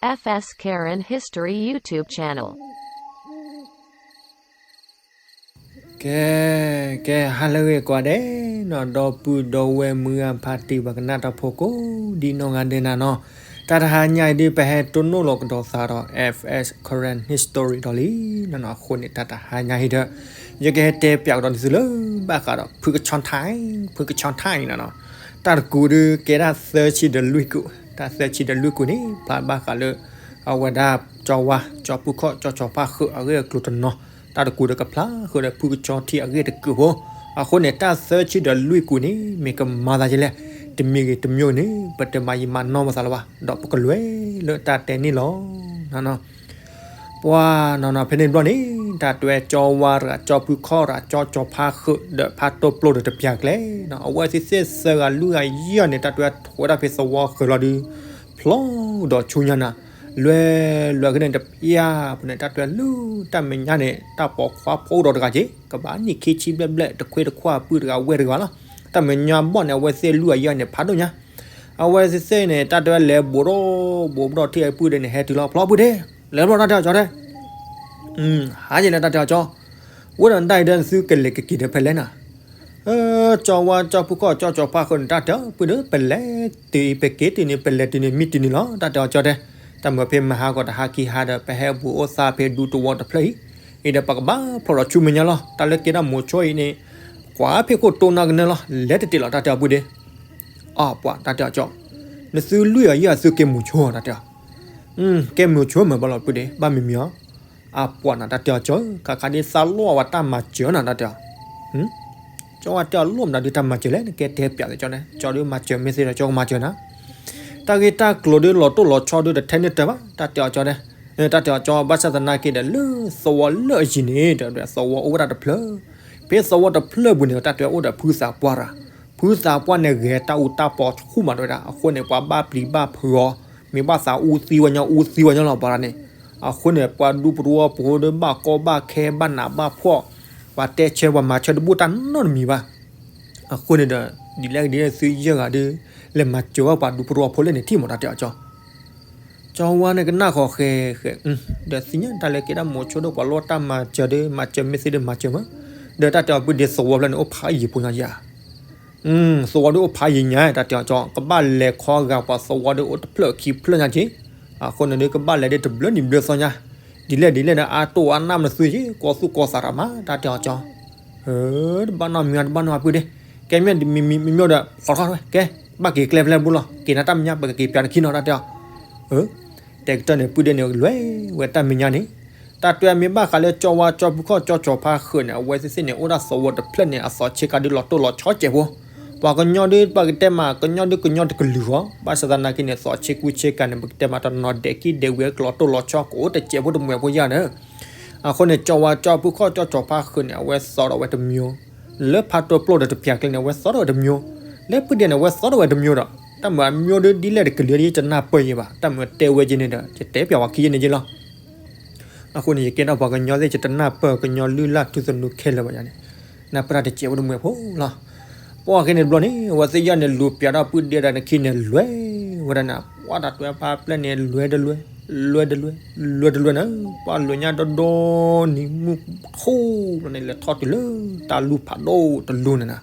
F S Karen History YouTube channel. ကဲ, ကဲ ဟါလၢအဂ့ၤကိးဂၤဒဲးနီၤ, ဒီပုၢ်ဒီဝဲၢ်မုၢ်ဂၢ်ဖါတံၢ် ပှၤကနၣ်တၢ်ဖိကိးဒ်နီၢ်ဂၤဒဲးနၤနီၤ, တၢ်တဟါညါအံၤဒုး ပဟဲတိၢ်နီၣ်လီၤကဒီးသးဒီး F S Karen History ဒီးလံနီၤနီၤ. အဃိန့ၣ် တၢ်တဟါညါအံၤဒီး ယကဟဲတဲပၠးကဒီးနသုလၢဘၣ်ဃးဒီး ဖုကဆီထၢၣ်, ဖုကဆီထၢၣ်န့ၣ်နီၤနီၤ. တၢ်တကူးဒုးကဲတၢ်သၢဆံဒီးလွံၢ်ကူး, တၢ်သၢဆံဒီးလွံၢ်ကူးန့ၣ် ဖျါဘၣ်ဃးလၢ အဝဲဒၣ်ကၠီဝါ ကၠီဖုခီၣ် ကၠီကၠီဖါဃုးအဂ့ၢ်အကျိၤတနီၤ, တၢ်တကူးဒီးကဖျါဃုာ်ဒီးဖုကဆီထံအဂ့ၢ်တကူးဖိ. အဃိန့ၣ် တၢ်သၢဆံဒီးလွံၢ်ကူးန့ၣ် မ့ၢ်ကမၤသးဒ်လဲၣ်, တမံၤဂ့ၤတမံၤဂ့ၤန့ၣ် ပတမၤယံာ်မၤနီၢ်ပသးလၢၤဘၣ်, ဒီးပကလဲၤလၢတၢ်တဲန့ၣ်လီၤ. ပှၤနီၤနီၤ ဖဲန့ၣ်တဘျီန့ၣ် တၢ်တဲကၠီဝါတဂၤ ကၠီဖုခီၣ်တဂၤ ကၠီကၠီဖါဃုးဒီးဖါတိၢ်ပျိၢ်ဒီးတပျၢ်ကျဲနီၤ, အဝဲသ့ၣ်သၢဂၤလွံၢ်ဂၤယဲၢ်န့ၣ် တၢ်တဲထွဲဒၣ်ဖဲသဝီဃၢၤလီၤဒုး ဖျိဒီးဆူညါနၤ, လွဲလွဲကန့ၣ်တပျၢ်ပူၤန့ၣ် တၢ်တဲလၢတၢ်မဲာ်ညါန့ၣ် တၢ်ပိာ်ခွါဖိအိၣ်ဒီးတဂၤက့ၤ ကဘၣ်နံၣ်ခံဆံဘျဲၣ်ဘျဲၣ် တခွ့တခွါပုၢ်တဂၤဝဲၢ်တဂၤလီၤ. တၢ်မဲာ်ညါဘီၣ်န့ၣ် အဝဲသ့ၣ်လွံၢ်ဂၤယဲၢ်န့ၣ် ဖးဒိၣ်ညါ, အဝဲသ့ၣ်သ့ၣ်န့ၣ် တၢ်တဲလဲၤဘူးဒီးဘူးဒီးထံၣ်အပုၢ်ဒဲးန့ၣ် ဟဲတုၤလီၤ ဖျိပုၢ်ဒဲး, လဲၤဘျီတၢ်တဲအီၤကၠီတဲ ဟါယလဲၣ်တၢ်တဲအီၤကၠီ, ဝဲဒၣ်နတၢ်အံၤဒီးနသုကလဲၤကက့ၤဒီးဖဲလဲၣ်နၤ, ကၠီဝါကၠီဖုခီၣ်ကၠီကၠီဖါဃုးန့ၣ် တၢ်တဲအီၤပုၢ်ဒီး ပလဲၤတုၤအံၤ ပက့ၤတုၤန့ၣ် ပလဲၤတုၤန့ၣ် မံတုၤန့ၣ်လီၤ တၢ်တဲအီၤကၠီတဲ, တၢ်မၤဖဲမဟါကီးတဟါခံဟါဒီး ပဟဲဘူးအိၣ်သးဖဲဒူသဝီတဖျၢၣ်အံၤ, အံၤဒီးပကဘၣ်ဖျိးဒီးဆူမဲာ်ညါလီၤ တၢ်လၢကဲဒၣ်မိၤဆိအံၤန့ၣ်, ကွၢ်ဖဲခိၣ်တိၢ်နၢ်ကနၢလီၤ လဲၤတတ့ၢ်လီၤ တၢ်တဲအီၤပုၢ်ဒဲး အပှၤတၢ်တဲအီၤကၠီ, နသုလွံၢ်ဂၤယဲၢ်သုကဲမိၤဆိတၢ်တဲအီၤ, ကဲမိၤဆိမ့ၢ်ဘၣ်လီၤပုၢ်ဒဲး ဘၣ်မံၤမံၤအီၤ, အပှၤနၤတၢ်တဲအီၤကၠီ ခါခါဒ်သးလိၣ်အဝဲတၢ်မၤစၢၤနၤတၢ်တဲအီၤ, ကၠီဝဲတဲအီၤလိၣ်မနုၤဒုးတၢ်မၤစၢၤလဲၣ် နကဲတဲပၠးလၢကၠီန့ၣ် ကၠီဒုးမၤစၢၤမ့ၢ်သ့ဒီးကၠီကမၤစၢၤနၤ, တၢ်ဂ့ၢ်တၢ်ကျိၤဒုးလီၤတိၢ်လီၤဆီဒုးတထဲန့ၣ်တၢ်ဘၣ် တၢ်တဲအီၤကၠီတဲ တၢ်တဲအီၤကၠီ ဘၣ်ဆၣ်သနာ်က့ဒီး လၢသဝီလၢအယံၤန့ၣ် တၢ်တဲသဝီအိၣ်ဝဲဒၣ်တဖျၢၣ်, ဖဲသဝီတဖျၢၣ်ပူၤန့ၣ် တၢ်တဲအိၣ်ဒီးဖုသးပှၢ်တဂၤ, ဖုသးပှၢ်န့ၣ်ဂဲၤတၢ်အူတၢ်ပီဆူၣ်မးတဝဲဒၣ် အဃိန့ၣ် ပှၤဘၣ်ပျံၤဘၣ်ဖုးအီၤ, မ့ၢ်ဘၣ်သးအူသံဝဲညီအူသံဝဲညီလီၤပှၤတဂၤန့ၣ်, အဃိန့ၣ် ပှၤဒူပတဝီဖိဒီးဘၣ်ကီဘၣ်ခဲ ဘၣ်နးဘၣ်ဖှီၣ်, ပှၤတဲဆၢပှၤမၤဆၢတဘူၣ်တၢ်နီတမံၤဘၣ်. အဃိန့ၣ်ဒီး ဒ်လဲၣ်ဒ်လဲၣ်သုယဲၢ်ဂၤဒီး လဲၤမၤစၢၤဝဲပှၤဒူပတဝီဖိလဲၣ်န့ၣ် ထံၣ်မးတၢ်တဲအီၤကၠီ ကၠီဝါန့ၣ်ကနၣ်ဃီၤဃဲဃဲ, ဒီးသ့ၣ်ညါတၢ်လၢကဲဒၣ်မိၤဆိဒီးပှၤလိၣ်တၢ်မၤစၢၤဒီး မၤစၢၤမ့ၢ်သ့ဒီးမၤစၢၤမး, ဒီးတၢ်တဲအီၤပုၢ်ဒဲးသဝီဖျၢၣ်န့ၣ် အိၣ်ဖးယံၤဖိညါယၤ, သဝီဒီးအိၣ်ဖးယံၤညါ တၢ်တဲအီၤကၠီ ကဘၣ်လဲၤခီဂာ်ပှၤသဝီဒီးအိၣ်တဖျၢၣ်ခံဖျၢၣ်ညါက့ၤ, အဃိန့ၣ်ဒီးကဘၣ်လဲၤဒီးတဘျီနံၤဘျီသီညါ, ဒ်လဲၣ်ဒ်လဲၣ်ဒီးအါတိၢ်အါနၢ်မနုၤသုက့ၤ ကီသူၣ်ကီသးရၣ်မး တၢ်တဲအီၤကၠီ တဘၣ်နီတမံၤ တဘၣ်နီတမံၤပုၢ်ဒဲး, ကဲမ့ၢ်မံၤမံၤမံၤဒီး ဃီထီၣ်ဝဲ ကဲ, ဘၣ်က့ၤကျဲဖဲလဲၣ်တဘိလီၤ က့ၤနၤတၢ်မဲာ်ညါ ပကက့ၤပၠးနခံနီၤ တၢ်တဲအီၤ, တဲကတၢၢ်န့ၣ် ပုၢ်ဒဲးန့ၣ် လဲၤဝဲတၢ်မဲာ်ညါန့ၣ်, တၢ်တဲမ့ၢ်ဘၣ်ဃးလၢကၠီဝါကၠီဖုခီၣ်ကၠီကၠီဖါဃုးန့ၣ် အဝဲသ့ၣ်သ့ၣ်န့ၣ် အိၣ်ဒၣ်သဝီတဖျၢၣ်န့ၣ် အသီဆ့ကၤဒုးလီၤတိၢ်လီၤဆီစဲးဖိ, ပှၤကညီဒုးပှၤကတဲမး ကညီဒုးကညီတကလုာ်ဃီ, ဘၣ်ဆၣ်သနာ်က့န့ၣ် သီဆ့ကူဆ့ကၤန့ၣ် ပကတဲမးတနီၤဒဲးကံၣ်ဒဲးဝံၤကလီၤတိၢ်လီၤဆီကအိၣ်တစဲးဖိတမှဲးဖိယါန့ၣ် အဃိန့ၣ် ကၠီဝါကၠီဖုခီၣ်ကၠီကၠီဖါဃုးန့ၣ် အဝဲသီထီၣ်ဝဲတမျိုး, လၢဖါတိၢ်ပျိၢ်ဒီးတပျၢ်ကျဲန့ၣ် အဝဲသီထီၣ်ဝဲတမျိုး, လၢပုၢ်ဒဲးန့ၣ် အဝဲသီထီၣ်ဝဲတမျိုးဒီး တၢ်မၤအမျိုးဒုးဒ်လဲၣ်တကလုာ်ဒ်ယတနၢ်ပၢၢ်ယဲဘၣ် တၢ်မၤတဲဝဲက့ၤန့ၣ်ဒီး ယတဲပၠးဝဲခံယဲၢ်န့ၣ်ယဲၢ်လီၤ. အဃိန့ၣ် ယကဲထီၣ်ပှၤကညီသ့ၣ် ယတနၢ်ပၢၢ်ကညီလုၢ်လၢ်ထူသနူခဲလၢာ်ဘၣ်ယါန့ၣ်, နၢ်ပၢၢ်တၢ်တစဲးဖိတမှဲးဖိလီၤ. ပှၤကဲန့ၣ်တဘျီန့ၣ် အဝဲသ့ၣ်ယဲၢ်န့ၣ်လူၤပၠးဒီးပုၢ်ဒဲးတဂၤန့ၣ်ခံန့ၣ် လဲၤဝဲဒၣ်န့ၣ် ပှၤတၢ်တဲဖါပျဲၢ်န့ၣ် လဲၤတလဲၤ, လဲၤတလဲၤ, လဲၤတလဲၤန့ၣ် ပှၤလူၤညါဒီဒီနံၤမုၢ်ထူၣ်န့ၣ် လဲၤထီၣ်တုၤလၢတၢ်လူၢ်ဖးဒိၣ်တလူၢ်န့ၣ်နၤ,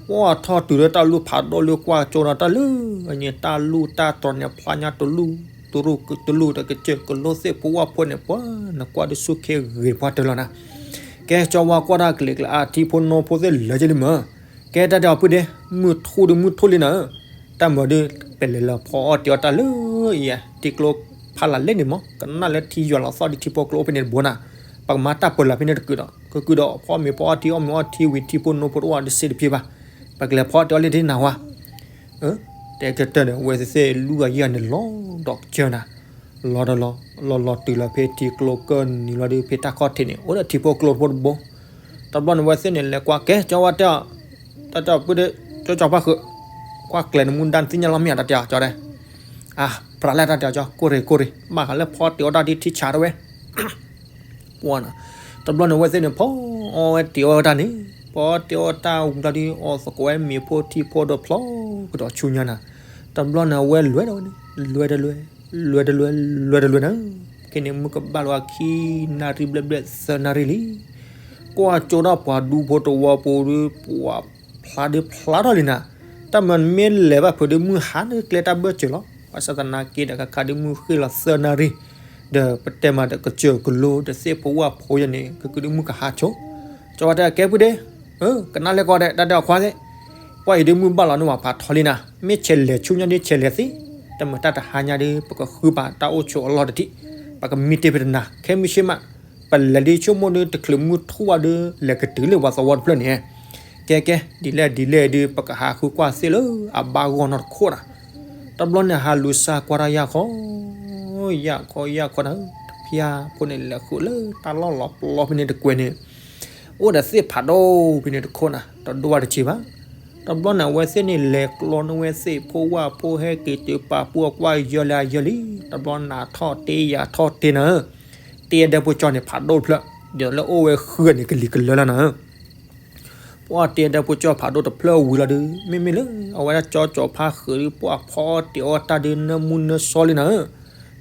ပှၤထီၣ်တုၤလၢတၢ်လူၢ်ဖးဒိၣ်လၢကွၢ်ကၠိဒီးတၢ်လၢအန့ၣ် တၢ်လူၢ်တၢ်တြီၤန့ၣ် ဖျါညါတလူၢ် တရူၢ်တလူၢ်ဒီးကစၢၢ်ကလိသ့ၣ်ဖိဝၣ်ဖိန့ၣ် ပှၤနကွၢ်ဒုးဆူၣ်ခ့ဂ့ၤပှၤတၢၢ်လီၤနၤ. ကဲ ကၠီဝါကွၢ်တၢ်ကျဲၤကျဲၤအါ ထံဖိနိဖိသ့ၣ်လၢာ်က့ၤလံမၢ်, ကဲတၢ်တဲအီၤပုၢ်ဒဲး မုၢ်ထူၣ်ဒုးမုၢ်ထူၣ်လံနၤဧၢ, တၢ်မၤဒုး ပလဲၤလၢဖီအီၣ်တ့ၤအီၣ်တၢ်လၢအံၤ ထံကျိဖးလၢ်လဲၣ်န့ၣ်မၢ် ကနၣ်လၢထံယွၤလီၤသီၣ်ဒ်ထံဖိကျိအိၣ်ဖဲန့ၣ်တဘိနၤ, ပကမၤတၢ်ပၢၢ်လၢ်ဖဲန့ၣ်တကုာ်ဒီး ကကုာ်ဒီးဖီမ့ၤဖီအီၣ်ထံအီၣ်မ့ၤအီထံဝံၤထံဖိနိဖိတအိၣ်ဒီးစ့တဖံဘၣ်, ပကလဲၤဖီအီၣ်တ့ၤအီၣ်လၢထံနၤဝါ တဲကတၢၢ်န့ၣ် အဝဲသ့ၣ်သ့ၣ်လွံၢ်ဂၤယဲၢ်ဂၤန့ၣ် လီၤဒီးကစၢၢ်နၤ, လီၤဒီးလီၤ လီၤလီၤတုၤလီၤဖဲထံကျိကၢၢ်နံၤလီၤဒုး ဖဲတၢ်ခီၣ်ထံးန့ၣ် အိၣ်ဒီးထံဖိကျိဖိတဘိ, တဘျီန့ၣ် အဝဲသ့ၣ်န့ၣ် လဲၤကွၢ်ကဲ ကၠီဝါတဲအီၤ, တၢ်တဲအီၤပုၢ်ဒဲး ကၠီကၠီဖါဃုး, ကွၢ်ကျဲနမူဒါနသ့ၣ်ညါလီၤမ့ၢ်ဧါ တၢ်တဲအီၤကၠီတဲ, အါ ဖြးလဲၣ်တၢ်တဲအီၤကၠီ ကိၢ်ရ့ၣ်ကိၢ်ရ့ၣ် ဘၣ်ဃးလၢဖီတ့ၤအီၣ်တၢ်ဒ်ထံဆးတဝဲ ပှၤနၤ, တဘျီန့ၣ် အဝဲသ့ၣ်န့ၣ် ဖီအီၣ်ဝဲတ့ၤအီၣ်ဝဲတၢ်န့ၣ်, ဖီအီၣ်တ့ၤအီၣ်တၢ်ဝံၤလီၤဒုး အီၣ်သကိးဝဲမ့ၤဖိထံဖိဒီးဖျီကဒီးဆူညါနၤ, တဘျီန့ၣ် အဝဲလဲၤဒီးဝဲန့ၣ် လဲၤတလဲၤ, လွဲတလွဲ လွဲတလွဲနၤ, ခဲန့ၣ်မုၢ်ကဘၣ်လီၤခံနၣ်ရံၣ်ဘျဲၣ်ဘျဲၣ်သၢနၣ်ရံၣ်လံ. ကွၢ်ကၠိဒၣ်ပှၤဒူဖိတဝီဖိဒီး ပှၤဖျါဒုးဖျါထီၣ်လံနၤ, တၢ်မၤမ့ၢ်လဲၤဘၣ်ဖုးဒီးမုၢ်ဟါန့ၣ်ကျဲတၢ်ဘၢၣ်စၢၤလီၤ. ဘၣ်ဆၣ်သနာ်က့ဒီးခါခါဒီးမုၢ်ဃ့ၢ်လီၤသၢနၣ်ရံၣ်, ဒီးပတဲမၤဒီးကစၢၢ်ကလိဒီးသ့ၣ်ဖိဝၣ်ဖိယဲန့ၣ် ကကုဒီးမုၢ်ကဟါဆိ, ကၠီဝါတဲကဲပုၢ်ဒ့, ကနၣ်လဲၣ်ကီးဒဲး တၢ်တဲအီၤခွါသ့ၣ်, ပှၢ်အံၤဒီးမုၢ်ဘၣ်လီၤန့ၢ်ဝဲဖးထီလံနၤ, မ့ၢ်ဆဲးလဲၤဆူညါဒီးဆဲးလဲၤသ့, တမ့ၢ်တၢ်တဟါညါဒီး ပကဃုပာ်တၢ်အိၣ်ဆိးအလီၢ်တထံၣ်, ပကမံတ့ၢ်ဖဲတနၤ ခဲမုၢ်ဆ့ၣ်မး, ပလဲၤဒ်ဆိကမိၣ်ဒီးတချုးမုၢ်ထူၣ်ဝဲဒီး လဲၤကတုၤလၢပှၤသဝီတဖျၢၣ်န့ၣ်, ကဲကဲ ဒ်လဲၣ်ဒ်လဲၣ်ဒီး ပကဟးဃုကွၢ်သ့ၣ်လၢအဘၣ်ဂီၢ်နီတခိၣ်နၤ, တဘျီန့ၣ်ဟးလူၤစၢ်ကွၢ်တၢ်ယၢ်ခီ ယၢ်ခီယၢ်ခီနၤ, တဖျၢၣ်ဖိန့ၣ်လဲၤဃုာ်လၢတၢ်လီၢ်လီၤပျီဖဲန့ၣ်တကွဲးန့ၣ်, အိၣ်ဒီးသ့ၣ်ဖးဒိၣ်ဖဲန့ၣ်တခိၣ်နၤ, တဒိၣ်ဝဲတဆံးဘၣ်. တဘျီန့ၣ်အဝဲသ့ၣ်န့ၣ်လဲၤကျီန့ၢ်ဝဲသ့ၣ်ဖိဝၣ်ဖိဟဲက့ၤတုၤပာ်ပူၤအကွၢ် ယၢလၢအယၢလံ, တဘျီနၤထီၣ်တ့ယၤထီၣ်တ့နၤဧၢ, တ့အဒဲဖိကၠီန့ၣ်ဖးဒိၣ်တဖျၢၣ်, ဒီးလၢအိၣ်ဝဲဃုာ်န့ၣ်ကလံၤကလၢလီၤနၤဧၢ ပှၢ်တ့အဒဲဖိကၠီဖးဒိၣ်တဖျၢၣ်ဝံၤလီၤဒီး မ့မ့ၢ်လၢအဝဲဒၣ်ကၠီကၠီဖါဃုာ်ဒီး ပှၢ်ဖီအီၣ်တ့အီၣ်တၢ်ဒီးနၢမူနၢစီလံနၤဧၢ,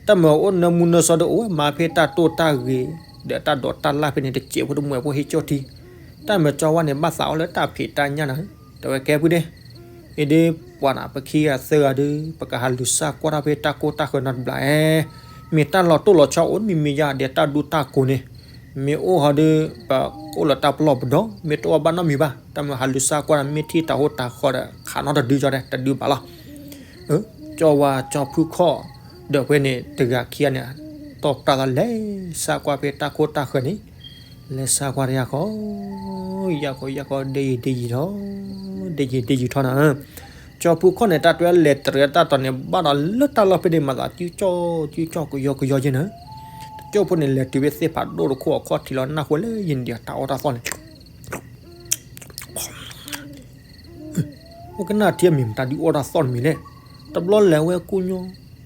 တၢ်မၤအိၣ်နၢမူနၢစီဒီးအိၣ်ဝဲမၤဖဲတၢ်တိၢ်တၢ်ဂ့ၤ, ဒီးတၢ်ဒိးတၢ်လၢ်ဖဲန့ၣ်တစဲးဖိတမှဲးဖိဟ့ၣ်ကၠီၣ်ထံ, တၢ်မၤကၠီဝါန့ၣ်ဘၣ်သးအီၤလၢတၢ်ဖံးတၢ်ညၣ်နၤဧၢ, တဲဝဲကဲပုၢ်ဒ့ အံၤဒ်ပှၤနၤပခံဂၤသၢဂၤဒီး ပကဟးလူၤစၢ်ကွၢ်တၢ်ဖဲတၢ်ကိၢ်တၢ်ဃၢၤနီတဘျီဧါ, မ့ၢ်တၢ်လီၤတိၢ်လီၤဆီအိၣ်မံၤမံၤယါဒီးတၢ်ဒူတၢ်ကိးန့ၣ်, မ့ၢ်အိၣ်ဟီဒီး ပအိၣ်လၢတၢ်ပလီၢ်ပဒီ, မ့ၢ်တအိၣ်ဘၣ်နီတမံၤဘၣ်, တၢ်မၤဟးလူၤစၢ်ကွၢ်ဒီးမ့ၢ်ထံၣ်တၤဟိတၤဃီဒီး ခးနီတဒုကၠီဒီး တဒုဘၣ်လီၤ. ကၠီဝါကၠီဖုခီၣ် ဒီးဖဲန့ၣ်တဂၤခံဂၤန့ၣ် တီၢ်ပြၢ်သးလဲၤစၢ်ကွၢ်ဖဲတၢ်ကိၢ်တၢ်ဃၢၤန့ၣ်, လဲၤစၢ်ကွၢ်တၢ်ယၢ်ခီ ယၢ်ခီယၢ်ခီ ဒ့ယံာ်ဒ့ယံာ်ထီၣ်, ဒ့ယံာ်ဒ့ယံာ်ထီၣ်နၤဧၢ, ကၠီဖုခီၣ်န့ၣ် တၢ်တွဲလဲၤတရံးတၢ်တီၤန့ၣ် ဘၣ်ဒီးလၢတၢ်လီၢ်ဖဲန့ၣ်မၤသးစုကၠီစုကၠီကယီကယီယဲနၤဧၢ, တကၠိဖိန့ၣ်လဲၤတုၤဖဲသ့ၣ်ဖးဒိၣ်တခိၣ်အခီၣ်ထံးလီၤနၢ်ဃိလၢယနံၤဒီးတၢ်အီၣ်တၢ်သီၣ်န့ၣ် အိၣ်ကနၣ်ထံအမံၤမတၤဒုးအီၣ်တၢ်သီၣ်တမံၤလဲၣ်, တဘျီလဲၤဝဲကိၢ်ညီ,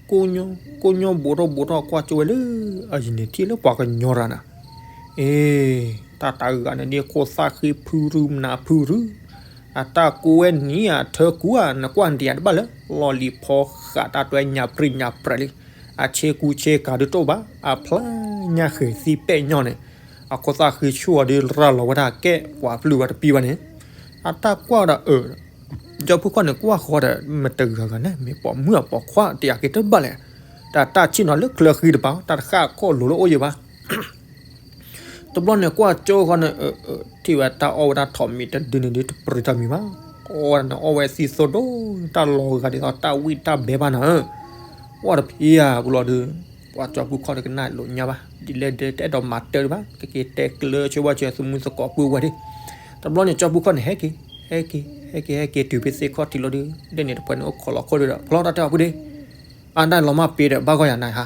ကိၢ်ညီ, ကိၢ်ညီဘူးထီၣ်ဘူးထီၣ်ကွၢ်ကၠိဝဲလၢ အယံၤန့ၣ်ထံၣ်လၢပှၤကညီရၤနၤ, အ့, တၢ်တဂၤန့ၣ်ဒ်ခိၣ်သၣ်ဃံဖုရူမနၤဖုရူ, အတၢ်ကူဝဲနံၤဧါထၢကူဧါ နကွၢ်ဒံးဧါတဘၣ်လၢ လီၢ်လံၤဖီဃးတၢ်တွဲညၣ်ပြံညၣ်ပြဲလံ, အဆ့ကူဆ့ကၤဒုးတအိၣ်ဘၣ် အဖျါညၣ်ဃဲၤသံပဲာ်ညီၣ်န့ၣ်, အခိၣ်သၣ်ဃံဆူၣ်အီၤဒုးရၤလီၤဝဲဒၣ်ကဲပှၤပျုၢ်ဝဲတပံၤဘၣ်န့ၣ်, အတၢ်ကွၢ်ဒီးအၢ ကၠီဖုခီၣ်န့ၣ်ကွၢ်ဃီဒီး မတဂၤဂၤန့ၣ် မ့ၢ်ပိာ်မုၣ်အပိာ်ခွါတယာ်က့ၤတဘၣ်လဲၣ်, တၢ်တၢ်ဆံၣ်နီၤလၢချၢဃံတပၤ တၢ်တဃၣ်ခိၣ်လိၤလၢအိၣ်ယံၤဘၣ်, တဘျီန့ၣ်ကွၢ်ကၠိဃီန့ၣ် ထံၣ်ဝဲတၢ်အီၣ်ဝဲဒၣ်ထိးမံၤတဒုန့ၣ်ဒုးတပြံတၢ်မံၤဘၣ်, အီၣ်ဝဲဒၣ်န့ၣ်အီၣ်ဝဲသံသိဒိၣ် တၢ်လီၤဂာ်ဒ်သိးတၢ်ဝံၣ်တၢ်ဘဲဘၣ်နၤဧၢ, အီၣ်တဖံးဧါပူၤလီၤဒုး, ပှၤကၠီဖုခီၣ်တကနၣ်လိာ်ညါဘၣ်, ဒ်လဲၣ်ဒ်တအဲၣ်ဒိးမၤတၢ်ဒံးဘၣ် ကက့ၤတဲကျၢၤဆိဝဲဆိသုးမုၢ်သကိးပုၢ်ဝဲၢ်ဒၣ်, တဘျီန့ၣ်ကၠီဖုခီၣ်န့ၣ် ဟဲက့ၤ, ဟဲက့ၤ, ဟဲက့ၤ ဟဲက့ၤတုၤဖဲသ့ၣ်ခီၣ်ထံးလီၤဒုး, ဒ်န့ၣ်တဖၣ်န့ၣ်အိၣ်ခိးလီၤခိၣ်ဒုးဒီး ဖျီတၢ်တဲအီၤပုၢ်ဒ့, အါတၢ်လီၤမၢ်ပ့ၤဒီးဘၣ်ဂီၢ်ယၤနၤဧါ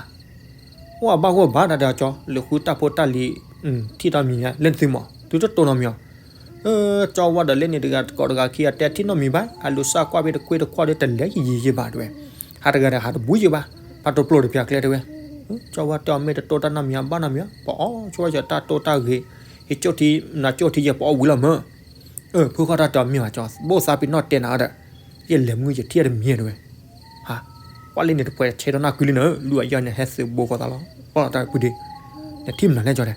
အိၣ်အဘၣ်ဂီၢ်ဘၣ်တၢ်တဲအီၤကၠီ လၢဃုတၢ်ဖိတၢ်လံၤ, ထံၣ်တၢ်မံၤညါ လဲၣ်နသုမီၤ သုတတိၢ်နီတမံၤအီၤ, ကၠီဝဲဒီးလၢန့ၣ်တဂၤတကိးတဂၤခံဂၤတဲထံၣ်နီတမံၤဘၣ် ဟးလူၤစၢ်ကွၢ်ဖဲတခွ့တခွါဒီးတလဲၤယံာ်ယံာ်ယံာ်ဘၣ်တဲဝဲ, ဟးတဂၤဒီးဟးတဘူးယံာ်ဘၣ်, ဖးတပျိာ်တပျၢ်ကျဲတဲဝဲ, ကၠီဝဲတဲအီၤမ့ၢ်တတိၢ်တၢ်နီတမံၤအဘၣ်နီတမံၤအီၤ ပအီၣ်ဆိဝဲဆိတၢ်တိၢ်တၢ်ဂ့ၤ, ဟ့ၣ်ကၠိၣ်ထံ နၤကၠိၣ်ထံယဲၢ်ပအီၣ်ဝံၤလီၤမၢ် ဖုခီၣ်တၢ်တဲအီၤမ့ၢ်ဘၣ်ကၠီ ဘိၣ်သးပ့ၤနီၣ်တဲနၤဒီး, ယလဲၤမုၢ်ယထံၣ်တမံၤတဲဝဲ, ဟါ, ကွၢ်လၢန့ၣ်တပှဲၤဆဲးထီၣ်နၢ်ကုလံနၤဧၢ လူၢ်အယီၢ်န့ၣ်ဟဲသုးဘိဃီသးလီၤ, ကွၢ်လီၤတၢ်ပုၢ်ဒ့, နထံၣ်မနုၤလဲၣ်ကၠီတဲ,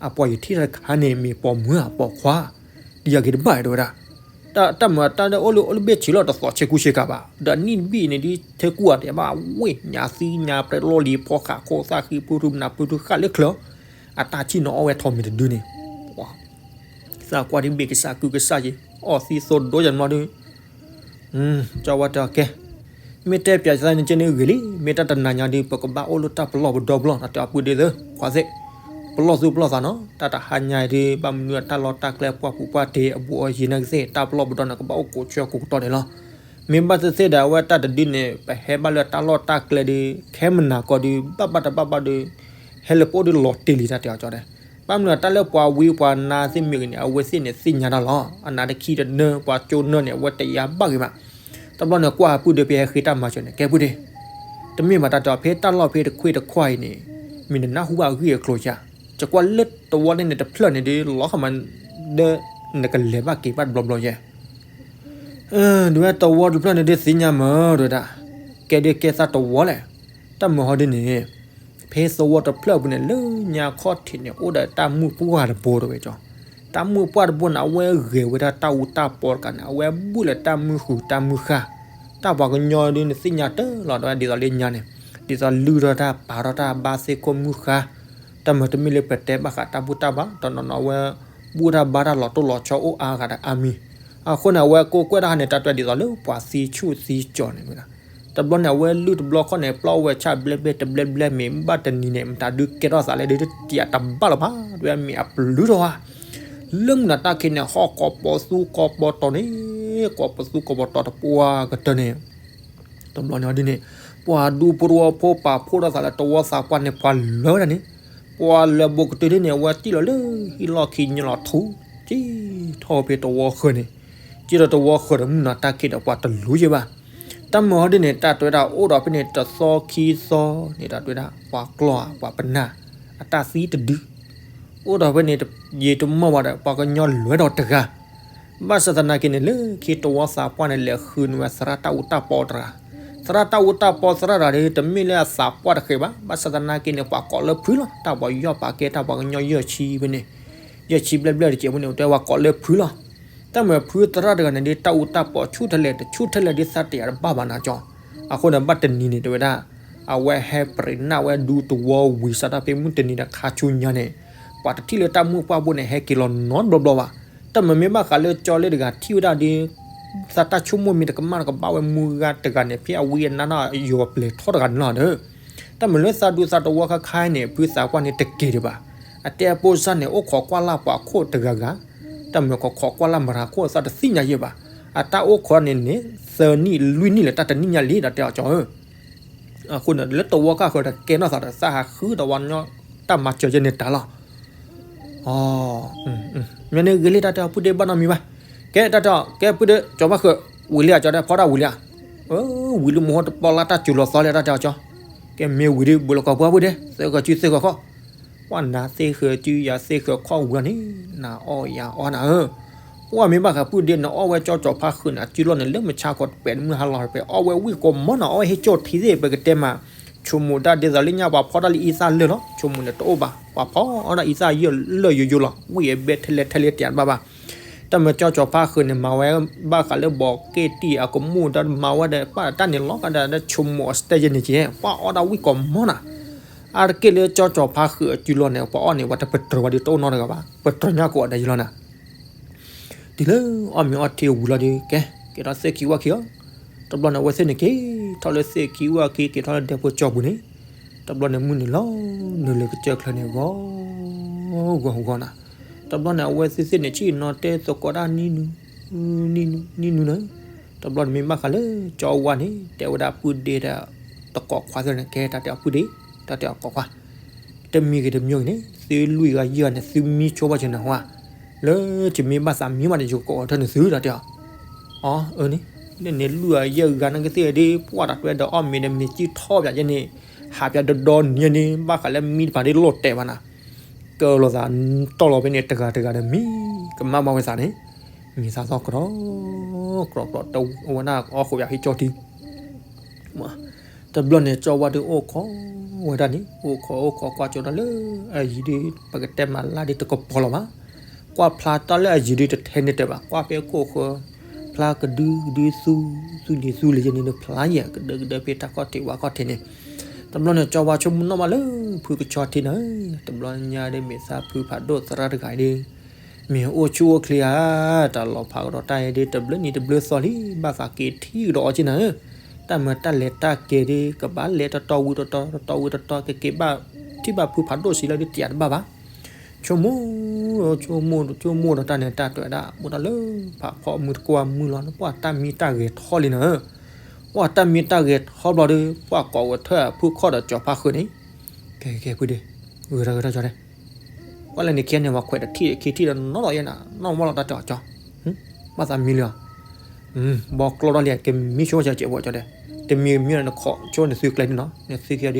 အပှၤယထံၣ်တၢ်တခါန့ၣ်မ့ၢ်ပိာ်မုၣ်ဧါပိာ်ခွါ, ဒ်ယၤက့ၤတဘၣ်တဲဝဲဒၣ် တၢ်မၤတၢ်လၢအိၣ်လၢအိၣ်လၢဘ့ၣ်ဆ့လီၤတသီၣ်ဆ့ကူဆ့ကၤဘၣ် ဒီးနံၣ်တဘ့ၣ်န့ၣ်ဒ်ထဲကူအီၤတဲဘၣ်ဝ့ၢ် ညါသံညါပြဲလီၢ်လံၤဖီဃးခိၣ်သၣ်ဃံဖုရူမနၤဖုရူဃၣ်လၢချၢ, အတၢ်ဆံၣ်နီၤအီၣ်ဝဲထိးမံၤတဒုန့ၣ်, သးကွၢ်ဒ်ဘ့ၣ်ကစၢ်ကုကစၢ်ယ့ၤ အီၣ်သံသိဒိယၤမီၤဒုး ကၠီဝဲတဲအီၤကဲ, မ့ၢ်တဲပၠးသးန့ၣ်ကဲန့ၣ်ဂ့ၤလံ မ့ၢ်တၢ်တနၤညါဒုး ပကဘၣ်အိၣ်လၢတၢ်ပလီၢ်ပဒီပလီၢ် နတဲအီၤပုၢ်ဒ့သၢ ခွါသ့ၣ်, ပလီၢ်သူၣ်ပလီၢ်သးနီၤ တၢ်တဟါညါအံၤဒုး ဘၣ်မနုၤအတၢ်လီၢ်တၢ်ကျဲပှၢ်ပူၤပှၢ်တ့ၢ်အဘူးအယံၤနာ်က့သ့ၣ် တၢ်ပလီၢ်ပဒီန့ၣ် ကဘၣ်အိၣ်ကိးဆၢကိးကတီၢ်န့ၣ်လီၤ. မ့ၢ်ဘၣ်သ့ၣ်သ့ၣ်ဒီး အဝဲတၢ်တဒုန့ၣ် ပဟဲဘၣ်လၢတၢ်လီၢ်တၢ်ကျဲဒုး ခဲမုၢ်နၤကီၢ်ဒုး ဘၣ်ဘၣ်တဘၣ်ဘၣ်ဒုး ဟဲလၢပအိၣ်ဒုးလီၤတ့ၢ်လံတၢ်တဲအီၤကၠီတဲ ဘၣ်မနုၤတၢ်လၢပှၤဝံပှၤနါသ့ၣ်မ့ၢ်ဂ့ၤန့ၣ် အဝဲသ့ၣ်န့ၣ်သ့ၣ်ညါတၢ်လီၤ. အနါတခံတနၢ ပှၤကၠိနၢန့ၣ် အဝဲတယာ်ဘၣ်ဂ့ၤမး. တဘျီန့ၣ်ကွၢ်ပုၢ်ဒ့ဖဲဟဲဃ့တၢ်မၤစၢၤန့ၣ် ကဲပုၢ်ဒ့ တမ့ၢ်ဘၣ်တၢ်တဲအီၤ ဖဲတၢ်လီၢ်ဖဲတခွ့တခွါအံၤန့ၣ် မ့ၢ်နနၢ်ဟူဘၣ်အဂ့ၢ်အကျိၤဧါ. ယကွၢ်လၢတဝီန့ၣ်န့ၣ်တဖျၢၣ်န့ၣ်ဒုး လီၤခီမး ဒီးနကလဲၤဘၣ်က့ၤဘၣ်တဘျီဘျီယဲ ဒုးဝဲတဝီတဖျၢၣ်န့ၣ်ဒုးသ့ၣ်ညါမၢ်ဒုးဒၣ် ကဲဒုးကဲသးတဝီလဲၣ်. တၢ်မုာ်ဟီဒ်န့ၣ် ဖဲသဝီတဖျၢၣ်ပူၤန့ၣ် လၢညါခီၣ်ထံးန့ၣ် အိၣ်ဒီးတၢ်မုၣ်ပှၢ်တဘိတဲဝဲကၠီ. တၢ်မုၣ်ပှၢ်တဘိန့ၣ် အဝဲဂဲၤဝဲဒၣ်တၢ်အူတၢ်ပီတဂၤန့ၣ် အဝဲဘူၣ်လၢတၢ်မုၢ်ဃုာ်တၢ်မုၢ်ဃၢ်, တၢ်ပှၤကညီဒ်န့ၣ်သ့ၣ်ညါတၢ်လီၤ တဲဝဲဒ်သိးလၢညါန့ၣ်, ဒ်သိးလုၢ်ထီၣ်တၢ်ပာ်ထီၣ်တၢ်ဘါသ့ၣ်ခိၣ်မုၢ်ဃၢ်, တၢ်မုာ်တမ့ၢ်လၢပတဲဘၣ်ဃးတၢ်ဘူၣ်တၢ်ဘါ တနီၤနီၤအဝဲ ဘူၣ်တၢ်ဘါတၢ်လီၤတိၢ်လီၤဆီအိၣ်အါဂၤဒီးအါမံၤ, အဃိန့ၣ် အဝဲကိးကွဲၢ်တၢ်ဟါန့ၣ် တၢ်တဲဒ်သိးလၢပှၤသံဆူၣ်သံကၠီန့ၣ်ဝဲဒၣ်. တဘျီန့ၣ် အဝဲလုၢ်တဘျီခီၣ်န့ၣ် ပျီဝဲဆၣ်ဘျဲၣ်ဘျဲၣ်တဘျဲၣ်ဘျဲၣ်မ့ၢ်ဘၣ်တနံၤန့ၣ် မတၤဒုးကဲထီၣ်သးလဲၣ်ဒုးတတံၤအတဘၣ်လီၤဘၣ် တဲဝဲမ့ၢ်အပျုၤထီၣ်ဧါ. လၢမုၢ်နၤတၢ်ခံးန့ၣ် ဟီၣ်ကိးပီသူကိးပီတီၤန့ၣ် ကိးပီသူကိးပီတီၤတပှၢ်ကတၢၢ်န့ၣ် တဘျီန့ၣ်ဒ်န့ၣ် ပှၤဒူပရိဝီဖိပာ်ဖှိၣ်ထီၣ်သးလၢတဝီသးပှၢ်န့ၣ် ပှၤလၢာ်ဝဲဒၣ်န့ၣ်, ပှၤလၢာ်ဘိးကတၢၢ်ဒ်န့ၣ် အဝဲတံၢ်လီၤလၢဟံၣ်လီၢ်ခံညါလီၤထူ, က့ၤထီၣ်ဖဲတဝီဃၢၤန့ၣ်, က့ၤဒီးတဝီဃၢၤဒီးမုၢ်နၤတၢ်ခံးဒီးပှၤတလူၤယဲၢ်ဘၣ်. တၢ်မုာ်ဟီဒ်န့ၣ် တၢ်တဲဝဲဒၣ်အိၣ်ဒီးဖဲန့ၣ်တသီခံသီန့ၣ် တၢ်တဲဝဲဒၣ် ပှၤကျီၢ်ဧါ ပှၤပနၢ် အတၢ်သံတဒု အိၣ်ဒီးဖဲန့ၣ် ယံာ်တမီၢ်ဘၣ်ဒီး ပှၤကညီလဲၤဒီးတဂၤ, ဘၣ်ဆၣ်သနာ်က့န့ၣ် လၢခံတဝီသးပှၢ်န့ၣ် လဲၤဃုန့ၢ်ဝဲသရၣ်တၢ်အူတၢ်ပီတဂၤ, သရၣ်တၢ်အူတၢ်ပီသရၣ်တဂၤဒီး တမ့ၢ်လၢအသးပှၢ်တဃဲးဘၣ်, ဘၣ်ဆၣ်သနာ်က့န့ၣ် ပှၤကိးလၢဖုလီၤ, တၢ်ပှၤယီၢ်ပာ်ကဲတၢ်ပှၤကညီယဲၢ်ဆံဖဲန့ၣ်, ယဲၢ်ဆံဘျဲၣ်ဘျဲၣ်တကဲးဖိန့ၣ် တဲဝဲကိးလၢဖုလီၤ. တၢ်မုာ်ဖုသရၣ်တဂၤန့ၣ်ဒီး တၢ်အူတၢ်ပီဆူၣ်ထဲလဲၣ်တဆူၣ်ထဲလဲၣ်ဒီးသးတယၤတဘၣ်ဘၣ်နၤကၠီ. အဃိန့ၣ် ဘၣ်တနံၤန့ၣ် တဲဝဲဒၣ် အဝဲဟဲပြံးနၢ်ဝဲဒူတဝီဝံၤစးထီၣ်ဖဲမုၢ်တနံၤဒီးခါဆူညါန့ၣ်, ပှၤတထံၣ်လၢတၢ်မုၣ်ပှၢ်ဘိန့ၣ် ဟဲက့ၤလီၤနီတဘျီဘျီဘၣ်. တၢ်မုာ်မ့ၢ်ဘၣ်ဃးလၢကၠီလ့တဂၤထံၣ်ဝဲဒၣ်ဒီး သးတၢ်ဆိကမိၣ်မ့ၢ်တကမၣ်တကဘၣ်ဝဲမုၢ်ဂၤတဂၤန့ၣ် ဖဲအဝံအနါနီၢ်ယိၤပျဲၤထီၣ်တဂၤန့ၣ်လီၤဒီး တၢ်မုာ်လၢသးဒူသးတဝီခါခါအံၤန့ၣ် ဖုသးပှၢ်န့ၣ်တက့ၤဒံးဘၣ်. အတဲအပိၢ်စၢ်န့ၣ် အိၣ်ခိးကွၢ်လၢ်ပှၤခိၣ်တဂၤဂၤ, တၢ်မုာ်ခိးခိးကွၢ်လၢ်မတၤခိၣ်သးတသ့ၣ်ညါယဲၢ်ဘၣ်. အတၢ်အိၣ်ခိးန့ၣ်န့ၣ် သၢနံၣ်လွံၢ်နံၣ်လၢတၢ်တနံၣ်ညါလံ ဒီးတဲအီၤကၠီဧၢ အဃိန့ၣ် လၢတဝီခါဃၢၤဒီးကဲနီၢ်သးဒီးသးဟးဃုဒီးဝဲညီတၢ်မၤစၢၤယဲန့ၣ်တၢ်လီၤ. မ့ၢ်န့ၣ်ဂ့ၤလံ တၢ်တဲအီၤပုၢ်ဒ့ဘၣ်နီတမံၤဘၣ်. ကဲတၢ်တဲအီၤ ကဲပုၢ်ဒ့ ကၠီဘၣ်ဃၢၤ ဝံၤလံဧါ ကၠီတဲဖီတၢ်ဝံၤလံဧါ. ဝံၤလံမဟိတပီလၢတၢ်စူၤလီၤသီလံ တၢ်တဲအီၤကၠီ. ကဲမ့ၢ်ဝံၤဒီး ဘူးလီၤကီးပှၢ်ပုၢ်ဒ့ သၢဃၢၤစုသၢဃၢၤခီၣ် ပှၢ်နၤသ့ၣ်ဃၢၤစုယၤသ့ၣ်ဃၢၤခီၣ်ဝံၤအီၤန့ၣ် နၤအီၣ်ယၤအီၣ်နၤဧၢ. ပှၢ်မ့ၢ်ဘၣ်ဃးပုၢ်ဒ့ နအီၣ်ဝဲကၠီကၠီဖါဃုာ်န့ၣ် အစုလီၢ်န့ၣ် လၢမုၢ်ဆါခီတပဲာ်တမုၢ်ဟါလီၤတပဲာ် အီၣ်ဝဲဝံၣ်ကိးမီၤနၤ အီၣ်ဝဲဟ့ၣ်ကၠီထံသ့ၣ် ပကတဲမး ဆိကမိၣ်တၢ်ဒ်သိးလၢညါပှၤဖီတၢ်လၢအံသၣ်လၢာ်လီၤ ဆိကမိၣ်န့ၣ်တအိၣ်ဘၣ် ပှၤဖီအီၣ်ဒၣ်အံသၣ်ယဲၢ်လၢာ်ယိယိလီၤ ဝံၣ်အဘဲထဲလဲၣ်ထဲလဲၣ်တယၤတဘၣ်ဘၣ်. တၢ်မ့ၢ်ကၠီကၠီဖါဃုာ်န့ၣ် မၤဝဲဘၣ်ဃးလၢဘီးက့ၣ်တံၢ်အကမူၣ်ဒီးမၤဝဲဒီး ပှၢ်တၢ်န့ၣ်လီၤကဒီး ဆိကမိၣ်အီၤစတဲယဲန့ၣ်က့ ပှၢ်အီၣ်ဒၣ်ဝံၣ်ကိးမီၤနၤ အါတက့ၢ်လၢကၠီကၠီဖါဃုာ်အစုလီၢ်န့ၣ် ပှၤအီၣ်န့ၣ် ပှၤတပတြၢၤဝဲဒ်တအိၣ်နီတဂၤဘၣ် ပတြၢၤညါကိးဂၤဒဲးယလီၤနၤ. တုၤလၢအီၣ်မ့ၤအီထံဝံၤလီၤဒီး ကဲ က့ၤထီၣ်သ့ၣ်ခံဝၣ်ခံအီၤ, တဘျီန့ၣ် အဝဲသ့ၣ်န့ၣ်က့ၤထီၣ်လၢသ့ၣ်ခံဝၣ်ခံ က့ၤထီၣ်လၢဒဲဖိကၠီပူၤန့ၣ်, တဘျီန့ၣ် မုၢ်နုာ်လီၤနုာ်လၢကစၢၢ်ချၢန့ၣ် ဂီၤဂီၤဂီၤနၤ. တဘျီန့ၣ် အဝဲသ့ၣ်သ့ၣ်န့ၣ် ဆ့ၣ်နီၤတဲသကိးတၢ်နံၤနုၤ နံၤနုၤ နံၤနုၤနၤ. တဘျီန့ၣ်မ့ၢ်ဘၣ်ဃးလၢကၠီဝါန့ၣ် တဲဝဲဒၣ်ပုၢ်ဒ့ဒီး တကိးခွါသ့ၣ်န့ၣ် ကဲတၢ်တဲအီၤပုၢ်ဒ့ တၢ်တဲအီၤကိးခွါ တမံၤဂ့ၤတမံၤဂ့ၤန့ၣ် သုလွံၢ်ဂၤယဲၢ်ဂၤန့ၣ် သုမံဆိဘၣ်က့ၤန့ၣ်ဟါ, လၢယမ့ၢ်ဘၣ်သးမံဘၣ်န့ၣ် ယကကိးအီၤထၢၣ်န့ၣ်သု တၢ်တဲအီၤ. အၢ အၢန့ၣ် လၢန့ၣ်လွံၢ်ဂၤယဲၢ်ဂၤန့ၣ်ကသ့ၣ်ဒ် ပှၢ်တၢ်တွဲဒီးအီၣ်မ့ၤဒီး မ့ၤကံၣ်ထီၣ်ပၠးယဲန့ၣ် ဟးပၠးဒီဒီနံၤန့ၣ် ဘၣ်ဃးလၢမံတဖၣ်ဒ်လိၣ်တဲာ်ဘၣ်နၤ, ကၢလိာ်သးတီၢ်လီၤဖဲန့ၣ် တဂၤတဂၤဒီးမံ ကမၣ်ဘၣ်ဝဲသးန့ၣ် မံသးသီၣ်ကြီ ကြီကြီ တဝဲဒၣ်အီၣ်ဃိးပၠးဟံၣ်ကၠီထံ တဘျီန့ၣ် ကၠီဝါဒုးအိၣ်ခိးဝဲဒၣ်န့ၣ် အိၣ်ခိးအိၣ်ခိးကွၢ်ကၠီဒၣ်လၢ အယံၤဒုး ပကတဲမၤလၢ်ဒုးတကပီၤလီၤဘၣ်, ကွၢ်ဖျါတၢ်လၢအယံၤဒုးတထဲန့ၣ်တဲဘၣ် ကွၢ်ဖဲခိၣ်ဃၢၤ ဖျါကဒုကဒုသူ သူလံၤသူလံၤယဲန့ၣ် ဖျါယဲၢ် ကဒၢကဒၢဖဲတၢ်ခီၣ်ထံးဝါခီၣ်ထံးန့ၣ်, တဘျီန့ၣ် ကၠီဝါဆိကမိၣ်နီၣ်ဘၣ်လၢ ဖုကဆီထံန့ၣ်, တဘျီညါဒုး မ့ၢ်သးဖုဖးဒိၣ်သရၣ်တဂၤအံၤဒုး မ့ၢ်အိၣ်ဆူၣ်အိၣ်ချ့ဧါ, တၢ်လီၤဖးကဒီးတၢ်အံၤဒုး တဘျုးနံၤတဘျုးသီလံ ဘၣ်သးက့ၤထံၣ်ကဒီးအီၤက့နၤဧၢ, တၢ်မၤတၢ်လဲၤတၢ်ကဲၤဒုး ကဘၣ်လဲၤတတီဝံၤတတီ တတီဝံၤတတီ ကက့ၤဘၣ်ထံၣ်ဘၣ်ဖုဖးဒိၣ်စံးလၢဒုးတယၤတဘၣ်ဘၣ်, ဆိကမိၣ် ဆိကမိၣ် ဆိကမိၣ်ဒီးတၢ်န့ၣ်တၢ်တဲဝဲဒၣ် မူတၢ်လၢဖးဖီမုၢ်တကွၢ်မုၢ်လီၤ ပှၢ်တၢ်မံတၢ်ဂဲၤထီၣ်လံနၤဧၢ, ပှၢ်တၢ်မံတၢ်ဂဲၤထီၣ်ဘျီဒုး ပှၢ်ကိးဝဲထၢၣ်ဖုခီၣ်ဒီးကၠီဖါဃုာ်န့ၣ်, ကဲကဲဖုဒ့ ဂဲၤထီၣ်ဂဲၤထီၣ်ကၠီဒဲး ကွၢ်လၢန့ၣ်ခံဂၤန့ၣ် ပှၤခွဲးတထံၣ်ခံထံၣ်ဒီးနီၢ်လီၤယဲနၤ နီၢ်မီၢ်လီၤတၢ်တဲအီၤကၠီ, ဘၣ်သးမံလံဧါ, ဘီကျီထီၣ်လံ ကမံဆိကဲးဖိကၠီဒဲး, တမံၤမံဒီးနခိးဆိနသုကျဲန့ၣ်နီၤ နသုခံဂ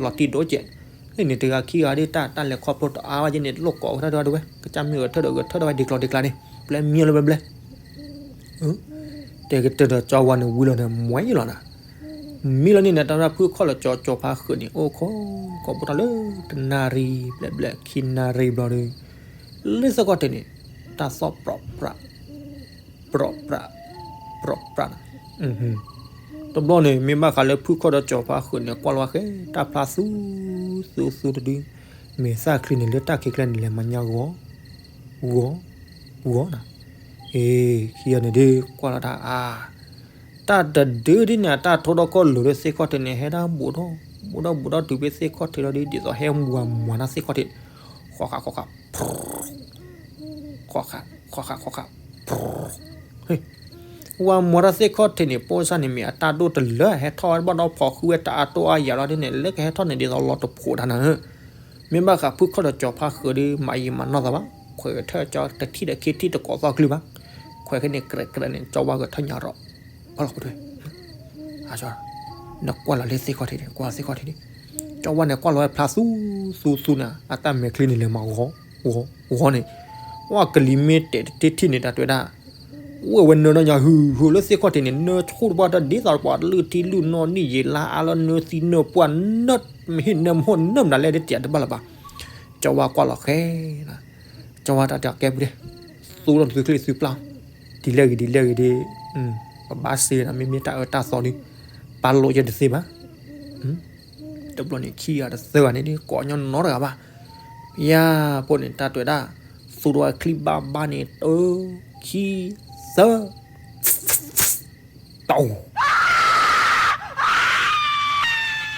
ၤဒုးကၠီနၤလီၤတံၢ်ဒိၣ်ကဲး, လၢန့ၣ်တဂၤခံဂၤဒုးတၢ်တၢ်လဲၤခီဖျိတအါဘၣ်ယဲန့ၣ် လိၣ်ကိးဝဲထၢၣ်ဒၣ်ဝဲဒၣ်ဝဲ ကစၢ်မ့ၢ်ဂဲၤထၢၣ်ဒီးဂဲၤထၢၣ်ဒၣ်ဝဲဒ်ကျီဒ်ကျါန့ၣ် ဘျဲမံလၢဘျဲဘျဲ တဲကတၢၢ်ဒီးကၠီဝါန့ၣ်ဝံၤလီၤန့ၣ် မွဲလီၤနၤ, မံလီၤန့ၣ်န့ၣ် တၢ်ဝဲဒၣ်ဖုခီၣ်လၢကၠီကၠီၤဖါဃုာ်န့ၣ် အိၣ်ခိးကိးပူၤထီၣ်လၢ တနၣ်ရံၣ်ဘျဲၣ်ဘျဲၣ် ခံနၣ်ရံၣ်ဘျီဒီး လၢသ့ၣ်ခီၣ်ထံးန့ၣ် တၢ်သီၣ်ပြီးပြး ပြီးပြး ပြီးပြးန့ၣ် တဘျီန့ၣ် မ့ၢ်ဘၣ်ဃးလၢဖုခီၣ်ဒီးကၠီၤဖါဃုာ်န့ၣ် ကွၢ်လီၤဝဲဃဲ တၢ်ဖျါသူ သူသူတဒု မ့ၢ်သၣ်ချံန့ၣ် လၢတၢ်ခံးကျဲန့ၣ် လဲၤမၤညါဂီၤ ဂီၤ ဂီၤနၤ အ့ ခံဂၤန့ၣ်ဒုး ကွၢ်လီၤတၢ်အါ တၢ်တဒုဒ်န့ၣ် အတၢ်ထိၣ်ထီၣ်ကီၢ်လိၤလၢသ့ၣ်ခီၣ်ထံးန့ၣ် ဟဲဒၣ်ဘူးထီၣ် ဘူးထီၣ်ဘူးထီၣ်တုၤဖဲသ့ၣ်ခီၣ်ထံးလီၤဒုး ဒ်သိးဟဲဝၤမၤတၢ်သ့ၣ်ခီၣ်ထံး ဃီဃးဃီဃး ဃီဃး ဃီဃး ဃီဃး ဝၤမၤတၢ်သ့ၣ်ခီၣ်ထံးန့ၣ် ပိၢ်စၢ်န့ၣ်မ့ၢ်အတၢ်ဒိၣ်တလၢ ဟဲထီၣ်ဝဲဘၣ်ဒီးဖီၣ်ဃုဝဲတၢ်အတိၢ်အါယၤလီၤဒ်န့ၣ် လၢကဟဲထီၣ်န့ၣ်ဒ်သိးလီၤတဖိးတၢ်နၤဧၢ မ့ၢ်ဘၣ်ဃးဖုခီၣ်ဒီးကၠီၤဖါဃုာ်ဒီး မၤယံာ်မၤနီၢ်သးဘၣ် ခွဲးဂဲၤထၢၣ်ကၠီတထံၣ်ဒီးခံထံၣ်တကိးသီၣ်ကလုၢ်ဘၣ် ခွဲးခဲန့ၣ် ကြဲးကြဲးန့ၣ် ကၠီဝါဂဲၤထၢၣ်ညါရီၣ် ဘၣ်လီၤပူၤထွဲ နကွၢ်လီၤလၢသ့ၣ်ခီၣ်ထံးန့ၣ် ကွၢ်လီၤသ့ၣ်ခီၣ်ထံးန့ၣ် ကၠီဝါန့ၣ် ကွၢ်လီၤဝဲဖျါသူ သူသူနၤ အတၢ်မဲာ်ချံန့ၣ် လဲၤမၤဂီၤ ဂီၤ ဂီၤန့ၣ် ဝဲကလံၤမ့ၢ်တဲာ်တထံၣ်န့ၣ် တၢ်တဲဝဲဒၣ် အိၣ်ဝဲနၢနီၢ်ညါ ဟုဟုလၢသ့ၣ်ခီၣ်ထံးန့ၣ် နၢဆူၣ်တပှၢ်တၢ်ဒ်သိးပှၤလုၢ်ထံလုၢ်နီၢ်နံၣ်ယံာ်လါအါလၢနၢသံနၢပှၢ်နၢ မ့ၢ်ဟ့ၣ်နၢမဟိၣ်နၢမနုၤလဲၣ် တတဲတဘၣ်လၢၤဘၣ် ကၠီဝါကွၢ်လီၤဃဲ ကၠီဝါတၢ်တဲအီၤကဲပူၤဒဲး သူလီၤသုချ့သုပျၢ် ဒ်လဲၣ်ဂ့ၤဒ်လဲၣ်ဂ့ၤဒ် ပဘၣ်စ့နၤ မ့မ့ၢ်တၢ်အၢတၢ်သီဒုး ပၢ်လိာ်ယဲတသ့ဘၣ် တဘျီန့ၣ်ခံဂၤတသၢဂၤန့ၣ်ဒ် ကိးညီနီတဂၤဘၣ် ယၤဖိန့ၣ် တၢ်တဲဝဲဒၣ် သူတဝဲချံဘၣ်ဘၣ်န့ၣ် တၢ ခံ သၢ တၢ်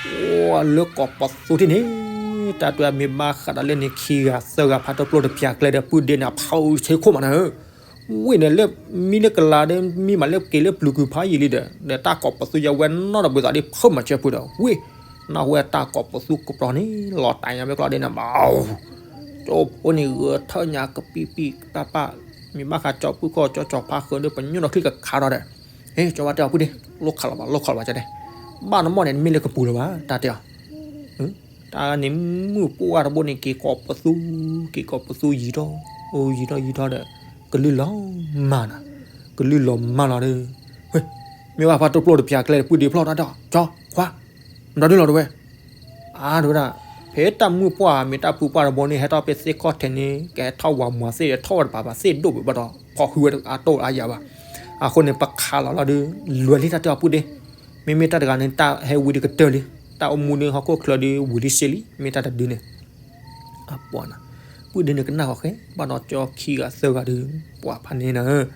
အိၣ်လၢကိးပသူထံၣ်န့ၣ် တၢ်တဲမ့ၢ်ဘၣ်ဃးဒီးလၢန့ၣ်ခံဂၤသၢဂၤဖးတပျိတပျၢ်ကျဲဒီး ပုၢ်ဒ့န့ၣ် အဖီဆ့ခိၣ်မးနၤဧၢ ဝ့ၢ်န့ၣ်လၢ မံလၢကလၤဒီး မံမးလၢက့ၤလၢပျုၤကွံာ်ဖးယံာ်လံဒီး ဒီးတၢ်ကိးပသူယဝဲနီတဘျီသးဒ် ဖၢမၤဆၢပူၤဒီး ဝ့ၢ် နၢ်ဟူဝဲတၢ်ကိးပသူကပြီၤန့ၣ် လီၤတၢ်ညါဝဲကျီဒ်န့ၣ် ဘၣ် ကၠီဖိန့ၣ်ဂဲၤထၢၣ်ညါကပံပံပၢ်ပၢ် မ့ၢ်ဘၣ်ဃးကၠီဖုခီၣ်ကၠီကၠီဖါဃုာ်ဒီး ပညိၣ်ဒီးချံကခးထီၣ်ဒီး ဟ့ ကၠီဝါတဲအီၤပုၢ်ဒ့ လိၣ်ခးလီၤဘၣ် လိၣ်ခးလီၤဘၣ်ကၠီဒဲး ဘၣ်နမီၢ်န့ၣ် နမ့ၢ်လၢကပူၤလၢၤဘၣ် တၢ်တဲအီၤ တၢ်န့ၣ်မုၢ်ပှၢ်တဘိန့ၣ် က့ၤကိးပသူ က့ၤကိးပသူယံၤထီၣ် အိၣ်ယံၤထီၣ်ယံၤထီၣ်ဒီး ကလုၢ်လီၤမၢ်နၤ ကလုၢ်လီၤမၢ်လီၤဒီး ဝ့ၢ် မ့ၢ်ဘၣ်ဖးတပျိတပျၢ်ကျဲဒီး ပုၢ်ဒ့ဖျီၣ်တၢ်တဲအီၤ ကၠီ ခွါ မတၤဒုလီၤတဝဲ အါတဝဲဒၣ် ဖဲတၢ်မုၢ်ပှၢ်မ့ၢ်တၢ်ဖုပှၢ်တဘိန့ၣ် ဟဲထီၣ်ဖဲသ့ၣ်ခီၣ်ထံးန့ၣ် ကဟဲထီၣ်ဝၤမၤသ့ၣ်ဒီး ထီၣ်ဝဲတပၤဘၣ်သ့ၣ်ဒိၣ်ဘၣ်ဒီး ဖီၣ်ဃုဝဲအတိၢ်အါယၤဘၣ်. အဃိန့ၣ် ပခးလီၤလီၤဒီး လွဲၢ်လံတၢ်တဲအီၤပုၢ်ဒ့, မ့မ့ၢ်တၢ်တဂၤန့ၣ် တၢ်ဟဲဝံၤဒီးကတၢၢ်လံ, တၢ်အိၣ်မူဒီးဟီၣ်ခိၣ်ချၢဒီးဝံၤလံစ့လံ, မ့ၢ်တၢ်တဒုန့ၣ် အပှၤနၤ, ပုၢ်ဒ့န့ၣ်ကနၣ်ဃီၤဃဲ ဘၣ်ဒီးကၠီခံဂၤသၢဂၤဒီး ပှၤဖးန့ၣ်နၤဧၢ,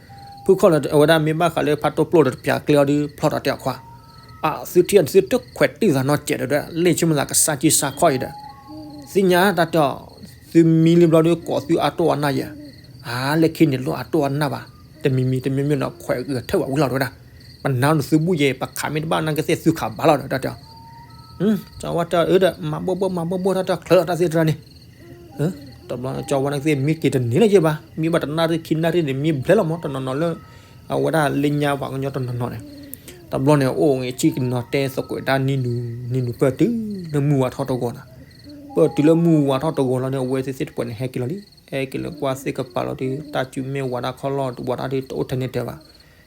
ဖုခီၣ်လၢအဝဲဒၣ်မ့ၢ်ဘၣ်ဃးလၢဖးတိၢ်ပျိၢ်ဒီးတပျၢ်ကျဲအီၤဒီး ဖျီၣ်တၢ်တဲအီၤခွါ, အ သုထံၣ်သုတခွဲးတံၢ်သးနီတစဲးဒီး လ့ၣ်ဆ့မသးကစၢ်ကံစၢ်ခီၣ်အံၤဒီး, သ့ၣ်ညါတၢ်တဲအီၤ, သုမံလံဘျီဒီးကိးသုအတိၢ်အနၢ်ယဲၢ်, အါ လၢခံန့ၣ်လိၣ်အတိၢ်အနၢ်ဘၣ်, တမံၤမံၤတမံၤမံၤနီၤ ခွဲးဂဲၤထၢၣ်ဝဲဝံၤလီၤတဝဲဒၣ်, ပနါန့ၣ်သုဘူၣ်ယဲၢ် ပခးမ့ၢ်တဘၣ်နာ်က့သ့ၣ်သုခးဘၣ်လီၤဒီးတၢ်တဲအီၤ ကၠီဝါတဲအီၤဒီး မၤဘိၣ်ဘိၣ်မၤဘိၣ်ဘိၣ်တၢ်တဲအီၤ ချၢးတၢ်သ့ၣ်တဖၣ်န့ၣ်, တဘျီန့ၣ် ကၠီဝါနာ်က့သ့ၣ်မံက့ၤတန့ၢ်လၢၤယဲၢ်ဘၣ်, မံဘၣ်တနၣ်ရံၣ်ခံနၣ်ရံၣ်န့ၣ် မံဘျဲလီၤမး တနီၤနီၤလၢ အဝဲဒၣ်လၢညါပှၤကညီတနီၤနီၤန့ၣ်, တဘျီန့ၣ် အိၣ်ဂ့ၤဆံၣ်ကနီၤတဲသကိးတၢ်နံၤနုၤနံၤနုၤ ပၢၢ်တုၤလၢမုၢ်ဝါထီၣ်တဂီၤနၤ, ပၢၢ်တုၤလၢမုၢ်ဝါထီၣ်တဂီၤလီၤန့ၣ် အဝဲသ့ၣ်သ့ၣ်တပှဲၤန့ၣ် ဟဲက့ၤလီၤလံ, ဟဲက့ၤလၢကွၢ်သ့ၣ်ကပၤလီၤဒီး တၢ်စုမ့ၢ်ဝါဒၣ်ခီၣ်လီၢ်ဝါဒၣ်ဒီး တအိၣ်ထဲန့ၣ်တဲဘၣ်,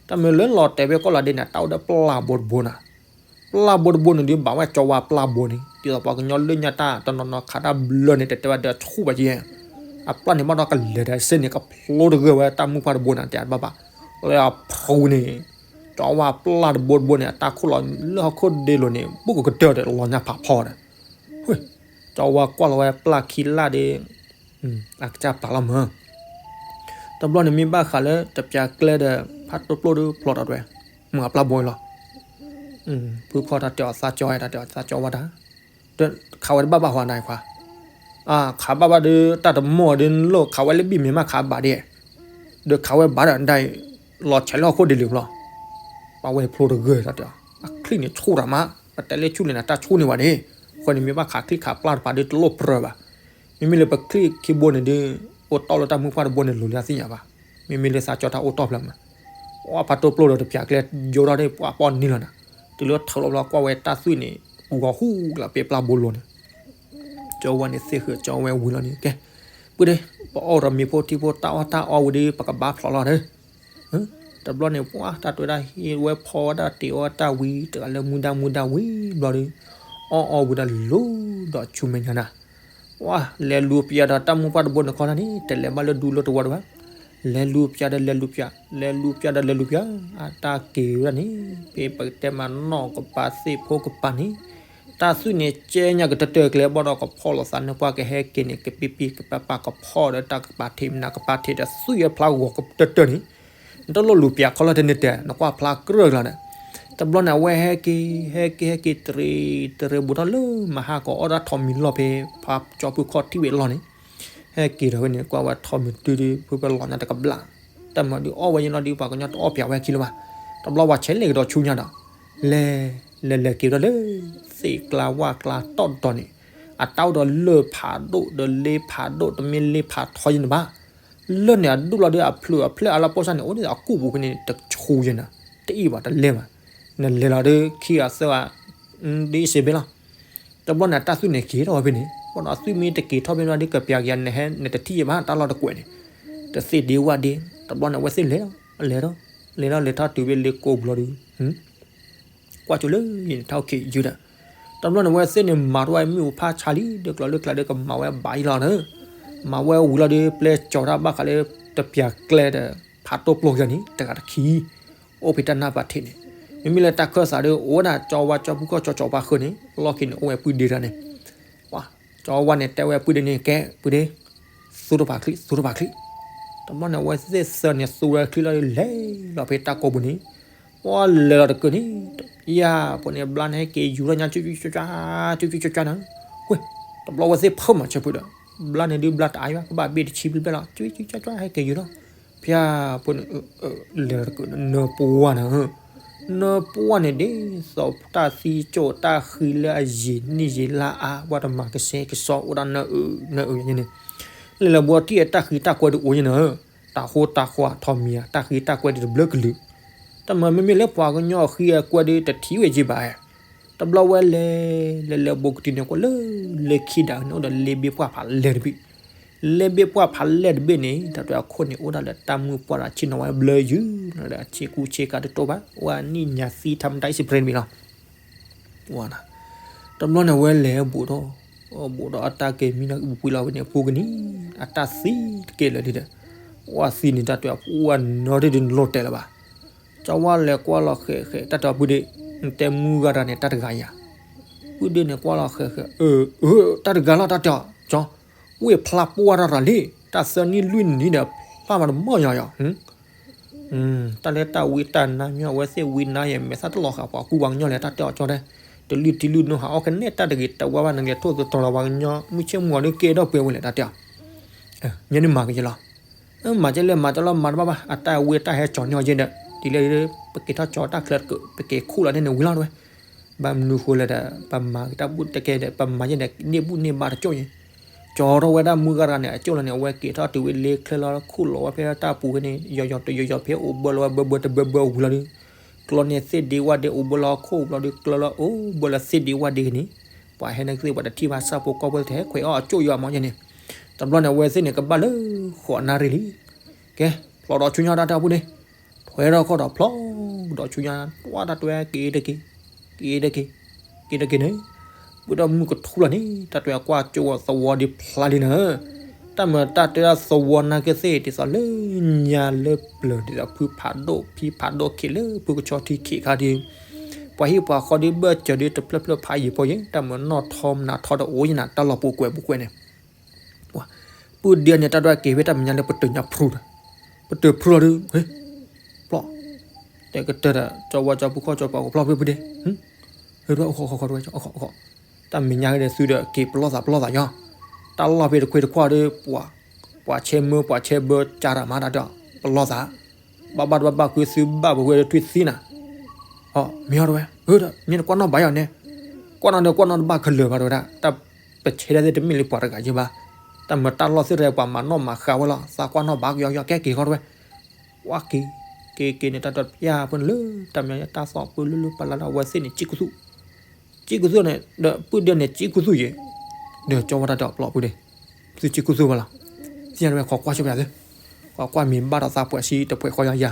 တၢ်မ့ၢ်လၢလီၤတဲာ်ဖဲကီၢ်လီၤဒ့န့ၣ် တၢ်အိၣ်ဒီးပျၢ်ဘိတဘိနၤ, ပျၢ်ဘိတဘိန့ၣ်ဒီး ဘၣ်ဝဲကၠီဝါပျၢ်ဘိန့ၣ် ဒ်သိးပှၤကညီလၢညါတၢ်တနီၤနီၤခးတၢ်ဘျၢန့ၣ် တတဲဝဲဒီးဆူၣ်ဘၣ်က့ၤ, အပျၢ်န့ၣ်ဘၣ်ဒီးကလဲၤဒီးစ့န့ၣ် ကဖျိတဂၢၢ်ဝဲတၢ်မုၢ်ပှၢ်တဘိန့ၣ် တဲအဘၣ်ဘၣ်, လၢအဖူန့ၣ် ကၠီဝါပျၢ်တဘိတဘိန့ၣ် အတၢ်ခိၣ်လီၤလၢဟီၣ်ခိၣ်ဒ့လိၤန့ၣ် ဘူးကကတၢၢ်ဒီးလီၤညါဖးဖီဒီး, ကၠီဝါကွၢ်လီၤဝဲပျၢ်ခံလၢ်ဒီး အကစၢ်ပာ်လီၤမၢ်, တဘျီန့ၣ်မ့ၢ်ဘၣ်ဃးလၢတပျၢ်ကျဲဒီး ဖးတိၢ်ပျိၢ်ဒီးဖျီၣ်တၢ်တဝဲ, မ့ၢ်အပျၢ်ဘိလီၤ, ဖုခီၣ်တၢ်တဲအီၤသးကၠီဝါတၢ်တဲအီၤသးကၠီဝါတၢ်, ခးဝဲတဘၣ်ဘၣ်ဟီနၤခွါ, ခးဘၣ်ဘၣ်ဒီးတၢ်တမီၢ်ဒီးလိၣ်ခးဝဲလၢဘံၣ်မ့ၢ်မးခးဘၣ်ဒဲး, ဒီးခးဝဲဘၣ်ဒီးဒၣ်အံၤ, လီၤဆဲးလၢဟီၣ်ခိၣ်ဒ့လိၤဖျီၣ်, ပာ်ဝဲဖျိတဂၢၢ်တၢ်တဲအီၤ အချံၣ်န့ၣ်ဆူၣ်တၢ်မး, ပတဲလၢဆူၣ်န့ၣ်နတၢ်ဆူၣ်န့ၢ်ဝဲန့ၣ်, အဃိန့ၣ်မ့ၢ်ဘၣ်ခးချံၣ်ခးပျၢ်တပၤဒီးတလိၣ်ပြၢၤဘၣ် မ့မ့ၢ်လၢပချံၣ်ခံဘိန့ၣ်ဒီး အိၣ်တီၢ်လၢတၢ်မုၢ်ပှၢ်တဘိန့ၣ် လိၤလၢအသ့ၣ်ညါဘၣ်. မ့မ့ၢ်လၢသးကၠီတၢ်အိၣ်တီၢ်ဖျါမး, အဖးတိၢ်ပျိၢ်ဒီးတပျၢ်ကျဲယိထီၣ်ဒီးပှၤပီၢ်နံၤလီၤနၤ, တုၤလၢထၢၣ်လီၤဘျီကွၢ်ဝဲတၢ်သွံၣ်န့ၣ် ဂီၤဟူလၢပျၢ်ဘိလိၤန့ၣ်, ကၠီဝါန့ၣ်သ့ၣ်ဃုာ်ကၠီဝဲဝံၤလီၤန့ၣ် ကဲ, ပုၢ်ဒ့, ပအီၣ်ဒီးမ့ၤဖိထံဖိတၢ်အီၣ်တၢ်အီဝံၤဒီး ပကဘၣ်ဖျီၣ်လီၤဒီး တဘျီန့ၣ် ပှၤတၢ်တွဲတၢ်ဟ့ၣ်ဝဲဖီဝဲဒၣ်တ့ၢ်အီၣ်တၢ်ဝံၤ တဂၤလၢမူဒါမူဒါဝံၤဘျီဒီး အီၣ်အီဝံၤဒီးလူၤဒီးဆူမဲာ်ညါနၤ, ပှၤလဲၤလူၤပၠးဒီးတၢ်မုၢ်ပှၢ်တဘိန့ၣ်ခီန့ၣ် တလဲၤဘၣ်လၢဒူလၢတဝီဒံးဘၣ်, လဲၤလူၤပၠးဒီးလဲၤလူၤပၠး လဲၤလူၤပၠးဒီးလဲၤလူၤပၠး, အတၢ်က့ၤဝဲဒၣ်န့ၣ် ဖဲပကတဲမးနီၢ်ကပၤ သ့ၣ်ဖိကပၤန့ၣ် တၢ်သွံၣ်န့ၣ် ကဲညါကတၢၢ်တၢၢ်ကျဲဘၣ်ဒီး ကဖီၣ်လိာ်သးနၢ်ပှၢ် ကဟဲက့ၤန့ၣ် ကပံပံကပၤပၤ ကဖီၣ်ဒီးတၢ်ကပၤထံးမနၤ ကပၤထံးဒီးသွံၣ်အဖျါဂီၤကတၢၢ်တၢၢ်န့ၣ်, နတလိၣ်လူၤပၠးခီလၢတန့ၢ်တဲာ် နကွၢ်ဖျါကြၢးလီၤဒီး, တဘျီန့ၣ် အဝဲဟဲက့ၤ ဟဲက့ၤ ဟဲက့ၤတရံးတရံးဘူးထီၣ်လၢမဟါကီး အီၣ်ဒၣ်ထိးမံၤလီၢ်ဖဲ ဖးကၠီဖုခီၣ်ထံၣ်ဝဲအလီၢ်န့ၣ်, ဟဲက့ၤဒီးဝဲန့ၣ် ကွၢ်ဝဲထိးမံၤတုၤဒုး ဖုဖဲလီၤညါတကဘျၣ်, တၢ်မၤဒုးအီၣ်ဝဲယဲလီၤဒုး ပှၤကညီတအီၣ်ပၠးဝဲခံလၢၤဘၣ်, တဘျီပှၤဆဲးလဲၤကဒီးဆူညါဒီး လဲၤ လဲၤလဲၤက့ၤဝဲဒၣ်လၢ သ့ၣ်ကျါဝၣ်ကျါတီၢ်တီၤန့ၣ်, အတၢ်အိၣ်ဒီးလၢၢ်ဖးဒိၣ်ဒီးလ့ဖးဒိၣ် တမ့ၢ်လ့ဖးထီယဲန့ၣ်ဘၣ်, လၢၢ်န့ၣ်အဒိၣ်လီၤဒီး အဖျၢၣ်အဖျၢၣ်အလီၤပိၢ်စၢ်န့ၣ် အိၣ်ဒ်အကူၣ်ပူၤဖဲန့ၣ် တဆူယဲနၤ, တအ့ၣ်ဘၣ်တလဲၤဘၣ်, နလဲၤလီၤဒီးခံဂၤသၢဂၤ ဒ်အံၤစ့ဘ့လီၤ. တဘျီန့ၣ် အတၢ်သွံၣ်န့ၣ်က့ၤထီၣ်ဝဲဖဲန့ၣ် ဘၣ်ဒီးအသွံၣ်မ့ၢ်တက့ၤထီၣ်ဖဲန့ၣ်ဒီး ကပျးက့ၤနဟဲ နတထံၣ်ယဲဘၣ် တၢ်လီၢ်တကွဲးန့ၣ်, တသ့ဒ့ဝၣ်ဒ့, တဘျီန့ၣ် အဝဲသ့ၣ်လဲၤလီၤ လဲၤလီၤ လဲၤလီၤလဲၤထီၣ်တုၤဖဲလ့ကိပူၤလီၤဒီး ကွၢ်ကၠိလၢယဲန့ၣ် ထီၣ်ခံးယုာ်ဒီး, တဘျီန့ၣ် အဝဲသ့ၣ်န့ၣ် မၤထီၣ်ဝဲမ့ၣ်အူဖးဆါလံ ဒီးကျီၤလၢကျါဒီးကမၤဝဲဘၣ်အံၤလီၤဒီး, မၤဝဲဝံၤလီၤဒီး ပျဲကၠီၤတၢ်ဘၣ်ဃးလၢ တပျးကျဲဒီး ဖးတိၢ်ပျိၢ်ယဲန့ၣ် တဂၤတခံ အိၣ်ဖဲတၢ်နၢ်ပၤထံးန့ၣ်, မ့မ့ၢ်လၢတၢ်ခၢၣ်သးဒီး အိၣ်ဝဲဒၣ်ကၠီဝါကၠီဖုခီၣ်ကၠီကၠီပှၤဃၢၤန့ၣ် လီၢ်ခံန့ၣ် အိၣ်ဝဲပုၢ်ဒ့တဂၤန့ၣ်, ပှၤ ကၠီဝါန့ၣ် တဲဝဲပုၢ်ဒ့န့ၣ် ကဲ ပုၢ်ဒ့ သူတဖးချံ သူတဖးချံ, တဘျီန့ၣ် အဝဲသ့ၣ်သၢန့ၣ် သူဝဲချံလီၤဒီး လဲၤလီၤဖဲတၢ်ကိးပူၤန့ၣ်, ပှၤလဲၤလီၤတကုာ်န့ၣ်, ယၤ ပှၤန့ၣ်ဘျါန့ၣ် ဟဲက့ၤယူၤထီၣ်ညါ ကၠူကၠူကၠူကၠူ ကၠူကၠူကၠူန့ၣ်, ဝဲ, တဘျီဝဲသ့ၣ်ဖၢမၤဆၢဖုဒီး, ဘျါန့ၣ်ဒုးဘျါတအါဘၣ် ကဘၣ်ဘ့ၣ်တဆံဘျဲၣ်ဘျဲၣ်လီၤ ကၠူကၠူကၠူကၠူ ဟဲက့ၤယူၤထီၣ်, ဖဲပှၤန့ၣ် လဲၤလီၤတကုာ်န့ၣ် နၢပှၢ်န့ၣ် နၢပှၢ်န့ၣ်ဒ်သိးတၢ်သံကၠိၣ်တၢ်ဃံလၢအယံာ်နံၣ်ယံာ်လါအါ ပှၤတမၤကဆှဲကဆှီအိၣ်ဒၣ်နၢအုး နၢအုးယဲန့ၣ်, လဲၤလၢဘှီထံၣ်အတၢ်ဃံတၢ်ကွဲဒုးအိၣ်ယဲန့ၣ်, တၢ်ဃိတၢ်ဃီထိးမံၤဧါ တၢ်ဃံတၢ်ကွဲဒုးတဘျၢကလုာ်, တၢ်မၤမ့မ့ၢ်လၢပှၤကညီအဃံအကွဲဒုးတထံၣ်ဝဲယဲဘၣ်ဧါ, တဘျီဝဲလဲၤ လဲၤလဲၤဘိးကတုၤန့ၣ် ကွၢ်လၢ လၢခံဒၣ်န့ၣ်အိၣ်ဒီးလ့ဘ့ၣ်ပှၢ်ဖးလဲၢ်တဘ့ၣ် လ့ဘ့ၣ်ပှၢ်ဖးလဲၢ်တဘ့ၣ်န့ၣ် တၢ်တၢ်အခိၣ်န့ၣ် အိၣ်ဒၣ်လၢတၢ်မုၢ်ပှၢ်ဒီးဆ့ၣ်နီၤဝဲဘျၢယုာ်လီၤဒီး အဆ့ကူဆ့ကၤတတိၢ်ဘၣ် အိၣ်အနံၣ်ညါသံ ထါမတၤအံၣ်စပရ့တမံၤလီၤ. တဘျီန့ၣ် အဝဲလဲၤဘူးထီၣ် ဘူးဒီးအတၢ်က့ၤမံနီၤကပူၤလီၤဝဲန့ၣ်အပူၤကနံၤ အတၢ်သံတက့ၢ်လၢာ်ဒ်ဒီး အိၣ်သံန့ၣ် တၢ်တၢ်အပူၤအနီၢ်ဒ်ဒီးနလိၣ်တဲလၢၤဘၣ်. ကၠီဝါလဲၤကွၢ်လီၤဃဲးဃဲး တၢ်တၢ်အပူၤဒ် နတဲမုၢ်ဂၤတဂၤန့ၣ် တၢ်တဂၤယၤ ပုၢ်ဒ့န့ၣ်ကွၢ်လီၤဃဲးဃဲး အၢ အၢ တၢ်တဂၤလီၤ တၢ်တဲအီၤ ကၠီ ဝ့ၢ်ဖျါပှၢ်တၢ်တၢ်လံ တၢ်သၢနံၣ်လွံၢ်နံၣ်ဒီး ဖျါမးတမီၢ်ယၤယၤ တၢ်လၢတၢ်ဝံတၢ်နါညီ အဝဲသ့ၣ်ဝံနါယဲ မဲာ်သၣ်တလီၤဃာ်ပှၤကူပှၤကညီလဲၣ် တၢ်တဲအီၤကၠီတဲ တလုၢ်ထံလုၢ်နိဟးအီၣ်ကနဲ တၢ်တဂ့ၤတဝါဘၣ် နလဲၤထိၣ်သတြီၤလီၤပှၤကညီ မုၢ်ဆ့ၣ်မုၢ်ဂီၤဒုးကဲထီၣ်ပှဲၤဝဲလဲၣ် တၢ်တဲအီၤ ညါန့ၣ်မၤကယဲလီၤ မၤကဲလဲၣ် မၤကဲလီၤ မၤတဘၣ်ဘၣ် အတၢ်ဝံတၢ်ဟဲကၠီၤန့ၢ်အီၤယဲဒီး ဒ်လဲၣ် ပက့ၤထီၣ်ကၠီတၢ်ချၢတကၢၢ် ပက့ၤခူၣ်လီၤန့ၣ်ဝံၤလီၤတဝဲ ဘၣ်မနုၤဃိလဲၣ်ဒီး ပမၤက့ၤတၢ်ဘူၣ်တကဲဒီး ပမၤယဲဒီး န့ၢ်ဘူၣ်န့ၢ်ဘါတကၠိၣ်ယဲ ကၠီထီၣ်ဝဲဒၣ်မုၢ်ဂၤတဂၤန့ၣ် အကၠိၣ်လီၤန့ၣ် အဝဲက့ၤထီၣ်တုၤဝဲလ့ချၢလီၤ ခူၣ်လီၤဝဲဖဲတၢ်ပူၤဖဲန့ၣ် ယီၤယီၤတယီၤယီၤ ဖဲအိၣ်ဘၢလီၤဝဲဘၢဘၢတဘၢဘၢဝံၤလီၤဒီး ကျီန့ၢ်သ့ၣ်ဒ့ဝၣ်ဒ့ အိၣ်ဘၢလီၤခိၣ်ဘျီဒီး ကျီလီၤအိၣ်ဘၢလီၤသ့ၣ်ဒ့ဝၣ်ဒ့ကန့ၣ် ပှၤဟဲန့ၣ်ကသ့ၣ် ပှၤတထံၣ်ဘၣ်ဆၣ်ဖိကီၢ်ဖိတဟဲခွဲးအီၣ်အကၠိၣ်ယွၤမီၢ်ယဲန့ၣ် တဘျီန့ၣ် အဝဲသ့ၣ်န့ၣ် ကဘၣ်လၢဃိးနၣ်ရံၣ်လံ ကဲ ဖျိးဒီးဆူညါတၢ်တၢ်အပူၤန့ၣ် ထွဲထီၣ်ခီၣ်ဒီးဖျိးဒီးဆူညါ တွၢ်တၢ်တွဲက့ၤတက့ၢ် က့ၤတက့ၢ် က့ၤတက့ၢ်န့ၣ် ဝံၤဒီးမုၢ်ကထူလီၤန့ၣ် တၢ်တွဲကွၢ်ကၠိဝဲသဝီဒံးဖျါလံနၤ တၢ်မၤတၢ်တဲဒၣ်သဝီနာ်က့သ့ၣ် ဒ်သိးလၢညါလၢပျၢၤ ဒ်သိးဖုဖးဒိၣ်ဖံဖးဒိၣ်ခံးလၢဖုကဆီထံခံးခါဒုး ပှၤဟံၣ်ပှၤဃီဒုးဘၢၣ်စၢၤဒုးတဖျၢၣ်ဖျၢၣ်ဖးယံၤဖိယဲၢ် တၢ်မၤနီၢ်ထီမနၤထီဒီးအိၣ်ယနၤ တၢ်လီၢ်ပူၤကွဲးပူၤကွဲးန့ၣ် ပုၢ်ဒ့န့ၣ် တၢ်ဒွးက့ၤဖဲတၢ်မဲာ်ညါလၢပတၢၢ်ညါဖျိဒီး ပတၢၢ်ဖျိလီၤဒုး ဖျိး တဲကတၢၢ်ဒီး ကၠီဝါကၠီဖုခီၣ်ကၠီပှၤကဖျီၣ်ဖဲပုၢ်ဒ့ ဟဲဒွးအိၣ်ဃီဃီဃီ တၢ်မဲာ်ညါဒီးသုဒီးက့ၤပလီၢ်သးပလီၢ်သးညီ တၢ်လီၢ်ဖဲတခွ့တခွါဒီး ပှၤဆဲမၢပှၤဆဲဘၢကၢ်တၢ်မၤတၢ်ဒီး ပလီၢ်သး ဘၣ်ဘၣ်တဘၣ်ဘၣ်ဃုသုဘၣ်ပဝဲဒၣ်ထွံၣ်သံနၤ ဟီ မ့ၢ်ဟီတဝဲ ဒီးမ့ၢ်နကွၢ်နီၣ်ဘၣ်ယၤန့ၣ် ကွၢ်နီၣ်ဒီးကွၢ်နီၣ်တဘၣ်ကလၢၤဘၣ်တဝဲဒၣ် တၢ်ပဆဲဒၣ်သ့ၣ်တမ့ၢ်လၢပှၤတဂၤယဲဘၣ် တၢ်မၤတၢ်လီၢ်သ့ၣ်တဖၣ်ပှၤမၤနီၣ်မၤဃါဝဲလီၤ သးကွၢ်နီၣ်ဘၣ်ကယီကယီ ကဲက့ၤဃီတဝဲ ကွၢ်က့ၤ က့ၤက့ၤန့ၣ် တၢ်တဖၠၣ်ဖိန့ၣ်လၢ တၢ်မဲာ်ညါတၢ်သီၣ်ပၢလၢလၢပလၢ်လၢအဝဲသ့ၣ်န့ၣ် ကံၣ်ကူသူၣ် ကံၣ်ကူသူၣ်န့ၣ် ဒီးပုၢ်ဒ့န့ၣ် ကံၣ်ကူသူၣ်ယဲ ဒီးကၠီဝါတၢ်ဒီးပျီပုၢ်ဒ့ သုကံၣ်ကူသူၣ်ဘၣ်လီၤ သ့ၣ်ညါတဝဲ ခိးကွၢ်ဆိပယၤသု ခိးကွၢ်မ့ၢ်ဘၣ်ဒီးသးပှၢ်ဆံတပှဲၤဃီယၤယၤ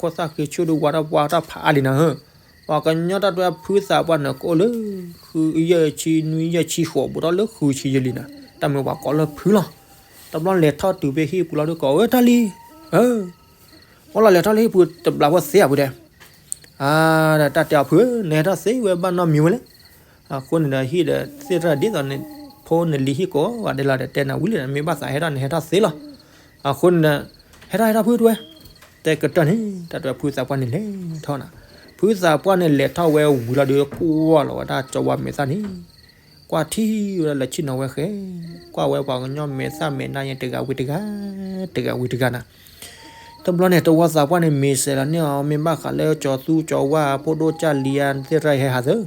တၢ်ခိၣ်သၣ်ဃံဆူၣ်ဒုးဝါထီၣ်ပှၢ်ထီၣ်ဖးအါလံနၤဧၢ, ပှၤကညီတၢ်တွဲဖုသးပှၢ်န့ၣ် ကအိၣ်လၢ ဃုယဲၢ်ဆံနွံယဲၢ်ဆံဃိး ဘူးထီၣ်လၢဃုဆံယဲၢ်လံနၤ, တၢ်မ့ၢ်ပှၤကိးလၢဖုလီၤ. တဘျီလဲၤထီၣ်တုၤဖဲဟံၣ်ပူၤလီၤဒုး ကိးဝဲတၢ်လံၤ, အၢ အိၣ်လီၤလဲၤထီၣ်လၢဟံၣ်ပူၤတဘျီဖိသ့အပူၤဒဲး, အါ တၢ်တဲအီၤဖုဧၢ နဟဲထီၣ်သ့ဝဲဘၣ်နီတမံၤဝဲလဲၣ်. အဃိန့ၣ်ဒီးဟံၣ်ဒီးသ့ၣ်တဖၣ်ဒ်သိးန့ၣ် ဖိနလံၤဟံၣ်ကိးဂၤဒဲးလီၤဒီး တဲနၤဝံၤလံဒီး မ့ၢ်ဘၣ်သးဟဲထီၣ်န့ၣ် ဟဲထီၣ်သ့လီၤ. အဃိန့ၣ်ဒီး ဟဲထီၣ်ဟဲထီၣ်ဖုတဝဲ, တဲကတၢၢ်န့ၣ် တၢ်တဲဖုသးပှၢ်န့ၣ်လဲၤထီၣ်နၤ, ဖုသးပှၢ်န့ၣ်လဲၤထီၣ်ဝဲဝံၤလီၤဒီး ကွၢ်လီၤဝဲဒၣ်ကၠီဝါမဲာ်သၣ်န့ၣ် ကွၢ်ထံဝဲဒၣ်လၢဆ့ၣ်နီၤဝဲဃဲ, ကွၢ်ဝဲပှၤကညီမဲာ်သၣ်မဲာ်နါယဲတဂၤဝံၤတဂၤ, တဂၤဝံၤတဂၤနၤ. တဘျီန့ၣ် တဝီသးပှၢ်န့ၣ် မ့ၢ်စဲးလီၤန့ၢ်အီၤ မ့ၢ်ဘၣ်ဃးလၢကၠီၤသူကၠီၤဝါ ဖိဒိၣ်ကၢ်လံၤဧါ သ့ၣ်တဖၣ်ဟဲဟးသၢ,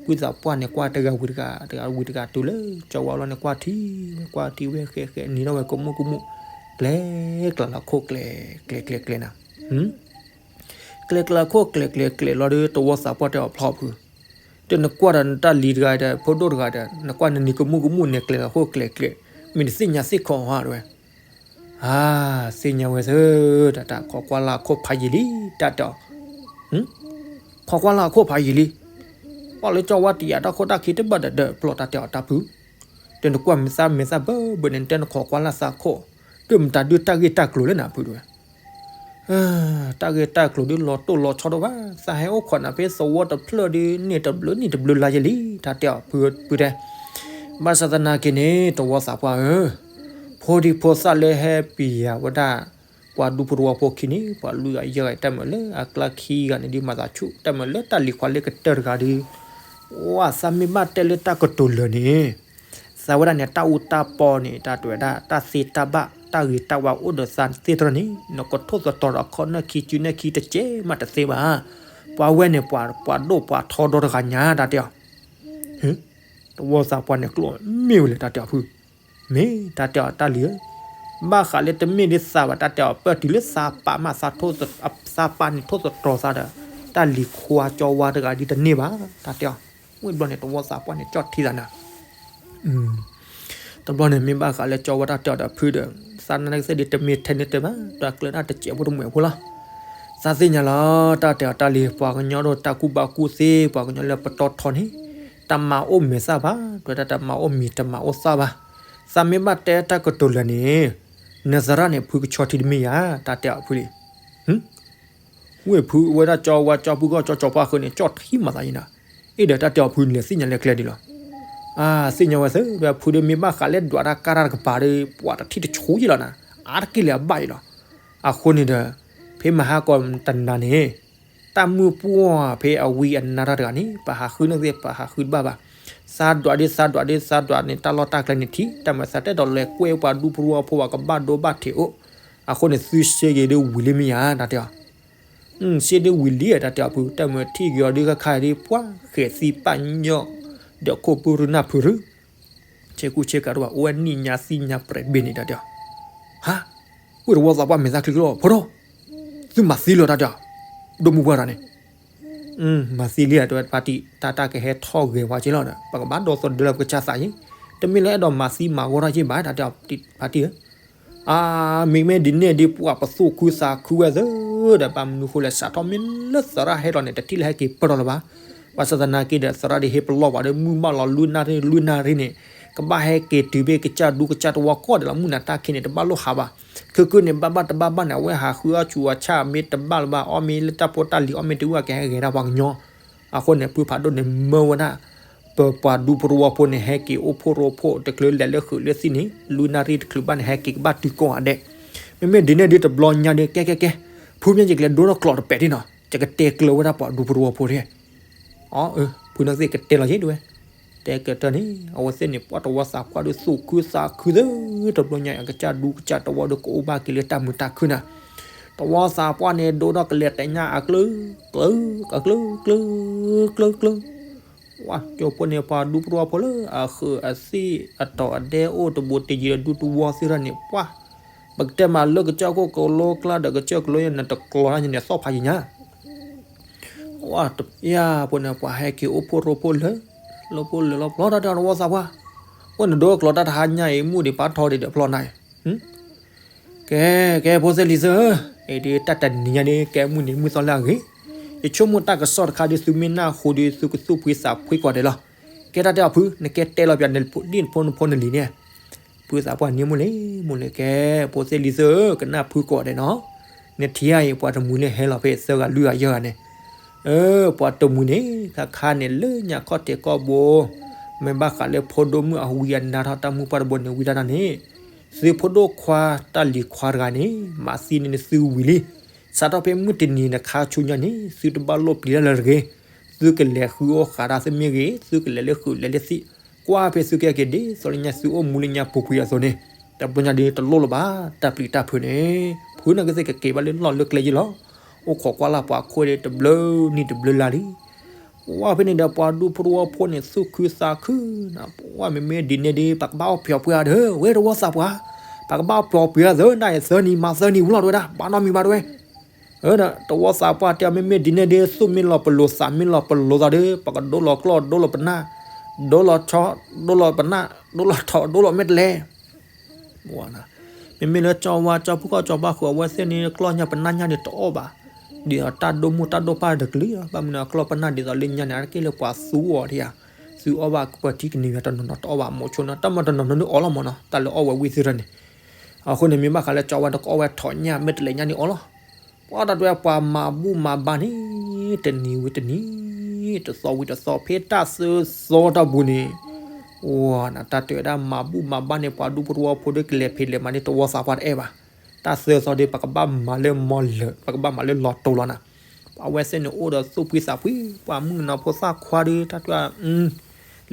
ဖုသးပှၢ်န့ၣ် ကွၢ်တဂၤဝံၤတဂၤ တဂၤဝံၤတဂၤတုၤလၢကၠီၤဝါလီၤန့ၣ် ကွၢ်ထံဝဲ ကွၢ်ထံဝဲဃဲဃဲ နံၤထီၣ်ဝဲကမူၣ်ကမူၣ်, ကျဲကျးလီၤခိၣ်ကျဲကျဲကျဲကျဲနၤ ကျဲကျးလီၤခိၣ်ကျဲကျဲကျဲလီၤဒီး တဝီသးပှၢ်တဲအီၤဖျီဖု, တဲနကွၢ်ဒီးနတၢ်လံၤတဂၤဒီး ဖိဒိၣ်တဂၤဒီး နကွၢ်နနံၤကမူၣ်ကမူၣ်န့ၣ် ကျဲလီၤခိၣ်ကျဲကျဲ, မ့ၢ်တသ့ၣ်ညါသ့ၣ်ခီဧါတဝဲ, အါ သ့ၣ်ညါဝဲသၢ, တၢ်တၢ်ခိးကွၢ်လၢ်အခိၣ်ဖးယံာ်လံ တၢ်တဲအီၤ, ခိးကွၢ်လၢ်အခိၣ်ဖးယံာ်လံ, ပှၤလၢကၠီၤဝါတယာ်တၢ်ခိၣ်တၢ်ခံတဘၣ်ဒီး ဒီးဖျီတၢ်တဲအီၤတၢ်ဖု, တဲနကွၢ်မဲာ်သၣ်မဲာ်သၣ်ဘၢဘၢန့ၣ် တဲနခိးကွၢ်လၢ်သးခိၣ်, ဒုးမတၤဒုးတၢ်ဂ့ၢ်တၢ်ကျိၤလၢနၤဖုတဝဲ တၢ်ဂ့ၢ်တၢ်ကျိၤဒုးလီၤတိၢ်လီၤဆီဒိၣ်ဘၣ်, သးဟဲအိၣ်ခိးနၤဖဲသဝီတဖျၢၣ်ဒုး န့ၢ်တဘျုးနံၣ်တဘျုးလါယဲလံ, တၢ်တဲအီၤဖုဖုတဲ, ဘၣ်ဆၣ်သနာ်က့န့ၣ် တဝီသးပှၢ်ဧၢ, ဖိဒံဖိသၣ်လၢဟဲပျံၤယၤဝဲဒၣ် ပှၤဒူဖိတဝီဖိခံန့ၣ် ပှၤလွံၢ်ဂၤယဲၢ်ဂၤ တၢ်မၤလၢအကျါခံဂၤန့ၣ်ဒုးမၤသးဆူၣ်, တၢ်မၤလၢတၢ်လံၤခွါလၢကတၢၢ်တဂၤဒုး ဝဲသးမ့ၢ်ဘၣ်တဲလၢတၢ်ကတိၤလၢာ်န့ၣ် သးဝဲဒၣ်န့ၣ် တၢ်အူတၢ်ပီန့ၣ် တၢ်တဲဝဲဒၣ် တၢ်သ့တၢ်ဘၣ် တၢ်ဂ့ၤတၢ်ဝါအိၣ်ဒီးသးသ့တြီန့ၣ် နကထိၣ်သတြီၤဒီးခီနၢၣ်ခံစုနၢၣ်ခံတကဲးမးတသ့ဘၣ်. ပှၤဝဲန့ၣ် ပှၤဒိၣ်ပှၤထီဒီတဂၤညါ တၢ်တဲအီၤ. တဝီသးပှၢ်န့ၣ်ကျိၣ်မ့ၢ်ဝဲလဲၣ် တၢ်တဲအီၤဖု. မ့ၢ်တၢ်တဲအီၤတၢ်လံၤဧၢ, ဘၣ်ဃးလၢတမ့ၢ်ဒ်သးဘၣ် တၢ်တဲအီၤ ပၢၢ်တုၤလၢသးပာ်မး သးပာ်န့ၣ်ထိၣ်သတြီၤသးဒီး တၢ်လံၤခွါကၠီဝါတဂၤဒ်တန့ၢ်ဘၣ် တၢ်တဲအီၤ. ဝံၤဘျီန့ၣ် တဝီသးပှၢ်န့ၣ် ကၠီၣ်ထံသးနၤ တဘျီန့ၣ် မ့ၢ်ဘၣ်ဃးလၢကၠီဝါတၢ်တဲအီၤဒီးဖုဒီး သးနာ်က့သ့ၣ်ဒ်တမ့ၢ်ထဲန့ၣ်တဲဘၣ် တၢ်ကျၢၤဒၣ်တစဲးဖိတမှဲးဖိလီၤ. သးသ့ၣ်ညါလီၤ တၢ်တဲအီၤတၢ်လံ ပှၤကညီဒိၣ်တၢ်ကူၣ်ဘၣ်ကူၣ်သ့ ပှၤကညီလၢပတီၢ်ထီန့ၣ် တၢ်မၤအိၣ်မဲာ်သၣ်ဘၣ် တဲဝဲဒၣ်တၢ်မၤအိၣ်မံၤတမၤအိၣ်သၣ်ဘၣ်. သးမ့ၢ်ဘၣ်တဲတၢ်ကတိၤလၢာ်န့ၣ် နသရၣ်န့ၣ် ဖုကဆီထံတမ့ၢ်ယၤ တၢ်တဲအီၤဖုလံ. ဝ့ၢ်ဖုဝဲဒၣ်ကၠီဝါကၠီဖုကီၢ်ကၠီကၠီပှၢ်ဃုာ်န့ၣ် ကၠီထံမၤသးယံၤနၤ, အ့ၣ်ဒီးတၢ်တဲအီၤဖုလဲၤသ့ၣ်ညါလၢကျဲဒ်လီၤ. အါ သ့ၣ်ညါဝဲသ့ၣ် ဖုဒ်မ့ၢ်ဘၣ်ဃးလၢဒွးတၢ်ကၢ်တၢ်တကပၤဒီး ပှၤတထံၣ်တဆူယံၤလီၤနၤ, အါတက့ၢ်လၢအဘၣ်အံၤလီၤ. အဃိန့ၣ်ဒီး ဖဲမဟါကီတနၤန့ၣ် တၢ်မုၢ်ပှၢ်ဖဲအဝံအနါတၢ်တဂၤန့ၣ် ပဟးဃုန့ၣ်သ့ၣ် ပဟးဃုတဘၣ်ဘၣ်. သးဒွးဒ်သးဒွးဒ်သးဒွးန့ၣ် တၢ်လီၢ်တၢ်ကျဲန့ၣ်ထံၣ် တၢ်မၤသးတဲဒီးလဲၤကွဲပှၤဒူဖိတဝီဖိ အကဘၣ်ဒိဘၣ်ထံးအိၣ်. အဃိန့ၣ်သုရှ့ဂ့ၤဒ်ဝံၤလံမ့ၢ်ယၤ တၢ်တဲအီၤ ရှ့ဒ်ဝံၤလံ တၢ်တဲအီၤဖု တၢ်မၤထံၣ်က့ၤအီၤဒ်ခါခါဒ် ပှၤဃဲၤသံပာ်ညီၣ် ဒီးခိၣ်ပုၢ်ရူနၢ်ဖုရူ ဆ့ကူဆ့ကၤတဘၣ် အိၣ်ဝဲနံၣ်ညါသံညါပြဲးဘ့ၣ်န့ၣ် တၢ်တဲအီၤ. ဟါ, ဝ့ၢ်တဝီသးပှၢ်မဲာ်သၣ်ချံကျိ ဖိဒိၣ်, သုမၤသံလၢၤ တၢ်တဲအီၤ, ဒိၣ်မုၢ်ပှၢ်တဂၤန့ၣ် မၤသံလံ တဲဝဲဖါတံၢ် တၢ်တၢ်ကဟဲထီၣ်ဂဲၤဝဲက့ၤလီၤဒီး ပကဘၣ်ဒိးသဒၢလၢပကစၢ်သးယံၤ, တမ့ၢ်လၢအဲၣ်ဒိးမၤသံမၤဂီၢ်ထီၣ်က့ၤဘၣ် တၢ်တဲအီၤဖါတံၢ်ဧၢ. အါ မ့မ့ၢ်ဒ်န့ၣ်ဒ်ပှၤပသူၣ်ခုသးခုဝဲသ့ၣ်ဒီး ဘၣ်မနုၤဃိလဲၣ် စးထီၣ်မ့ၢ်လၢသရၣ်ဟဲလီၤန့ၣ် တထံၣ်လၢဟဲက့ၤပၢၢ်ထီၣ်လၢၤဘၣ်. ဘၣ်ဆၣ်သနာ်က့ဒီး သရၣ်ဒ်ဟ့ၣ်ပလီၢ်ပှၤဒီး မုၢ်ဘၣ်လီၤလွံၢ်နၣ်ရံၣ် လွံၢ်နၣ်ရံၣ်န့ၣ် ကဘၣ်ဟဲက့ၤတုၤဘၣ်ကစၢ်ဒူကစၢ်တဝီကိးဂၤဒဲးလီၤ မုၢ်နၤတၢ်ခံးန့ၣ် တဘၣ်လိၣ်ဟးဘၣ်. ခဲကနံၣ်န့ၣ် ဘၣ်ဘၣ်တဘၣ်ဘၣ်န့ၣ် အဝဲဟးဃုအီၣ်ဆူးအီၣ်ဆၣ်မ့ၢ်တဘၣ်လၢၤဘၣ် အီၣ်မ့ၢ်လၢတၢ်ဖိတၢ်လံၤ အီၣ်မ့ၢ်တဝံၣ် အကဟဲဂဲၤဒၣ်ပှၤကညီ. အဃိန့ၣ် ဖုဖးဒိၣ်န့ၣ်မၢဝဲဒၣ် ပပှၤဒူဖိတဝီဖိန့ၣ် ဟဲက့ၤအိၣ်ဖှိၣ်ရိဖှိၣ် တချုးလဲၤလၢဃုာ်လၢသံၣ်န့ၣ် လွံၢ်နၣ်ရံၣ်တချုးဘၣ်န့ၣ် ဟဲက့ၤကဘၣ်တုၤကိးဂၤဒဲး. မ့မ့ၢ်ဒ်န့ၣ်ဒ်တဘျီညါဒ် ကဲကဲကဲ, ဖုမ့ၢ်ယကလဲၤဒိနီၢ်ကျိးတပဲာ်ဒ်နီၤ ယကတဲကျၢၤဝဲဒၣ်ပှၤဒူဖိတဝီဖိဒ် အၢ ဖုန့ၣ်သ့ၣ်ကတဲလီၤယ့ၣ်ဒ်ဝဲ, တဲကတၢၢ်န့ၣ် အဝဲသ့ၣ်န့ၣ် ပှၤတဝီသးပှၢ်ဒီးသူၣ်ခုသးခုသ့ၣ် တဘျီညါအကစၢ်ဒူကစၢ်တဝီဒီးကအိၣ်ဘၣ်က့ၤလၢတၢ်မုာ်တၢ်ခုၣ်နၤ. တဝီသးပှၢ်န့ၣ် ဒိဒီးကလဲၤတဲညါအကျၢၤ ကျၢၤ အကျၢၤ ကျၢၤ ကျၢၤ ကျၢၤ ဝါ ကၠိဖိန့ၣ် ပှၤဒူဖိတဝီဖိလၢ အဃုာ်အသံၣ်အတီၤအဒဲအိၣ်တဘူးတယံၤဒီးဒူတဝီသ့ၣ်တဖၣ်န့ၣ် ပှၤ ပကတဲမးလၢကစၢၢ်ခိၣ်ကလိကျါဒီးကစၢၢ်ကလိန့ၣ် တကျိၤတၢ်န့ၣ် သီၣ်ဖးယံၤညါ ဝါ တယၢ်ဖိန့ၣ် ပှၤဟဲက့ၤအိၣ်ဖှိၣ်ရိဖှိၣ်လၢ လၢဖှိၣ်လၢလီၤဖျီတၢ်တဝီသးပှၢ်, အိၣ်နဒိကျိၤတၢ်တဟါညါအံၤ မူၣ်ဒံးပာ်ထီၣ်ဒံးဒီးဖျီနၤအံၤ ကဲ ကဲ ဖိသ့ၣ်လံၤသ့ၣ်ဧၢ, အံၤဒ်တၢ်တနံၤညါဒ် ကဲမုၢ်နံၤမုၢ်သီလၢအဂ့ၤ, ယဆိကမိၣ်တၢ်ကစီၣ်တခါဒ်သုမ့ၢ်နၢ်ဟူဒ်သုကသူၣ်ဖှံသးဖှံကိးဂၤဒဲးလီၤ. ကဲတၢ်တဲအီၤဖု နကဲတဲလီၤပျးနဒ်နဖိနဖိနလံၤန့ၣ်, ဖုသးပှၢ်န့ၣ်မုၢ်လံ မုၢ်လံကဲ, ဖိသ့ၣ်လံၤသ့ၣ်ဧၢ, ကနၢ်ဖုကိးဂၤဒဲးနီၤ, နထံၣ်အံၤ ပှၤတမှံၤလၢဟဲလီၤဖဲသၢဂၤလွံၢ်ဂၤယဲၢ်ဂၤန့ၣ်, အၢ ပှၤတမှံၤန့ၣ် ခါခါန့ၣ် လၢညါခီၣ်ထံးကီၢ်ဘိ မ့ၢ်ဘၣ်ဃးလၢဖိဒိၣ်မုၣ်အဝံအနါထီၣ်တၢ်မုၢ်ပှၢ်တဘိန့ၣ် ဝံတၢ်တၢ်န့ၣ်, သုဖိဒိၣ်ခွါတၢ်လံၤခွါတဂၤန့ၣ် မၤသံန့ၢ်သုဝံၤလံ. စးထီၣ်ဖဲမုၢ်တနံၤနခါဆူညါန့ၣ် သုတဘၣ်လိၣ်ပျံၤတၢ်လၢၤတဂ့ၤ, သုကလဲၤဃုအီၣ်ဃးတၢ်သ့ၣ်မ့ၢ်ဂ့ၤ, သုကလဲၤလၢဃုာ်လဲၤလၢသံၣ်, ကွၢ်ဖဲသုကဲက့ၤဒ်သိးလၢညါသုအိၣ်မူလၢညါပူၤကွံာ်အသိးန့ၣ်, တဘျီညါဒ်တလိၣ်လၢၤဘၣ် တၢ်ပျံၤတၢ်ဖုးန့ၣ်, ဖုန့ၣ်ကသ့ၣ်ကက့ၤဘၣ်လၢလီၢ်လၢကျဲယ့ၢ်လီၤ. အိၣ်ခိးကွၢ်လၢ်ပှၤခိၣ်ဒ်တဘျုးနံၣ်တဘျုးလါလံ ပှၤဖဲန့ၣ်ဒီးပှၤဒူဖိတဝီဖိန့ၣ် သူၣ်ခုသးခု, ပှၤမ့မ့ၢ်ဒ်န့ၣ်ဒ် ပကဘၣ်အီၣ်ပျီပှဲၤအါဒီး ဝဲတဝီသးပှၢ်, ပကဘၣ်အီၣ်ပျီပှဲၤအါသၢ နအံၤသၢနံၤမၤသၢနံၤဝံၤလီၤတဝဲဒၣ် ဘၣ်နီတမံၤဘၣ်တဝဲ, ဒီးတဝီသးပှၢ်တဲအီၤ မ့မ့ၢ်ဒ်န့ၣ်ဒ် သူၣ်မ့ၢ်လီၤပလိာ်သးမ့ၢ်လီၤပလိာ်သးဒီး ပကဒိလီၤကျီၢ်ဒိလီၤပနၢ်, ဒိလီၤဆီ ဒိလီၤပနၢ် ဒိလီၤထီၣ်ဒိလီၤမဲာ်တလဲ မ့မ့ၢ်လၢကၠီဝါကၠီဖုကီၢ်ကၠီပှၢ်ဃုာ်အဝဲသ့ၣ်န့ၣ် ကျီၢ်ညါပနၢ်ညါန့ၣ်တအီၣ်ဘၣ်, ဒ်သိးတၢ်ဒိၣ်မိၢ်တၢ်ဒိၣ်ပၢ်တကလုာ်, ဘၣ်မနုၤအကျီၢ်ပနၢ်ဒ်သိးလၢညါန့ၣ် အါတက့ၢ်လၢပှၤသူအီၤဒံးဧါ, သုအီၣ်ဘၣ်ပၢၤထံကနံၤယၤတနီၤနီၤတအီၣ်ဘၣ် မိးဆိနီၤ တၢ်မၤတနီၤနီၤန့ၣ်အီၣ်လီၤမးနီၤ တၢ်လၢအီၣ်ဝဲဝံၣ်သ့ၣ်တဖၣ်န့ၣ်, အဃိန့ၣ်မ့ၢ်ဘၣ်ဃးလၢကၠီဝါဒီးကအီၣ်ဝဲထီၣ်ညၣ်မဲာ်တလဲညါန့ၣ်အီၣ်လီၤ. ပှၤတၢ်တဲဝဲပှၤမၤဘူၣ်မၤဘါန့ၣ် တနံၤဝံၤတနံၤ, တသီဝံၤတသီ ဖဲတၢ်သၢသီတၢ်ပူၤန့ၣ်, အိၣ်နတၢ်တဲဝဲဒၣ်မၤဘူၣ်မၤဘါန့ၣ် ပှၤဒူဖိတဝီဖိဒီးကလဲၤဖံးလဲၤမၤန့ၣ် တဝီသးပှၢ်တအဲၣ်ဘၣ်, တၢ်သၢသီဒီး ပကဘၣ်မၤလၢမီလၢာ် ပကဘၣ်မၤလၢလီၤတိၤလီၤနၤ, အဝဲသ့ၣ်န့ၣ်အိၣ်ဒီးသူၣ်ဖှံသးဖှံ, ပှၤမုၣ်ကနီၤဖိသၣ်ခွါဒီး တၢ်တဲဝဲ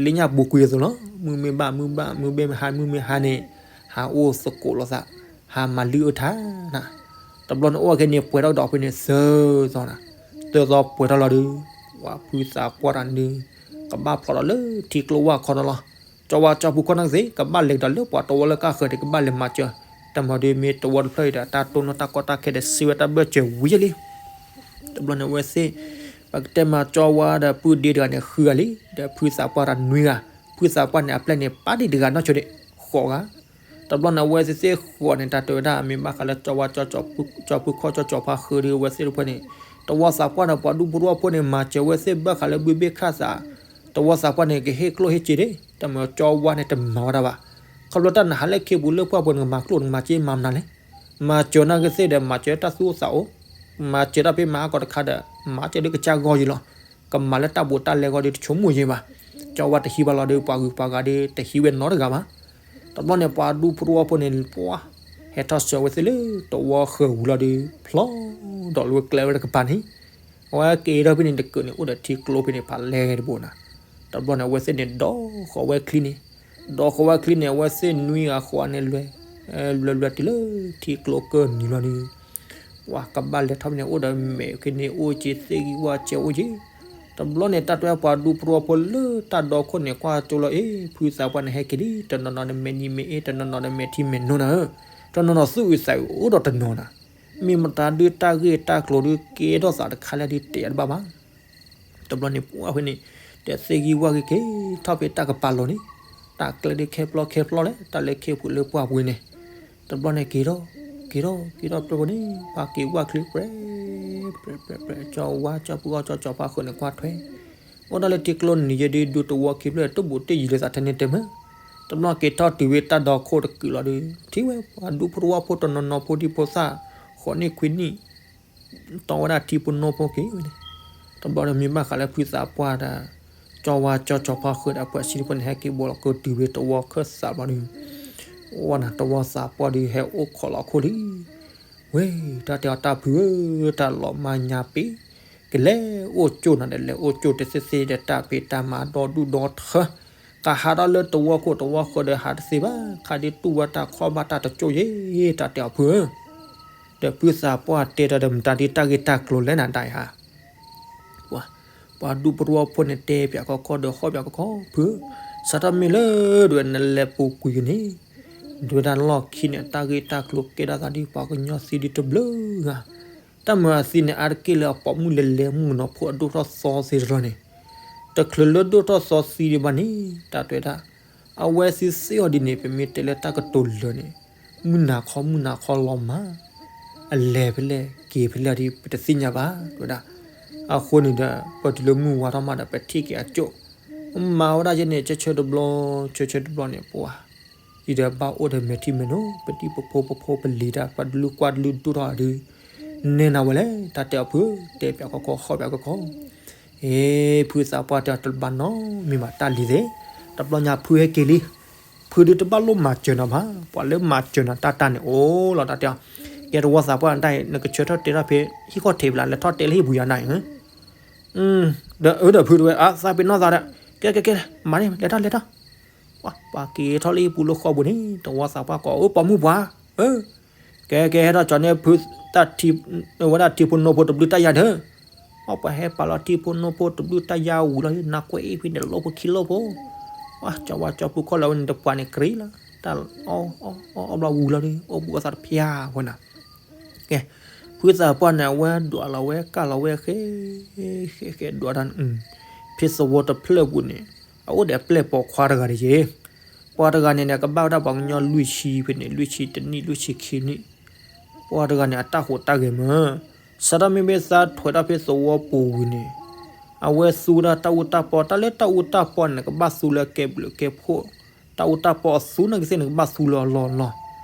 လၢညါပူၤကွံာ်အသိးလီၤ, မုၢ်မ့ၢ်ဘၣ်မုၢ်ဘၣ် မုၢ်မ့ၢ်ဟါမုၢ်မ့ၢ်ဟါန့ၣ်, ဟးအိၣ်သကိးလိာ်သး, ဟးမၤလုၢ်အၢထါနၤ, တဘျီန့ၣ်အိၣ်ဝဲခဲန့ၣ် ပှဲၤထီၣ်ကဒီးဖဲန့ၣ်သၢသီနၤ, သၢသီပှဲၤထီၣ်လီၤဒီး, ပှၤဖုသးပှၢ်တဂၤန့ၣ်, ကဘၣ်ဖျီဒီးလၢထံကျိဝၢ်ခီနီၤလီၤ, ကၠီဝါကၠီဖုကီၢ်န့ၣ်ကသ့ၣ် ကဘၣ်လဲၤကဒီးလၢပှၤတဝီလၢကါဃၢၤဒီး ကဘၣ်လဲၤမၤစၢၤ, တၢ်မၤဒီးမ့ၢ်တဝီတဖျၢၣ်အံၤဒီး တၢ်တိၢ်နီၣ်တၢ်ကီတၢ်ခဲဒီးစံးဝဲတၢ်ဘၢၣ်စၢၤဝံၤလံ တဘျီန့ၣ်အဝဲသ့ၣ်, ပကတဲမၤကၠီဝါဒီးပုၢ်ဒ့တဂၤန့ၣ် ဃုဂၤလံ, ဒီးဖုသးပှၢ်တဂၤနွံဂၤ, ဖုသးပှၢ်န့ၣ် အပျဲၢ်န့ၣ် ပာ်ဒံးတဂၤနီၢ်ဆိဒံး, ဃိးဂၤ, တဘျီန့ၣ် အဝဲသ့ၣ်သ့ၣ်ဃီန့ၣ် တၢ်တဲဝဲဒၣ် မ့ၢ်ဘၣ်ဃးလၢကၠီဝါ ကၠီဖုခီၣ် ကၠီကၠီဖါဃုာ်ဒီး အဝဲသ့ၣ်တဖၣ်န့ၣ် တဝီသးပှၢ်န့ၣ် ပှၤဒူဖိတဝီဖိန့ၣ် မၤစၢၤဝဲသ့ၣ်ဘၣ်ဃးလၢဘုဘ့ၣ်ခၣ်သး, တဝီသးပှၢ်န့ၣ် ကဟ့ၣ်ကျိၣ်ဟ့ၣ်စ့ဒၣ်, တၢ်မ့ၢ်ကၠီဝါန့ၣ် တမၤဝဲဒၣ်ဘၣ်. ခီဖျိတၢ်နဟးလၢခ့ပူၤလၢပှၢ်ပူၤန့ၣ် ကမၤကျိၣ်နကမၤစ့မၤမနုၤလဲၣ်. မၤစၢၤနာ်က့သ့ၣ်ဒီး မၤစၢၤတၢ်သူၣ်အိၣ်သးအိၣ်, မၤစၢၤတၢ်ဖဲမၤအါကီးတခါဒီး မၤစၢၤဒ်ကစၢ်ဂီၢ်ယံၤလီၤ. ကမၤလၢတၢ်ဘူးတၢ်လဲဂီၢ်ဒီး တဆိကမိၣ်ယဲဘၣ်. ကၠီဝါတဟံးဘၣ်လီၤဒီး ပှၤဂုၤပှၤဂၤဒီး တဟံးဝဲနီတဂၤဘၣ်. တဘျီန့ၣ် ပှၤဒူဖိတဝီဖိန့ၣ် ပှၤဟဲထီၣ်ဆှၢဝဲသ့ၣ်လၢတဝီဃၢၤဝံၤလီၤဒီး ဖျီဒီးလၢဝဲကျဲဝဲတကပၤန့ၣ် အဝဲက့ၤထီၣ်ဖဲန့ၣ်တကုာ်န့ၣ် အိၣ်ဒီးထံကျိဖဲန့ၣ် ဖးလဲၢ်တဘိနၤ. တဘျီန့ၣ် အဝဲသ့ၣ်န့ၣ် ဒိးဃီၤဝဲချံန့ၣ်, ဒိးဃီၤဝဲချံန့ၣ် အဝဲသ့ၣ်နွံဂၤဃီန့ၣ်လွဲ, လွဲလွဲတုၤလၢထံကျိကၢၢ်နံၤလီၤဒီး ပှၤကဘၣ်လဲၤထီၣ်ဖဲန့ၣ် အိၣ်ဒီးမဲာ်ကန့ၢ်အိၣ်က့ၤ သ့ၣ်ဂံၢ်ဝၣ်ကဲအိၣ်က့ၤ. တဘျီန့ၣ် တၢ်တဲပှၤဒူဖိတဝီဖိလၢတၢ်ဒီခိၣ်န့ၣ် ကွၢ်ကၠိလီၤအ့ၣ် ဖုသးပှၢ်န့ၣ်ဟဲက့ၤလံ, တနီၤနီၤန့ၣ်မဲာ်နံၤမဲာ်အ့ၣ်, တနီၤနီၤန့ၣ်မဲာ်ထံမဲာ်နိနၤဧၢ, တနီၤနီၤသူၣ်အုးသးအုးအိၣ်ဒီးတနီၤနၤ. မ့ၢ်မတၤဒုးတၢ်ဂ့ၢ်တၢ်ကျိၤဒုးကဲထီၣ်သးတခါလၢဒုးတဲတဘၣ်ဘၣ်. တဘျီန့ၣ် ပှၤဖဲန့ၣ် တဲသ့ၣ်ဂံၢ်ဝၣ်ဂ့ၤက့ၤထီၣ်ဖဲတၢ်ကပၤလီၤန့ၣ်, တၢ်ကျဲဒုးခဲဖျီခဲဖျီလဲၣ် တၢ်လၢခ့ပူၤလၢပှၢ်ပူၤန့ၣ်. တဘျီန့ၣ်က့ၤထီၣ်, က့ၤထီၣ်က့ၤထီၣ်ဖဲန့ၣ် ပှၤက့ၤဝၣ်ချံပြဲ ပြဲ ပြဲ ပြဲ ကၠီဝါ ကၠီဖုခီၣ် ကၠီကၠီဖါဃုာ်န့ၣ် ကွၢ်ထွဲ အိၣ်ဒၣ်လၢထံကျိနံၤယဲဒုး ဒူတဝီခံဖျၢၣ် တဘူးတယံၤလၢသးထဲန့ၣ်တဲမ့ၢ်. တဘျီက့ၤထီၣ်တုၤဝဲတၢ်ဒီခိၣ်တကုာ်လီၤဒီး ထံၣ်ဝဲပှၤဒူဖိတဝီဖိတနီၤနီၤဖိဒံဖိသၣ် ဃိးနံၣ်ခွံနံၣ် တီဝဲဒၣ်ထံဖိနိဖိက့ၤဝဲန့ၣ်. တဘျီဒီးမ့ၢ်ဘၣ်ဃးလၢဖုသးပှၢ်ဒီး ကၠီဝါကၠီကၠီဖါဃုာ်ဒီး အပှၤဆံးတဖၣ်န့ၣ် ဟဲက့ၤဘိးလီၤက့ၤတုၤဝဲတဝီခၢၣ်သးဘျီဒီး ဝဲနၤတဝီသးပှၢ်ဒီး ဟဲအိၣ်ခိးလီၤခိၣ်လံ. ဝဲ တၢ်တဲအီၤတၢ်ဖုဧၢ, တၢ်လီၤမၢ်ညါပ့ၤ, ကလဲၤအိၣ်ကၠိၣ်နၤဒီး လဲၤအိၣ်ကၠိၣ်တသ့သ့ဒီး တၢ်ဖံးတၢ်မၤဒီဒူၣ်ဒီထၢ, ကဟးထီၣ်လၢတဝီခိၣ်တဝီဃၢၤဒီး ဟးတသ့ဘၣ်, ခါဒုးတူၢ်ဘၣ်တၢ်ခီၣ်ဘၣ်တၢ်တကၠိၣ်ယဲ, တၢ်တဲအီၤဖုဧၢ. ဒီးဖုသးပှၢ်တဲတၢ်ဒီး မတၤဒုးတၢ်ဂ့ၢ်တၢ်ကျိၤလဲၣ်နၤဒၣ်အံၤဟါ ပှၤဒူဖိတဝီဖိန့ၣ် တဲပၠးခီခီဒီး ဟီၣ်ပၠးခီခီ ဖုဧၢ, စးထီၣ်မ့ၢ်လၢဒ်ဝဲနလဲၤပူၤကွံာ်က့ၤန့ၣ်, ဒ်ဝဲဒၣ်လီၢ်ခံန့ၣ် တၢ်ဂ့ၢ်တၢ်ကျိၤကဲထီၣ်သးဒ်ပှၤကညီသံဒ်တဘျုးဂၤ, တၢ်မၤအသံန့ၣ် အါတက့ၢ်လၢအပိာ်မုၣ်လဲၤလဲၤမုၣ်ကနီၤဖိအဒိၣ်ထီၣ်သီသ့တရီန့ၣ်, တချုးလၢဒိၣ်ထီၣ်သီသံဒံးဘၣ်န့ၣ် တၢ်တဲဝဲဒၣ်, အဝဲသ့ၣ်သ့ၣ်အီၤဒ်န့ၣ် ပမ့ၢ်တဲလၢတၢ်ကတိၤလၢာ်န့ၣ်, မုၢ်နၤခီမုၢ်နၤခီလီၤမၢ် အလဲၤဖဲလဲၣ်က့ၤဖဲလဲၣ်ဒ်ပတသ့ၣ်ညါဘၣ် တဲဝဲဒၣ်. အဃိန့ၣ်ဒီး ပတုၤလၢမုၢ်ဝါထီၣ်မးဒီး ပထံၣ်က့ၤအကၠိၣ်, မၤဝဲဒၣ်ယဲန့ၣ် ဆၢဆၢတဘျီ ဆၢဆၢတဘျီန့ၣ် ပှၤ ယဒီးဘၣ်အိၣ်ဒီးမဲာ်ထံမဲာ်နိ ပဒံပဖိပဖိပလံၤတၢ် ပှၤတလုကွၢ်တလုဒိၣ်ထီၣ်ဒီး နဲနၤဝဲလဲၣ် တၢ်တဲအီၤဖု တဲပၠးခီခီ ဟီၣ်ပၠးခီခီ အ့ ဖုသးပှၢ်တဲအီၤတဘၣ်နီတမံၤဘၣ် တၢ်လံၤသ့ၣ်, တဘျီညါဖုဟဲက့ၤလံ, ဖုဒုးတဘၣ်လိၣ်မၤစၢၤနၤဘၣ်, ပှၤလၢမၤစၢၤနၤတၢ်တၢ်န့ၣ်အိၣ်လီၤ တၢ်တဲအီၤ, ကဲတဝီသးပှၢ်တၢ်အံၤ နကဆၢထီၣ်တဲထီၣ်ဖဲ ဟံၣ်ခီၣ်ထံးဖဲလၢ လဲၤထီၣ်တဲလၢဟံၣ်ပူၤယၤနၤအံၤ, ဒီးအၢဒီးဖုတဝဲ အါ သးပ့ၤနီၣ်သးဒီး, ကဲကဲကဲ မၤန့ၣ် လဲၤထီၣ်လဲၤထီၣ်, ပှၤက့ၤထီၣ်လၢဟံၣ်ပူၤလၢဃီပူၤန့ၣ် တဝီသးပှၢ်ကိး အၢ ပိာ်မုၣ်ပှၤ, ကဲကဲ ဟဲထီၣ်ကၠီန့ၣ်ဖု ဝဲဒၣ်ထံဖိနိဖိတဘျုးတၢ်ယါဒီး, အပှၤဟဲပာ်လီၤထံဖိနိဖိတဘျုးတၢ်ယါဝံၤလီၤ နကွဲးအံၤဖဲန့ၣ် လိၣ်ဖိခံလိၣ်ဖိ, ကၠီဝါကၠီဖုခီၣ်လၢဝဲန့ၣ် တပှၤန့ၣ်ကြံလီၤ, တၢ်အီအီအီအီဘျီဝံၤလီၤဒီး အိၣ်ဘူးအသးတဖျါဝဲနၤ ကဲ, ဖုသးပှၢ်န့ၣ် အဝဲဒွးလီၤဝဲကၢ်လီၤဝဲဃဲ, ဃဲဃဲဒွးတၢ်, ဖဲသဝီတဖျၢၣ်ပူၤန့ၣ် အအိၣ်ဒီးအပျဲၢ်ပိာ်ခွါတဂၤတယဲၢ်, ပှၤတဂၤန့ၣ်န့ၣ် ကဘၣ်ဝဲဒၣ်ပှၤကညီလွံၢ်ဆံဖဲန့ၣ် လွံၢ်ဆံတနံၣ် လွံၢ်ဆံခံနံၣ်, ပှၤတဂၤန့ၣ် အတၢ်ဟူးတၢ်ဂဲၤမး, စးထီၣ်မ့မ့ၢ်သးထွဲထီၣ်ဖဲသဝီပူၤဝံၤန့ၣ်, အဝဲသူဝဲဒၣ်တၢ်အူတၢ်ပီ, တၢ်လၢတၢ်အူတၢ်ပီန့ၣ် ကဘၣ်သူလၢကဲဘျုးကဲဖှိၣ်, တၢ်အူတၢ်ပီအသူနာ်က့သ့ၣ်န့ၣ် ကဘၣ်သူလၢအလီၢ်လီၢ်,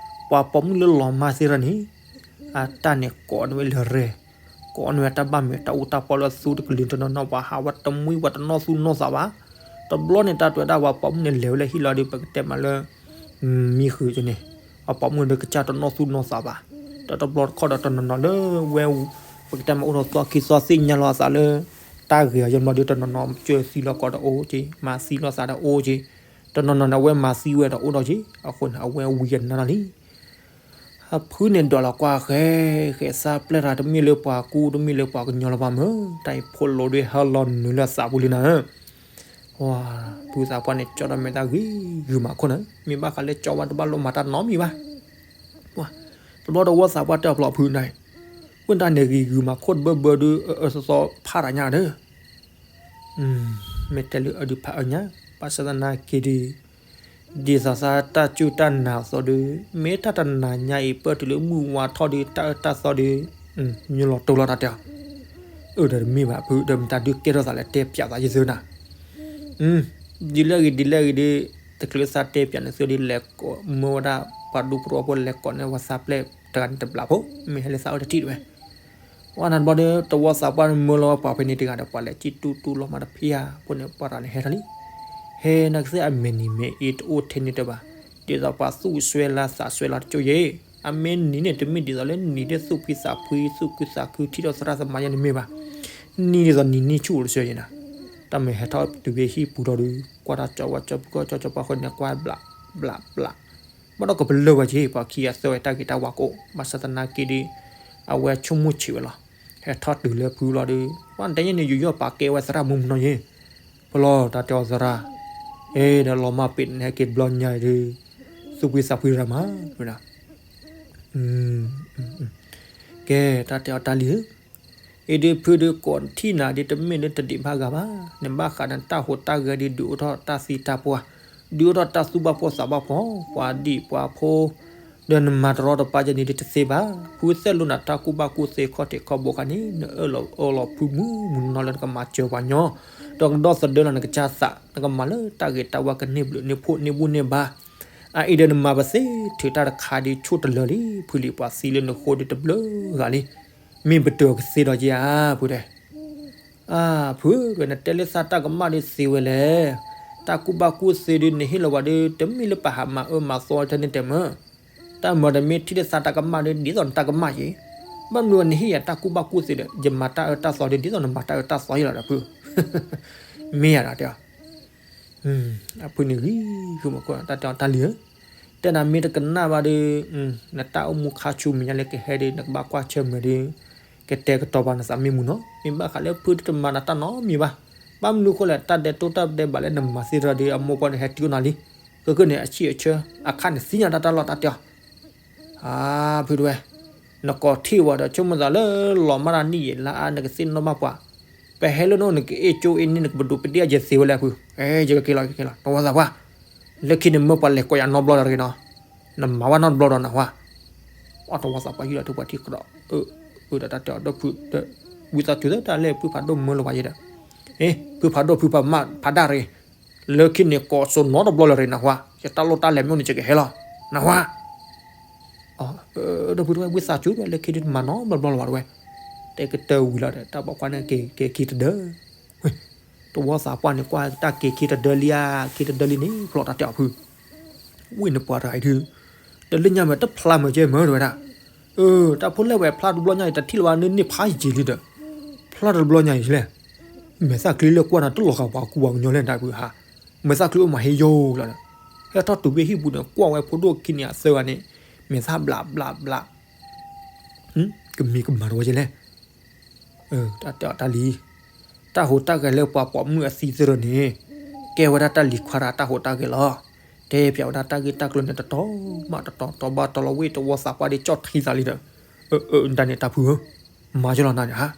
ပှၤပိာ်မုၣ်လၢလီၤမၢ်သ့ၣ်တဖၣ်န့ၣ်, အတၢ်န့ၣ်ကိးန့ၢ်ဝဲလၢရဲၣ်, ကိးန့ၢ်ဝဲတၢ်ဘၣ်မုာ် တၢ်အူတၢ်ပီလၢသူတကလုာ်တနီၤနီၤ ပှၤဟးဝဲတမှံဝဲတနီၢ်သူၣ်နီၢ်သးဘၣ်, တဘျီန့ၣ် တၢ်တဲဝဲဒၣ်ပှၤပိာ်မုၣ်န့ၣ် လဲၤဝဲလၢဟံၣ်လီၤဒီး ပကတဲမးလၢ မံဃုာ်က့န့ၣ်, ပှၤပိာ်မုၣ်ဒီးကစၢ်တနီၢ်သူၣ်နီၢ်သးဘၣ်, ဒီးတဘျီတခီၣ်ဒီးတနီၤနီၤလၢဝဲ, ပကတဲမးအိၣ်ဒီးသီခံသီသ့ၣ်ညါလီၤအသးလၢ တၢ်ဂ့ၤအယဲၢ်ဘျီဒီး တနီၤနီၤကၢသံလီၤကီးဒီးအိၣ်က့, မၤသံလီၤသးဒီးအိၣ်က့, တနီၤနီၤန့ၣ် အဝဲမၤသံဝဲဒီးအိၣ်ဒီးက့, အဃိန့ၣ် အဝဲဝံၤကနၤလီၤလံ အဖုန့ၣ်ဒွးလီၤကွၢ်ဃဲ, ဃဲသးပျဲၢ်တၢ်တမ့ၢ်လၢပှၤကူတမ့ၢ်လၢပှၤကညီလၢၤဘၣ်မး, တၢ်အံၤဖိးလိဒုးဟဲလီၤနုာ်လၢအသးပူၤလံနၤဧၢ, ဖုသးပှၢ်န့ၣ် ကၠီဒီးမဲာ်သၣ်ဂံၤဂုာ်မးခိၣ်နၤ, မ့ၢ်ဘၣ်ဃးလၢကၠီဝဲတဘၣ်လိၣ်မၤတၢ်နီတမံၤဘၣ်, တဘျီတဝီသးပှၢ်တဲအဖျီဖုန့ၣ်, ဝဲတၢ်န့ၣ်ဂံၤဂုာ်မးခိၣ်တဘၢဘၢဒုး အၢအၢသီသီဖးတၢ်ညါဒီး မ့ၢ်တဲလၢအဒုးဖးအၢညါ, ဘၣ်ဆၣ်သနာ်က့ဒီး, ဒ်သိးသးတၢ်စူၢ်တၢ်နာ်အသိးဒီး မ့ၢ်တၢ်တနၤညါအံၤ ပၢၢ်တုၤလၢမုၢ်ဝါထီၣ်ဒီး တၢ်အၢတၢ်သီဒီး ညိလီၤတိၢ်လီၤတၢ်တဲအီၤ. အၢ ဒီးတမ့ၢ်ဘၣ်ဖု ဒီးမတၤဒုးကဲထီၣ်သးလဲၣ် တဲပၠးသးယသုနၤ. ဒ်လဲၣ်ဂ့ၤဒ်လဲၣ်ဂ့ၤဒီး တချုးသးတဲပၠးန့ၣ်သုဒီး လဲၤကိးမၢဝဲဒၣ် ပှၤဒူပရိအဖိလဲၤကိးန့ၢ်ပှၤသးပှၢ်တဂၤန့ၣ်တဘျီဖိ မ့ၢ်ဟဲလၢသးအိၣ်တထံၣ်တဝဲ ဝဲန့ၣ်တဘျီဒီး တဝီသးပှၢ်န့ၣ်မၢလီၤဝဲပှၤဖဲန့ၣ်တဂၤဒီး ပှၤလဲၤစံၣ်တူၢ်တူၢ်လီၤမးတဖၣ်ဧါ အဃိန့ၣ် ပှၤတဂၤန့ၣ်ဟဲထီၣ်လံ. ဟဲနကစ့ၢ်အမဲာ်နံၤမဲာ်အ့တအိၣ်ထဲန့ၣ်တဘၣ်, ဒ်သိးပှၤသူၣ်စွဲလၢသးစွဲလီၤတကၠိယဲၢ်, အမ့ၢ်နံၤန့ၣ် တမ့ၢ်ဒ်သိးလၢနံၤဒ်သိးဖှံသးဖှံ သူၣ်ခုသးခု ထံၣ်ထီၣ်သရၣ်သမါယဲၢ်န့ၣ်မ့ၢ်ဘၣ်. နံၤဒ်သိးနံၤနံၣ်ဆူၣ်အိၣ်တစၢၤယဲၢ်နၤ, တၢ်မ့ၢ်ဟဲထီၣ်တုၤဖဲဟံၣ်ပူၤထီၣ်ဒီး ကွၢ်တၢ်ကၠီဝါကၠီပူၤကီၢ်ကၠီကၠီပှၤဃီန့ၣ် ကွၢ်ဘျးဘျးဘျး ဘၣ်ဒီးကပလၢၢ်ဝဲက့ၤ ပှၤခံဂၤသၢဂၤတၢ်ဂ့ၤတၢ်ဝါကအိၣ် ဘၣ်ဆၣ်သနာ်က့ဒီး အဝဲဆိကမိၣ်ဆံးဝဲလီၤ. ဟဲထီၣ်တုၤလၢဖုလီၤဒီး ပှၤတဲညါန့ၣ် ယူးယီၣ်ပာ်ကဲဝဲသရၣ်မုၣ်မနီၤယ့ၣ်, ဖဲလီၤတၢ်တဲအီၤသရၣ်, အဲၣ်ဒီးလီၤမၢ်ပ့ၤန့ၣ်ဟဲက့ၤတဘျီညါအံၤဒီး သူၣ်ဖှံသးဖှံရၤမး, ကဲတၢ်တဲအီၤတၢ်လံၤဧၢ အံၤဒုးဖုဒုးကိးထံၣ်နၤဒ် တမ့ၢ်လၢတဒံးဘၣ်ဂၤဘၣ်, နဘၣ်ဃးနတၢ်ဟူးတၢ်ဂဲၤဒ် ဒုးအိၣ်ထီၣ်တၢ်သံတၢ်ပှၢ်, ဒုးအိၣ်ထီၣ်တၢ်သူၣ်ဘၣ်ဖှီၣ်သးဘၣ်ဖှီၣ်, ပှၤဒံးပှၤဖိ, ဒီးနမၤတရီတပါယဲန့ၣ်ဒ်တသ့ဘၣ်. ဖုသဲလိနၤတၢ်ကူၣ်ဘၣ်ကူၣ်သ့ခီၣ်ထံးခီၣ်ဘိခါန့ၣ် နအၢၣ်လီၤအီလီၤဖုမုၢ်မုၢ်နီၢ်နီၢ်လၢနကမၤစၢၤပှၤညီ, ဒီးကဒီသဒၢလီၤနကစၢ်သး, နကမၤလၢတၢ်ဂ့ၤတၢ်ဝါကန့ၢ်ဘျုးန့ၢ်ဖှိၣ်န့ၢ်ဘူၣ်န့ၢ်ဘါ အအံၤဒီးနမၤပသ့ထုးတၢ်တခါဒ်ဆိၣ်တလၢာ်လံ, ဖုလံၤပှၤသံလၢနဃိဒီးတဘျုးဂၤလံ, မ့ၢ်ပတၢၤကသ့ဒီးက့ၤဧါ, ဖုတဲ, အါ ဖုဧၢ နတဲလၢသးတၢ်ကမၣ်ဒ်သ့ဝဲလဲၣ်, တၢ်ကူၣ်ဘၣ်ကူၣ်သ့ဒ်နဟ့ၣ်လီၤဝဲဒီး တမ့ၢ်လၢပဟးမၤအၢမၤသီထဲန့ၣ်တဲမၢ်, တၢ်မၤတမ့ၢ်ထံၣ်လၢသးတၢ်ကမၣ်ဒီး ဒ်သိးနတၢ်ကမၣ်က့ၤ, ဘၣ်မနုၤနဟ့ၣ်ယၤတၢ်ကူၣ်ဘၣ်ကူၣ်သ့ဒီး ယမၤတၢ်အၢတၢ်သီဒီး ဒ်သိးနမၤတၢ်အၢတၢ်သီယ့ၣ်လီၤဒီးဖု, မ့ၢ်ယၤဒီးတဲ အဖုန့ၣ်ဂံၢ် ဖုမၤကွၢ်တၢ်တဲအီၤတၢ်လံဧၢ, တဲနၤမ့ၢ်တကနၣ်ဘၣ်ဒီး နတၢ်အိၣ်မူခါဆူမဲာ်ညါလၢကဟဲဒီး နကဘၣ်ကွၢ်ဆၢၣ်မဲာ်ဒီး ကတဲာ်ကတီၤပာ်နသးမ့ၢ်မုာ်နီၤ, မ့ၢ်ဘၣ်ဃးလၢဖုတမၤနၤတၢ်နီတမံၤဘၣ်, ဘၣ်မနုၤဃိလဲၣ် တၢ်ဒဲးတိၢ်တၢ်ဒဲးဘးလၢနမၤသ့တၢ်ဒီး အမိၢ်ပှၢ်န့ၣ်ဟဲတုၤအိၣ်နၤလံ, ခဲကနံၣ်န့ၣ် အဆံၣ်အဆၢ အခါန့ၣ်သ့ၣ်ညါတၢ်တၢ်လီၢ်တၢ်တဲအီၤ အါ ဖုတဲဝဲ, နကိးထံၣ်ဝဲဒီး ဆိကမိၣ်သးလၢလီၤမၢ်တၢ်နံၣ်ယံာ်လါအါ နကသ့ၣ်နီၣ်ဘၣ်ပှၤ, ပဟဲလၢနအိၣ်နကအ့ၣ်ကၠိအ့ၣ်န့ၣ် နကပဒိးပဒ့ၣ်အယဲၢ်သ့ဝဲလဲၣ်ဖု, ယကက့ၤလီၤ ယကက့ၤလီၤ တဝီသးပှၢ်, လၢခံန့ၣ်မၢပှၤလဲၤကိးယၤနီတဘျီဒီးတဂ့ၤနီၤ, နမၤဝဲနီတဘျီဒီးနဟါ, အတဝီသးပှၢ်ဟံၣ်လီၤထူပှၤထံၣ်ကဒီး, အၢ ဒီးတၢ်တဲအီၤဒီးဖု, ဝံသးစူၤသတးလဲၣ်ဖုဖးဒိၣ်မၢလီၤပှၤယဲဒီး, အ့ ဖုဖးဒိၣ်ဖုဖးမၢ်ဖးဒၣ်တဂ့ၤ လၢခံန့ၣ်ကိးစိနီတဘျီလၢၤရ့နဟါ, ယတၢ်လိၣ်တၢ်လဲၤမ့ၢ်အိၣ်န့ၣ် ယကဟဲလီၤ, နဟါ, ဒီးဖုတဲဝဲဝံသးစူၤလၢခံဒုးတမၤနီတဘျီလၢၤဘၣ်တဲဝဲ, တဲကတၢၢ်ဝံၤလီၤဒီး တၢ်ပိာ်ခွါန့ၣ်က့ၤက့ၤခံတဒၢ, တဝီသးပှၢ်န့ၣ် ကွၢ်တၢ်က့ၤခံတဒၢလံဧါ ခံတဒၢလံန့ၣ် ဖျီတၢ်တဲအီၤဖု ဝံၣ်န့ၣ်ပှၤတဂၤအံၤဒုး, တလၢညါမ့ၢ်တဖျါမ့ၢ်ကဲမ့ၢ်တဲဝဲဒၣ်, တၢ်ဖိလဲၣ်ဝဲဖျါတဘျီညါအံၤ တထံၣ်လၢၤဘၣ်န့ၣ်န့ၢ်ဖးယံာ်လံဒီး, ဖျါတဘျီညါအံၤလဲၣ်, မဲာ်သၣ်ချံလၢကွၢ်နၤတလီၤဂာ်ပှၤကူပှၤကညီလဲၣ်ဒၣ်ဖုဟါ, မဲာ်သၣ်ချံအိၣ်မးဟ့ယိလီၤ, ဟဲထီၣ်တုၤဖဲဟံၣ်ပူၤန့ၣ် ကွၢ်ဝဲဖိဒိၣ်ခံန့ၣ်အသၢဂၤန့ၣ်, မဲာ်သၣ်ဘျးဘျးဘျး ကမံၤကမၤတဝဲကလဲၣ်, တၢ်တဲအီၤတၢ်လံၤ, တၢ်ဟူးတၢ်ဂဲၤလၢပှၤပိာ်မုၣ်အသံသ့ၣ်တဖၣ်န့ၣ်, ကဲဝဲဒၣ်တၢ်လံၤခွါတၢ်ဟူးတၢ်ဂဲၤလီၤ. တဲပၠးဝဲဒၣ်တၢ်ဂ့ၢ်တၢ်ကျိၤန့ၣ် တတီၤမးတတီၤ တီၤဘၣ်တီၤလီၤဝဲ တဝီသးပှၢ်ဒ်ကၠီၣ်ထံသးလံဒီး, တၢ်န့ၣ်တၢ်ဖုဧၢ, မၤကၠီလီၤနၤန့ၣ်ဧါ,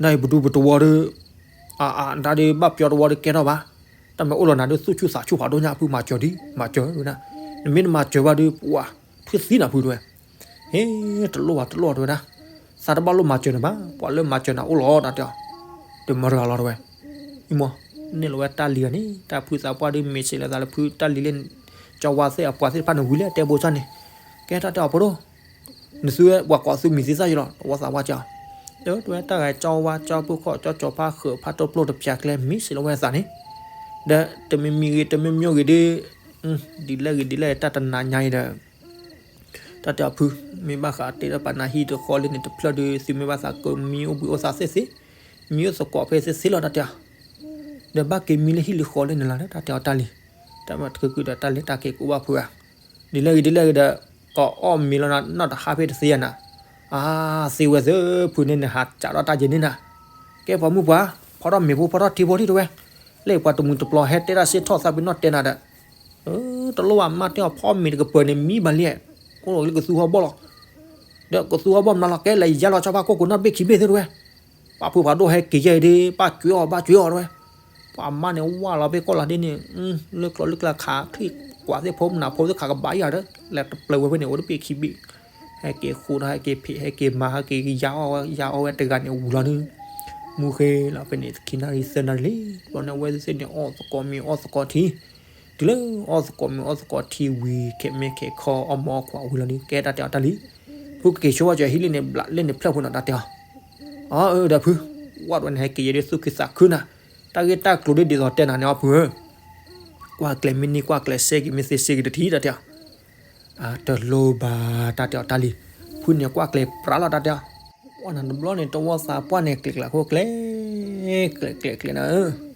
နအံၤပဒူပတဝီဒီး, အအတၢ်ဒုးဘၣ်ပၠီတဝီဒီးကဲထီၣ်ဘၣ်, တၢ်မ့ၢ်အိၣ်လီၤနၤဒုးသူၣ်ဆူၣ်သးဆူၣ်ဖးဒိၣ်ညါဖုမၤစၢၤဒံး မၤစၢၤဝဲဒၣ်, နမ့ၢ်တမၤစၢၤဘၣ်ဒုး ပှၤ, ထွံၣ်သံနၤဖုတဲဝဲ, ဟ့ တလိၣ်ဘၣ်တလိၣ်တဲဝဲဒၣ်, သးတဘၣ်လိၣ်မၤစၢၤနၤဘၣ် ပှၤလၢမၤစၢၤနၤအိၣ်လီၤတၢ်တဲအီၤ, တမၤတဂၤလီၤတဲဝဲ, အံၤမ့ၢ်, န့ၣ်လီၤဝဲတၢ်လံၤဂၤန့ၣ် တၢ်ဖုသးပှၢ်ဒုးမ့ၢ်စံးလၢသးလၢဖုတၢ်လံၤလၢ, ကၠီဝါသ့ၣ်အပှၤသ့ၣ်တဖၣ်န့ၣ်ဝံၤလၢတဲဘိဆၣ်န့ၣ်, ကဲတၢ်တဲအီၤဖိဒိၣ် နသုဝဲပှၤကိးသုမံၤသံသၣ်ယလီၤ တဝီသးပှၢ်ကၠီ, ဒီးတဝဲတၢ်ဂၤကၠီဝါကၠီဖိခိၣ်ကၠီကၠီဖးဃုာ်ဖးတိၢ်ပျိၢ်တပျၢ်ကျဲမံစံးလီၤဝဲသးန့ၣ်, ဒီးတမံၤမံၤဂ့ၤ တမံၤမံၤဂ့ၤဒီး, ဒ်လဲၣ်ဂ့ၤဒ်လဲၣ်တၢ်တနၤညါအံၤဒီး, တၢ်တဲအီၤဖု, မ့ၢ်ဘၣ်ဃးတဲတၢ်ပာ်နၤဟံၣ်တဃီလၢန့ၣ်တဖျၢၣ်ဒီး သုမ့ၢ်ဘၣ်သးကမံအိၣ်ဘှံးအိၣ်သးသ့ၣ်သ့, မံအိၣ်သကိးဖဲသ့ၣ်သ့လီၤတၢ်တဲအီၤ, ဒီးဘၣ်က့ၤမံလၢဟံၣ်လၢဃီလၢန့ၣ်လီၤ တၢ်တဲအီၤတၢ်လံၤ, တၢ်မၤတချုးခုဒီးတၢ်လဲၤတၢ်က့ၤကအိၣ်ဘၣ်ဖုဧါ ဒ်လဲၣ်ဂ့ၤဒ်လဲၣ်ဂ့ၤဒီး, ကအီၣ်မ့ၤလီၤနၤနီၢ်တဟါဖဲတသ့ဧါနၤ, အါ, သ့ဝဲသ့ၣ်ဖုန့ၣ်နဟးစးထီၣ်တၢ်ယဲန့ၣ်နၤ, ကဲပှၤမုၣ်ပှၢ်, ဖီထီၣ်မ့ၤဖိဖီထီၣ်ထံဖိထံၣ်တဝဲ, လၢပှၤတမုာ်တပျီၤဟဲတဲတၢ်စ့ၢ်ထီၣ်သးပ့ၤနီၣ်တဲနၤဒီး, တလိၣ်ဘၣ်မးတဲအီၤဖီမ့ၤတကပၤန့ၣ်မံဘၣ်လံ, အိၣ်လီၤလၢကသူဟီၣ်ဘီၣ်လီၤ, ဒီးကသူဟီၣ်ဘီၣ်မနုၤလီၤ ကဲလဲၤယါလီၤဆီဖါခိၣ်ကိးနီၣ်ဘ့ၣ်ခံဘ့ၣ်သ့ၣ်တဝဲ, ပာ်ဖုဖးဒိၣ်ဟဲက့ၤယဲအံၤဒ် ဘၣ်ကွံာ်အီၤဘၣ်ကွံာ်အီၤတဝဲ, ပှၤမါန့ၣ်ဝၢ်လီၤဖဲကီၢ်လီၤဒ်န့ၣ်, လၢကျိၤလၢကျဲခးချံၣ် ကွၢ်သ့ၣ်ဖိမနုၤဖိသ့ၣ်ခးကဘၣ်ယၤဒီး လဲၤတပျၢၤဝဲဖဲန့ၣ် အိၣ်တဘ့ၣ်ခံဘ့ၣ်, ဟဲက့ၤဃိဒီး ဟဲက့ၤဖံး ဟဲက့ၤမၤ ဟဲက့ၤယါအီၣ်ဝဲ ယါအီၣ်ဝဲတဂၤန့ၣ်ဝံၤလီၤဒုး, မူဃ့လီၤ ဖဲန့ၣ်ခံနၣ်ရံၣ်သၢနၣ်ရံၣ်လံ, ဘျီန့ၣ် အဝဲသ့ၣ်န့ၣ် အီၣ်သကိးမ့ၤအီၣ်သကိးထံ, တုၤလၢအီၣ်သကိးမ့ၤအီၣ်သကိးထံဝံၤ ခဲမ့ၢ်ခဲခီအီၣ်မ့ၤအီၣ်ကွၢ်ဝံၤလီၤဒုး ကဲတၢ်တဲအီၤတၢ်လံ, ဖုကက့ၤဆိဝဲကၠီၤဟံၣ်လၢန့ၣ် ဘျးလၢန့ၣ်ဖျၢၣ်ဖိနီၤ တၢ်တဲအီၤ, အၢ ဒီးဖု, ဝဲဒၣ်ဝဲန့ၣ် ဟဲက့ၤယဲဒ်သူၣ်ခုသးခုနၤ, တၢ်ဂ့ၢ်တၢ်ကျိၤဒ်ဒ်သိးတဲနၤန့ၣ်အီၤဖုဧၢ ကွၢ်ကျဲၤမ့ၢ်န့ၢ်ကွၢ်ကျဲၤစဲက့ၤ မ့ၢ်သ့စ့က့ၤတထံၣ် တၢ်တဲအီၤ, တလိၣ်ဘၣ် တၢ်တဲအီၤတၢ်လံ, ဖုန့ၣ်ကွၢ်ကျဲၤပြးလီၤ တၢ်တဲအီၤ, ဝဲနၤတဘျီန့ၣ် တဝီသးပှၢ်န့ၣ် ကျဲၤကျဲၤခိၣ်ကျဲၤ, ကျဲၤကျဲၤကျဲၤနၤဧၢ,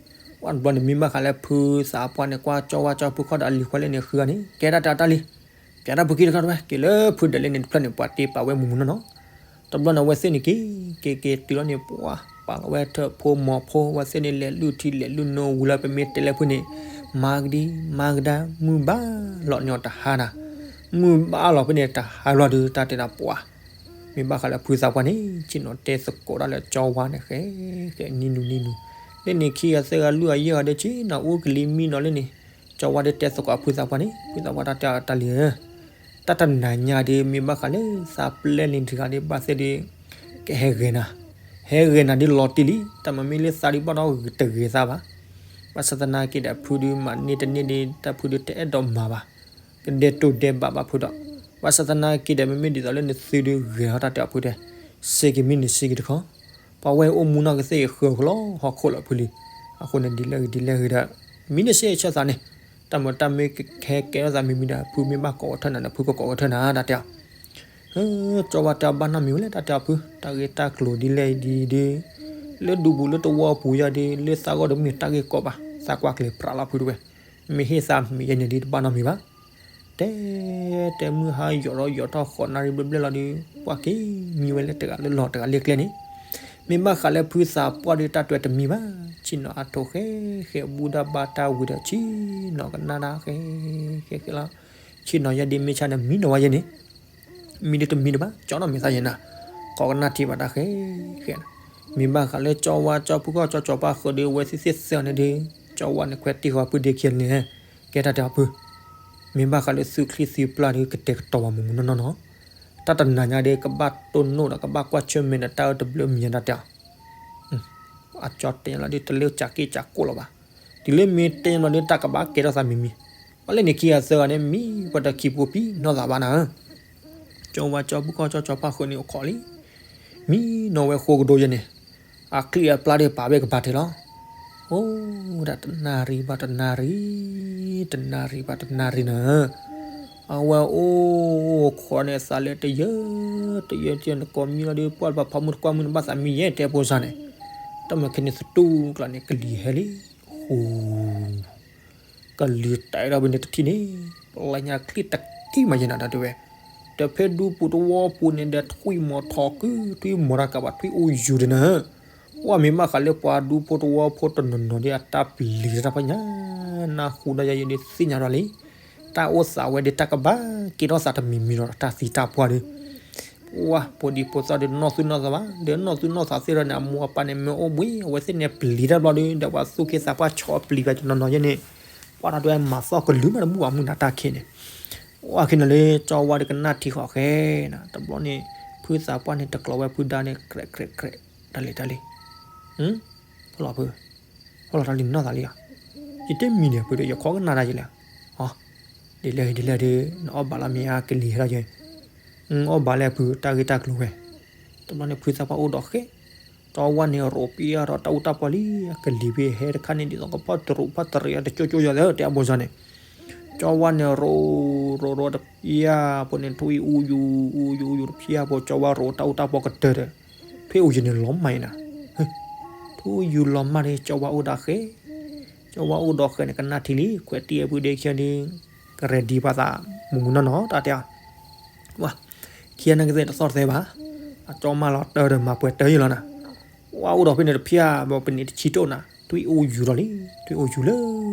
ဝဲနၤတဘျီန့ၣ် မ့ၢ်ဘၣ်ဃးလၢဖုသးပှၢ်န့ၣ် ကွၢ်ကၠီဝါကၠီဖုခီၣ်ဒီးအလံၤခွဲလၢန့ၣ်ဃုဂၤန့ၣ် ကဲတၢ်တဲအီၤတၢ်လံ, ကဲတၢ်ဖုခံတခီတဝဲ က့ၤလၢဖုဒၢးလၢန့ၣ်တဖျၢၣ်န့ၣ် ပှၤတ့ပာ်ဝဲမုၢ်မုၢ်နီၢ်နီၢ် တဘျီန့ၣ် အဝဲသ့ၣ်န့ၣ်က့ၤ က့ၤက့ၤတုၤလီၤန့ၣ် ပှၤပာ်လီၤဝဲထၢၣ်ဖိမီၤဖိ အဝဲသ့ၣ်န့ၣ် လဲၤလုၢ်ထံလဲၤလုၢ်နိဝံၤလၢပမ့ၢ်တဲလၢဖုန့ၣ် မၤကဒံ မၤကဒါ မုၢ်ဘၣ်လီၤန့ၢ်အီၤတဟါနၤ, မုၢ်ဘၣ်လီၤဖဲန့ၣ်တဟါလီၤဒုး တၢ်တဲဒၣ်ပှၤ မ့ၢ်ဘၣ်ဃးလၢဖုသးပှၢ်န့ၣ် ဆ့ၣ်နီၤတဲသကိးတၢ်လၢကၠီဝါန့ၣ် ဃဲ ဃဲနံၤနုၤနံၤနုၤ, လၢန့ၣ်ခံဂၤသၢဂၤလွံၢ်ဂၤယဲၢ်ဂၤဒီး ဆ့ၣ်နီၤအိၣ်ကလံၤမံနီၤလၢန့ၣ်, ကၠီဝါဒီးတဲသကိးဖုသးပှၢ်န့ၣ် ဖုသးပှၢ်တၢ်တဲအီၤတၢ်လံဧၢ တၢ်တနၤညါဒီး မ့ၢ်ဘၣ်ဃးလၢသးပျဲၢ်လံတဂၤဒီး ဘၣ်သ့ၣ်ဒီး ကဟဲဂဲၤနၤ, ဟဲဂဲၤနၤဒ်လီၤတံၢ်လံ, တၢ်မၤမ့ၢ်လၢသးဒ်ဘၣ်ဒီးဂ့ၤတဂ့ၤသးဘၣ်. ဘၣ်ဆၣ်သနာ်က့ဒီး ဖုဒုးမၤန့ၢ်တန့ၢ်ဒီး တၢ်ဖုဒုးတအဲၣ်ဒိးမၤဘၣ်. ကဒဲတိၢ်ဒဲဘၣ်ဘၣ်ဖုဒီး, ဘၣ်ဆၣ်သနာ်က့ဒီး မ့မ့ၢ်ဒ်သိးလၢနသုဒုးဂဲၤထီၣ်တၢ်တဲအီၤဖုတဲ, စ့ကမံန့ၣ်စ့ကတခီ, ပှၤဝဲအိၣ်မူနီၢ်ကသ့ၣ်ဃၢၤကလီဟီၣ်ခိၣ်လီၤဖုလံ. အဃိန့ၣ်ဒ်လဲၣ်ဂ့ၤဒ်လဲၣ်ဂ့ၤဒီး, မံန့ၣ်စ့ဆၢသးန့ၣ်, တၢ်မုာ်တၢ်မ့ၢ်ကဟဲကဲထီၣ်သးမံၤမံၤဒီး ဖုမ့ၢ်ဘၣ်ကိးကထၢၣ်နၤဒီး ဖုကကိးကထၢၣ်နၤ တၢ်တဲအီၤ ကၠီဝါတဲအီၤဘၣ်နီတမံၤဝဲလဲၣ် တၢ်တဲအီၤဖု, တၢ်ဂ့ၢ်တၢ်ကျိၤဒ်လဲၣ်ဒ်ဒုး, လၢဒူပူၤလၢတဝီပူၤယါဒီး လၢသးဂီၢ်တမ့ၢ်တၢ်ဂ့ၢ်ကီဘၣ်, သးကွၢ်ကျဲၤပြးလီၤဖုတဝဲ, မ့ၢ်ဟ့ၣ်သးမံၤယဲန့ၣ်ဒ်တဘၣ်နီတမံၤဘၣ်. တဲ, တဲမုၢ်ဟါယိာ်ထီၣ်ယိာ်ထီၣ်ဃိးနၣ်ရံၣ်ဘျဲၣ်ဘျဲၣ်လီၤဒီး ပှၤက့ၤမံဝဲလၢတဂၤလၢလီၢ်တဂၤလၢကျဲန့ၣ်, မ့ၢ်ဘၣ်ဃးလၢဖုသးပှၢ်ဒီးတၢ်တွဲတမံၤဘၣ်, ဆ့ၣ်နီၤအါထိးဃဲ, ဃဲဘူၣ်ဒၣ်ဘါတၢ်ဝံၤဒီး ဆ့ၣ်နီၤကနၣ်ဒၣ်ဃဲ, ဃဲဃဲလီၤ, ဆ့ၣ်နီၤယဲဒ်မ့ၢ်ဆါန့ၣ် မံနီၤဝဲယဲန့ၣ် မံဒ်တမံၤတဘၣ် ကၠီနီၢ်မ့ၢ်သးယဲနၤ, ကိးကနၣ်ထံဘၣ်တၢ်ဃဲ, ဃဲ, မ့ၢ်ဘၣ်ဃးလၢကၠီဝါကၠီဖုခီၣ်ကၠီကၠီပှၢ်ဃုာ်ဒီး အဝဲသ့ၣ်သ့ၣ်သၢန့ၣ်ဒီး, ကၠီဝါန့ၣ်ခွဲးတံၢ်ဃီဖုဒ့ခံန့ၣ်, ကဲတၢ်တဲအီၤဖု, မ့ၢ်ဘၣ်ဃးလၢသုချံသုပျၢ်ဒီး ကတဲာ်ကတီၤဘၣ်မုၢ်မုၢ်နီၢ်နီၢ်နီၤ, တၢ်တနၤညါဒီး ကဘၣ်တိၢ်နီၣ်ဒီး ကဘၣ်ကွၢ်ဆၢၣ်မဲာ်ဒီးတၢ်အၢတဘျုးမံၤညါ တၢ်တဲအီၤ အကၠီတဲလီၤဒီး တလၢကၠးက့ၣ်ကၠးကိၣ်လီၤဘၣ်, တုၤလၢမ့ၢ်တဲလီၤဒီး တၢ်ကဘၣ်ကဲထီၣ်သးမံၤမံၤ, ပှၤလၢန့ၣ်ခံဂၤသၢဂၤန့ၣ် မံပှၤတခံပူၤပံနီၢ်သးဘၣ်နၤဧၢ, ကၠီဝါကၠီဖုခီၣ်ကၠီကၠီပှၢ်ဃုာ်န့ၣ်အိၣ်ခိးလံ, မံနီၤဝဲဃိကဒိယဲန့ၣ်, အချံအပျၢ်ဒီးပာ်ဝဲကပၤတဲလီၤ, အိၣ်ဒၣ်တနၣ်ရံၣ်ဘၣ်တနၣ်ရံၣ်, တနၣ်ရံၣ်ဘၣ်တနၣ်ရံၣ်နၤဧၢ အဝဲအိၣ်ခိးန့ၣ် သးလၢတယၢ, တယၢတယၢ နကိးမံလီၤဒီး ပှၢ်တပၤဖးမုၢ်တကွၢ်မုၢ်နဘၣ်သးမံယဲတဲဖိစၢ်န့ၣ်, တၢ်မၤခဲန့ၣ်သတူၢ်ကျါန့ၣ် ကလံၤဟဲလံ, ဟူ, ကလံၤတဲထီၣ်ဖဲန့ၣ်တထံၣ်န့ၣ်, ပျဲညါချံတကံၢ်မးယဲနၤဒီးတဲဝဲ, ဒီးဖဲဒူပူၤတဝီပူၤန့ၣ်ဒီး ထွံၣ်မီၤထီၣ်ကု, ထွံၣ်မီၤတၢ်ကးဘၣ်ထွံၣ်အိၣ်ယူၤဒီးနၤ ပှၢ်မ့ၢ်ဘၣ်ဃးလၢပှၤဒူဖိတဝီဖိတနီၤနီၤဒီး အတၢ်ပျံၤတၢ်ဖးညါ, နၢ်ဟူဒီးယဲယဲဒီးသ့ၣ်ညါဒီးလံ, တၢ်အိၣ်သးဝဲဒီးတၢ်ကဘၣ်ကဲထီၣ်သးတမံၤမံၤဒီး တၢ်သံတၢ်ပှၢ်ဒီး, ပှၢ်ဖိဒံဖိသၣ်ဒီးနီၢ်သူၣ်နီၢ်သးဘၣ်, ဒီးနီၢ်သူၣ်နီၢ်သးသ့ၣ်ဒီးန့ၣ် အမိၢ်အပၢ်န့ၣ်မ့ၢ်အိၣ်ဘှံး အဝဲသ့ၣ်န့ၣ်ပျံၤတၢ်ဘျီဒီး ဒီးပှၤသူၣ်က့သးပှၢ်ဆီပျံၤပှၤတနီၤနီၤယဲန့ၣ်, ပှၢ်တၢ်ဒွဲၣ်မၤသီၣ်ကလုၢ်မးတမူဘၣ်မုၢ်နၤတၢ်ခဲန့ၣ် ပှၢ်ခဲန့ၣ်လၢကၠီဝါဒီးကနၣ်ထံဃီၤဃဲနၤ တဘျီန့ၣ်, ဖုသးပှၢ်န့ၣ်တကျိးဝဲဖုဒါန့ၣ် ကြဲးကြဲးကြဲး, တၢ်လံတၢ်လံ, ဖီလီၤဖု, ဖီလီၤတၢ်လံနီၢ်သးလံဧါ, ယတမံၤန့ၣ်ဖုဒီး ယခီကနၣ်တၢ်ယလဲၣ်, ဒ်လဲၣ်ဒ်လဲၣ်ဒီး နအီၣ်ဘၣ်လီၤမ့ၢ်ဧါ ကလံၤဟဲလီၤယဲ, အီၣ်ဘၣ်လၢဖုတၢ်ဂ့ၢ်တၢ်ကျိၤဝဲ, တဘျီန့ၣ်ဖုသးပှၢ်အိၣ်ဒီးဃဲ ကၠီဝါန့ၣ်ရိးပယါဒီးတၢ်အူတၢ်ပီၢ်လံ, အကလံၤဖဲဟဲတခါန့ၣ် ဒ်သိးကဖီတရူးဖီတရံးတကၠိကၠိယၤသၢ တဲအဘိစၢ်န့ၣ်, ကၠီဝါန့ၣ်ရိး, ရိးရိးတဖျၢၣ်ဖိန့ၣ် ထွံၣ်အူယူၤ, အူယူၤအူယူၤတဖျၢၣ်ဖိ ကၠီဝါရိးတၢ်အူတၢ်ပီၢ်ကတၢၢ်ဒီး, ထွံၣ်အူယူၤန့ၣ်လီၤမၢ်အံၤနၤ, ထွံၣ်အူယူၤလီၤမၢ်ဒီး ကၠီဝါအိၣ်ဒီးဃဲ, ကၠီဝါအိၣ်ဒီးဃဲန့ၣ် ကနၣ်ထံလံ ခွဲးတံၢ်အပူၤဒ့ခံဒီး, ကရဲၣ်ဒံးပှၤသး, မုၢ်မုၢ်နီၢ်နီၢ်တၢ်တဲအီၤ ဝါ, ခံဂၤန့ၣ်ကသ့ၣ်တသီၣ်တသဲဘၣ်, အကၠီမၢလီၤတၢ်ဒီးမၤပှဲၤတၢ်ယံာ်လီၤနၤ, ဝါအိၣ်ဒီးဖဲန့ၣ်တဖျၢၣ် ဘၣ်ပန့ၣ်တဆံတိၢ်နၤ, ထွံၣ်အိၣ်ယူၤဒီးလံ, ထွံၣ်အိၣ်ယူၤလၢ,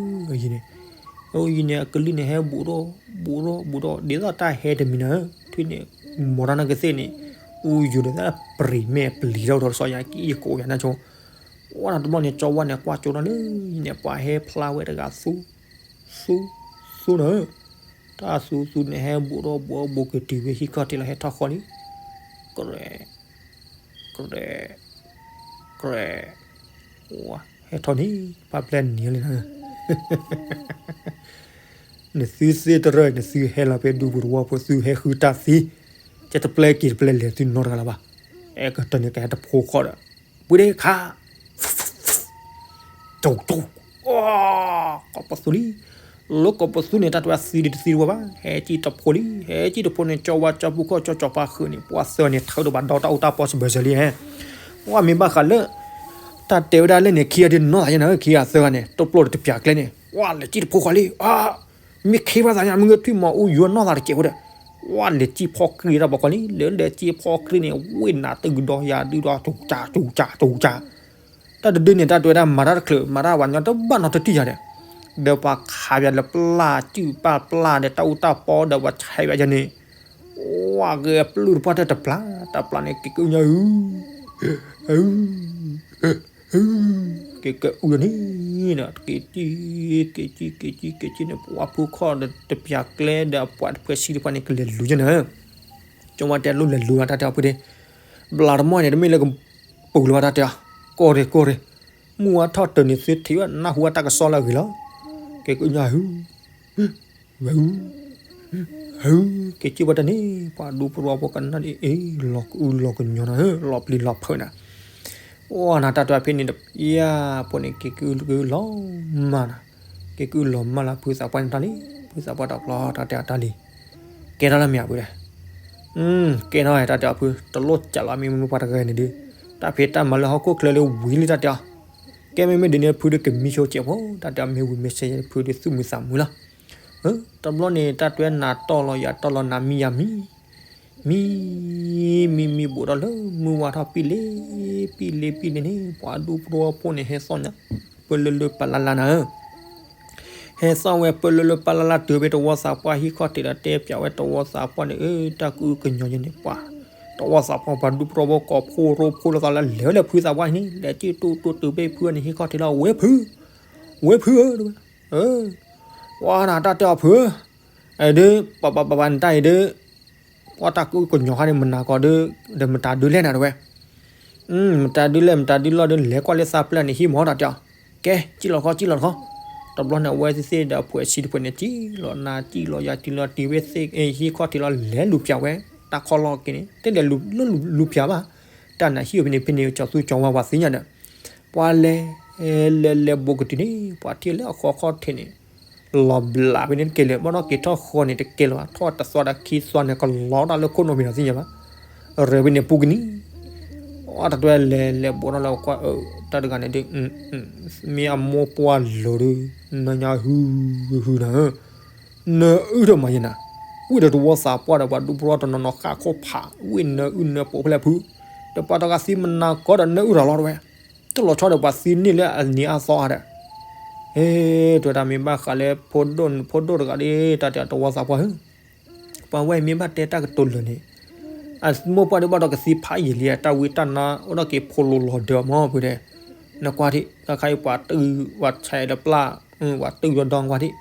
အယံၤန့ၣ်, အယံၤန့ၣ် အကလုၢ်န့ၣ်ဟဲဘူးဒီး, ဘူးဒီး, ဘူးဒီး ဒ်သိးတၢ်ဟဲတမံၤနၤ, ထွံၣ်န့ၣ်, မီၤတၢ်နၢ်ကသ့ၣ်န့ၣ်, အူယူၤန့ၣ် သးပြံၤမဲာ်ပျံၤထီၣ်ဒီးတစီယၤကံယကိးယၤနၢ်ဆိ, ဝါနၤတဘျီန့ၣ် ကၠီဝါန့ၣ် ကွၢ်ကၠိထီၣ်လၢယံၤန့ၣ် ပှၤဟဲဖျါဝဲတဂၤသူ သူ, သူနၤဧၢ, တၢ်သူသူန့ၣ်ဟဲဘူးထီၣ်ဘူးဘူးကတုၤဖဲဟံၣ်ခီၣ်ထံးလီၤ ဟဲထီၣ်ဃီလံ, ကရဲ, ကရဲ, ကရဲ, ဟဲထီၣ်န့ၣ် ပၢ်ပျဲၢ်နံၤလံ, နသုသ့ၣ်တရၢၢ် နသုဟဲလီၤဖဲဒူပူၤတဝီဖိ သုဟဲဃုတၢ်သံ, ကတပျဲၢ်က့ၤတပျဲၢ်လဲၤသုနီတဂၤလၢၤဘၣ်, အဲကတၢၢ်န့ၣ်ကဟဲတဖိဃီဒီး, ပှ့ၤဒ့ခါ ကီးပသူလံ, လၢကီးပသူန့ၣ် တၢ်တဲဝဲသံဒံးတသံတဝဲဘၣ်, ဟဲကံၣ်တဖိလံ, ဟဲကံၣ်တဖိန့ၣ် ကၠီဝါကၠီပူၤခီၣ်ကၠီကၠီဖါဃုာ်န့ၣ် ပှၤသၢန့ၣ် ထၢဒီးဘၣ်ဒီတၢ်အိၣ်တၢ်ပီစဘၢၣ်စၢၤလံ, ပှၤမ့ၢ်ဘၣ်ဃးလၢ တၢ်တဲဝဲဒၣ်လၢန့ၣ် ခံဂၤဒ်နီၢ်သးယဲၢ်နၤဧၢ ခံဂၤသၢဂၤန့ၣ် တပျိၢ်တပျၢ်ကျဲန့ၣ် ပှၤလဲၤကံၣ်တဖိဃီလံ, မ့ၢ်ခံဘၣ်သးညါ မ့ၢ်ဂ့ၤထွံၣ်မီၤအူယွၤနီၢ်သးတစဲးဖိဒီး, ပှၤလဲၤကံၣ်ဖီၣ်ကြံၢ်တၢ်ဘၣ်ဃီလံ, လၢလဲၤကံၣ်ဖီၣ်ကြံၢ်န့ၣ် ဝ့ၢ်နၤတဂုၤဒီးယၤဒုဒီး တူၢ်ကၠၢ်တူၢ်ကၠၢ်တူၢ်ကၠၢ် တၢ်တဒုန့ၣ် တၢ်တဲဝဲဒၣ်မၤတၢ်တချုး မၤတၢ်ပှၤညီတဘၣ်နီတထံၣ်ယၤဒီး, ဒီးပှၤခးပၠးလၢပျၢ်စုၣ်ပၢ်ပျၢ်ဒီးတၢ်အိၣ်တၢ်ပီဒီးပှၤဆဲးပၠးယၤန့ၣ်, ဝါဂဲၤပျုၢ်တပှၢ်တၢၢ်တပျၢ် တပျၢ်န့ၣ် က့ၤကအုညါအု, အု က့ၤကအုန့ၣ်ဒီး က့ၤကံၣ် က့ၤကံၣ် က့ၤကံၣ် က့ၤကံၣ်န့ၣ် ပှၤဖုခီၣ်ဒီးတပျၢ်ကျဲဒီးအပှၤတဖှဲးဆံတဖှဲးန့ၣ် ကလဲၤလူၤယဲၢ်နၤဧၢ, ကၠီဝါတဲလိၣ်လဲၤလူၤဘၣ်တၢ်တဲအီၤဖုဒ့, ဘျးတမီၢ်န့ၣ် တမ့ၢ်လၢကပူၤလၢၤဘၣ်တၢ်တဲအီၤ, ကီၢ်ရ့ၣ်ကီၢ်ရ့ၣ်, မုၢ်ဝါထီၣ်တၢၢ်န့ၣ် သုထံၣ်ဘၣ်နၢ်ဟူဝဲတၢ်ကစီၣ်လၢအဂ့ၤလီၤ, က့ၤကအုညါအု ဝဲအု, အု, က့ၤကံၣ်ပှၤတၢ်န့ၣ် ပှၤဒူပရီဖိကနၣ်ဒ်အံၤ လီၤကအုလီၤကညီနၤဧၢ လီၤပျံၤလီၤဖုးနၤ, အိၣ်နၤတၢ်တဲအီၤဖဲန့ၣ်ဒီး ယၤဖိန့ၣ် က့ၤကအုလီၤမၢ်နၤ, က့ၤကအုလီၤမၢ်လၢဖုသးပှၢ်န့ၣ်တၢ်လံ, ဖုသးပှၢ်တဘျီတၢ်တဲအီၤတၢ်လံ, ကဲထီၣ်လၢမ့ၢ်အဖုဒီး, ကဲထီၣ်တၢ်တဲအီၤဖု တလိၣ်ကးလီၤမ့ၢ်မ့ၢ်ပှၤတဂၤန့ၣ်ဒီး, တၢ်ဖံးတၢ်မၤလၢဟီၣ်ခိၣ်ချၢလၢဝံၤလံတၢ်တဲအီၤ, ကဲမ့မ့ၢ်ဒ်န့ၣ်ဖုဒီးကမံဆိစဲးဖိ တၢ်တဲအီၤမ့ၢ်ဝံၤမ့ၢ်ဆဲးဖုဒီးသူၣ်မုာ်သးမုာ်လီၤ, တဘျီန့ၣ် တၢ်တဲနၤတီၢ်လီၤယၤတီၢ်လီၤနၤမံယၤမံ, မံ, မံမံဘူးဒီးလၢမုၢ်ဝါထီၣ်ပံၣ်လ့, ပံၣ်လ့ပံၣ်လ့န့ၣ် ပှၤဒူပရီဖိန့ၣ် ဟဲသီၣ်ညါ ပၢလၢလၢပလၢ်လၢ်နၤဧၢ ဟဲသီၣ်ဝဲပၢလၢလၢပလၢ်လၢ်တုၤဖဲတဝီသးပှၢ်ဟံၣ်ခီၣ်ထံးဒီးတဲပၠးဝဲတဝီသးပှၢ်န့ၣ် အၢ တၢ်ကအုကညီယဲန့ၣ် ပှၤ, တဝီသးပှၢ်ပှၤဒူပရီဖိကိးဖှိၣ်ရိဖှိၣ်လိာ်သးလၢလဲၤဝဲလၢဖုသးပှၢ်န့ၣ် လဲၤကံၣ်တူၢ်တူၢ်တုၤဖဲဖုန့ၣ်ဟံၣ်ခီၣ်ထံးလီၤ ဝဲဖု, ဝဲဖုဧၢ, ဝဲနၤတၢ်တဲအီၤဖုဧၢ, အဒုး ပှၤပှၤပှၤပှၤနတၢ်အံၤဒုး ပှၤတၢ်ကအုကညီခါန့ၣ် မနၤကီးဒုး ဒီးမတၤဒုးလဲၣ်နၤတဝဲ မတၤဒုးလဲၣ် မတၤဒုးလီၢ်ဒုး လဲၤကွၢ်လၢသးပျၢၢ်န့ၣ် ဟံၣ်မီၤတၢ်တဲအီၤ, ကဲ ကံၣ်လီၤခီ ကံၣ်လီၤခီ, တဘျီန့ၣ် အဝဲသ့ၣ်သ့ၣ်ဒီးအဖှဲးဆံတဖှဲးန့ၣ် ကံၣ်လီၤနၤ ကံၣ်လီၤယၤ တုၤလီၤတုၤဝဲသ့ၣ် ဟံၣ်ခီၣ်ထံးလီၤ လဲၤလူၤပၠးဝဲ တၢ်ခီလီၤက့ၤန့ၣ် တလဲၤလူၤပၠးဘၣ်, တၢ်နၤဟံၣ်ဖဲန့ၣ်ဖဲန့ၣ် ကၠီၤသူကၠီၤဝါပှၤသ့ၣ်ညါဒီး ပှၤလဲၤ လဲၤလဲၤဘူးကတုၤန့ၣ် ပှၤထံၣ်လၢအခီခီၣ်ထံးန့ၣ် လီၤဘျးဖဲန့ၣ်တက့ၢ်လၢၤ ဘၣ်ဒီးက့ၤထီၣ်ဃီန့ၣ်တက့ၢ်လၢၤဘၣ် ထီၣ်တသွါဒီးခံသွါန့ၣ် ကလီၤတၢ်လၢခိၣ်နူာ်မံၤဒီးသ့ၣ်ညါဘၣ်, ရၢၢ်ဖဲန့ၣ်ပူၤကနံၤ, အတတွဲလဲၤလဲၤဘူးထီၣ်လၢကွၢ်အၢ တၢ်တဂၤန့ၣ်ဒုး မ့ၢ်အမိၢ်ပှၢ်လိၤဒုး နညါဟု ဟုနၤဧၢ နအုၣ်ထီၣ်မၤယဲနၤ, ဝံၣ်ဒီးတဝီသးပှၢ်ဒီးပှၤဒူပရီတနီၤနီၤဃၣ်ခိၣ်ဖး ဝံၣ်နအုၣ်နပှဲၤဖဲလဲၣ်ဖု, ဒီးပှၤတဂၤသံမနၤကီးဒီးနအုၣ်ရၤလီၤတဝဲ, တလီၤဆီဒီးပှၤသံန့ၢ်လၢအနံၤအါသီအါဒီး, ဟဲ တဲဝဲဒၣ်မ့ၢ်ဘၣ်ဃးလၢ ဖိဒိၣ်တဂၤဒီး တၢ်တဲတဝီသးပှၢ်ဧၢ ပှၤဝဲအံၤမ့ၢ်ဘၣ်တဲတၢ်ကတိၤလၢာ်န့ၣ်, အမိၢ်ပှၢ်ဒုးဘၣ်ဒီးကသံဖးယံာ်လံ တၢ်ဝံတၢ်နါအိၣ်ဒီးက့ၤဖိလိၤလီၤဒၢးမးဖုဒဲး, နကွၢ်ထံၣ် တၢ်ခါအံၤပှၤတုၤ ပှၤဆဲးဒီးပျၢ် ပှၤတုၤဒီးဒီကွၢ်ထံၣ်,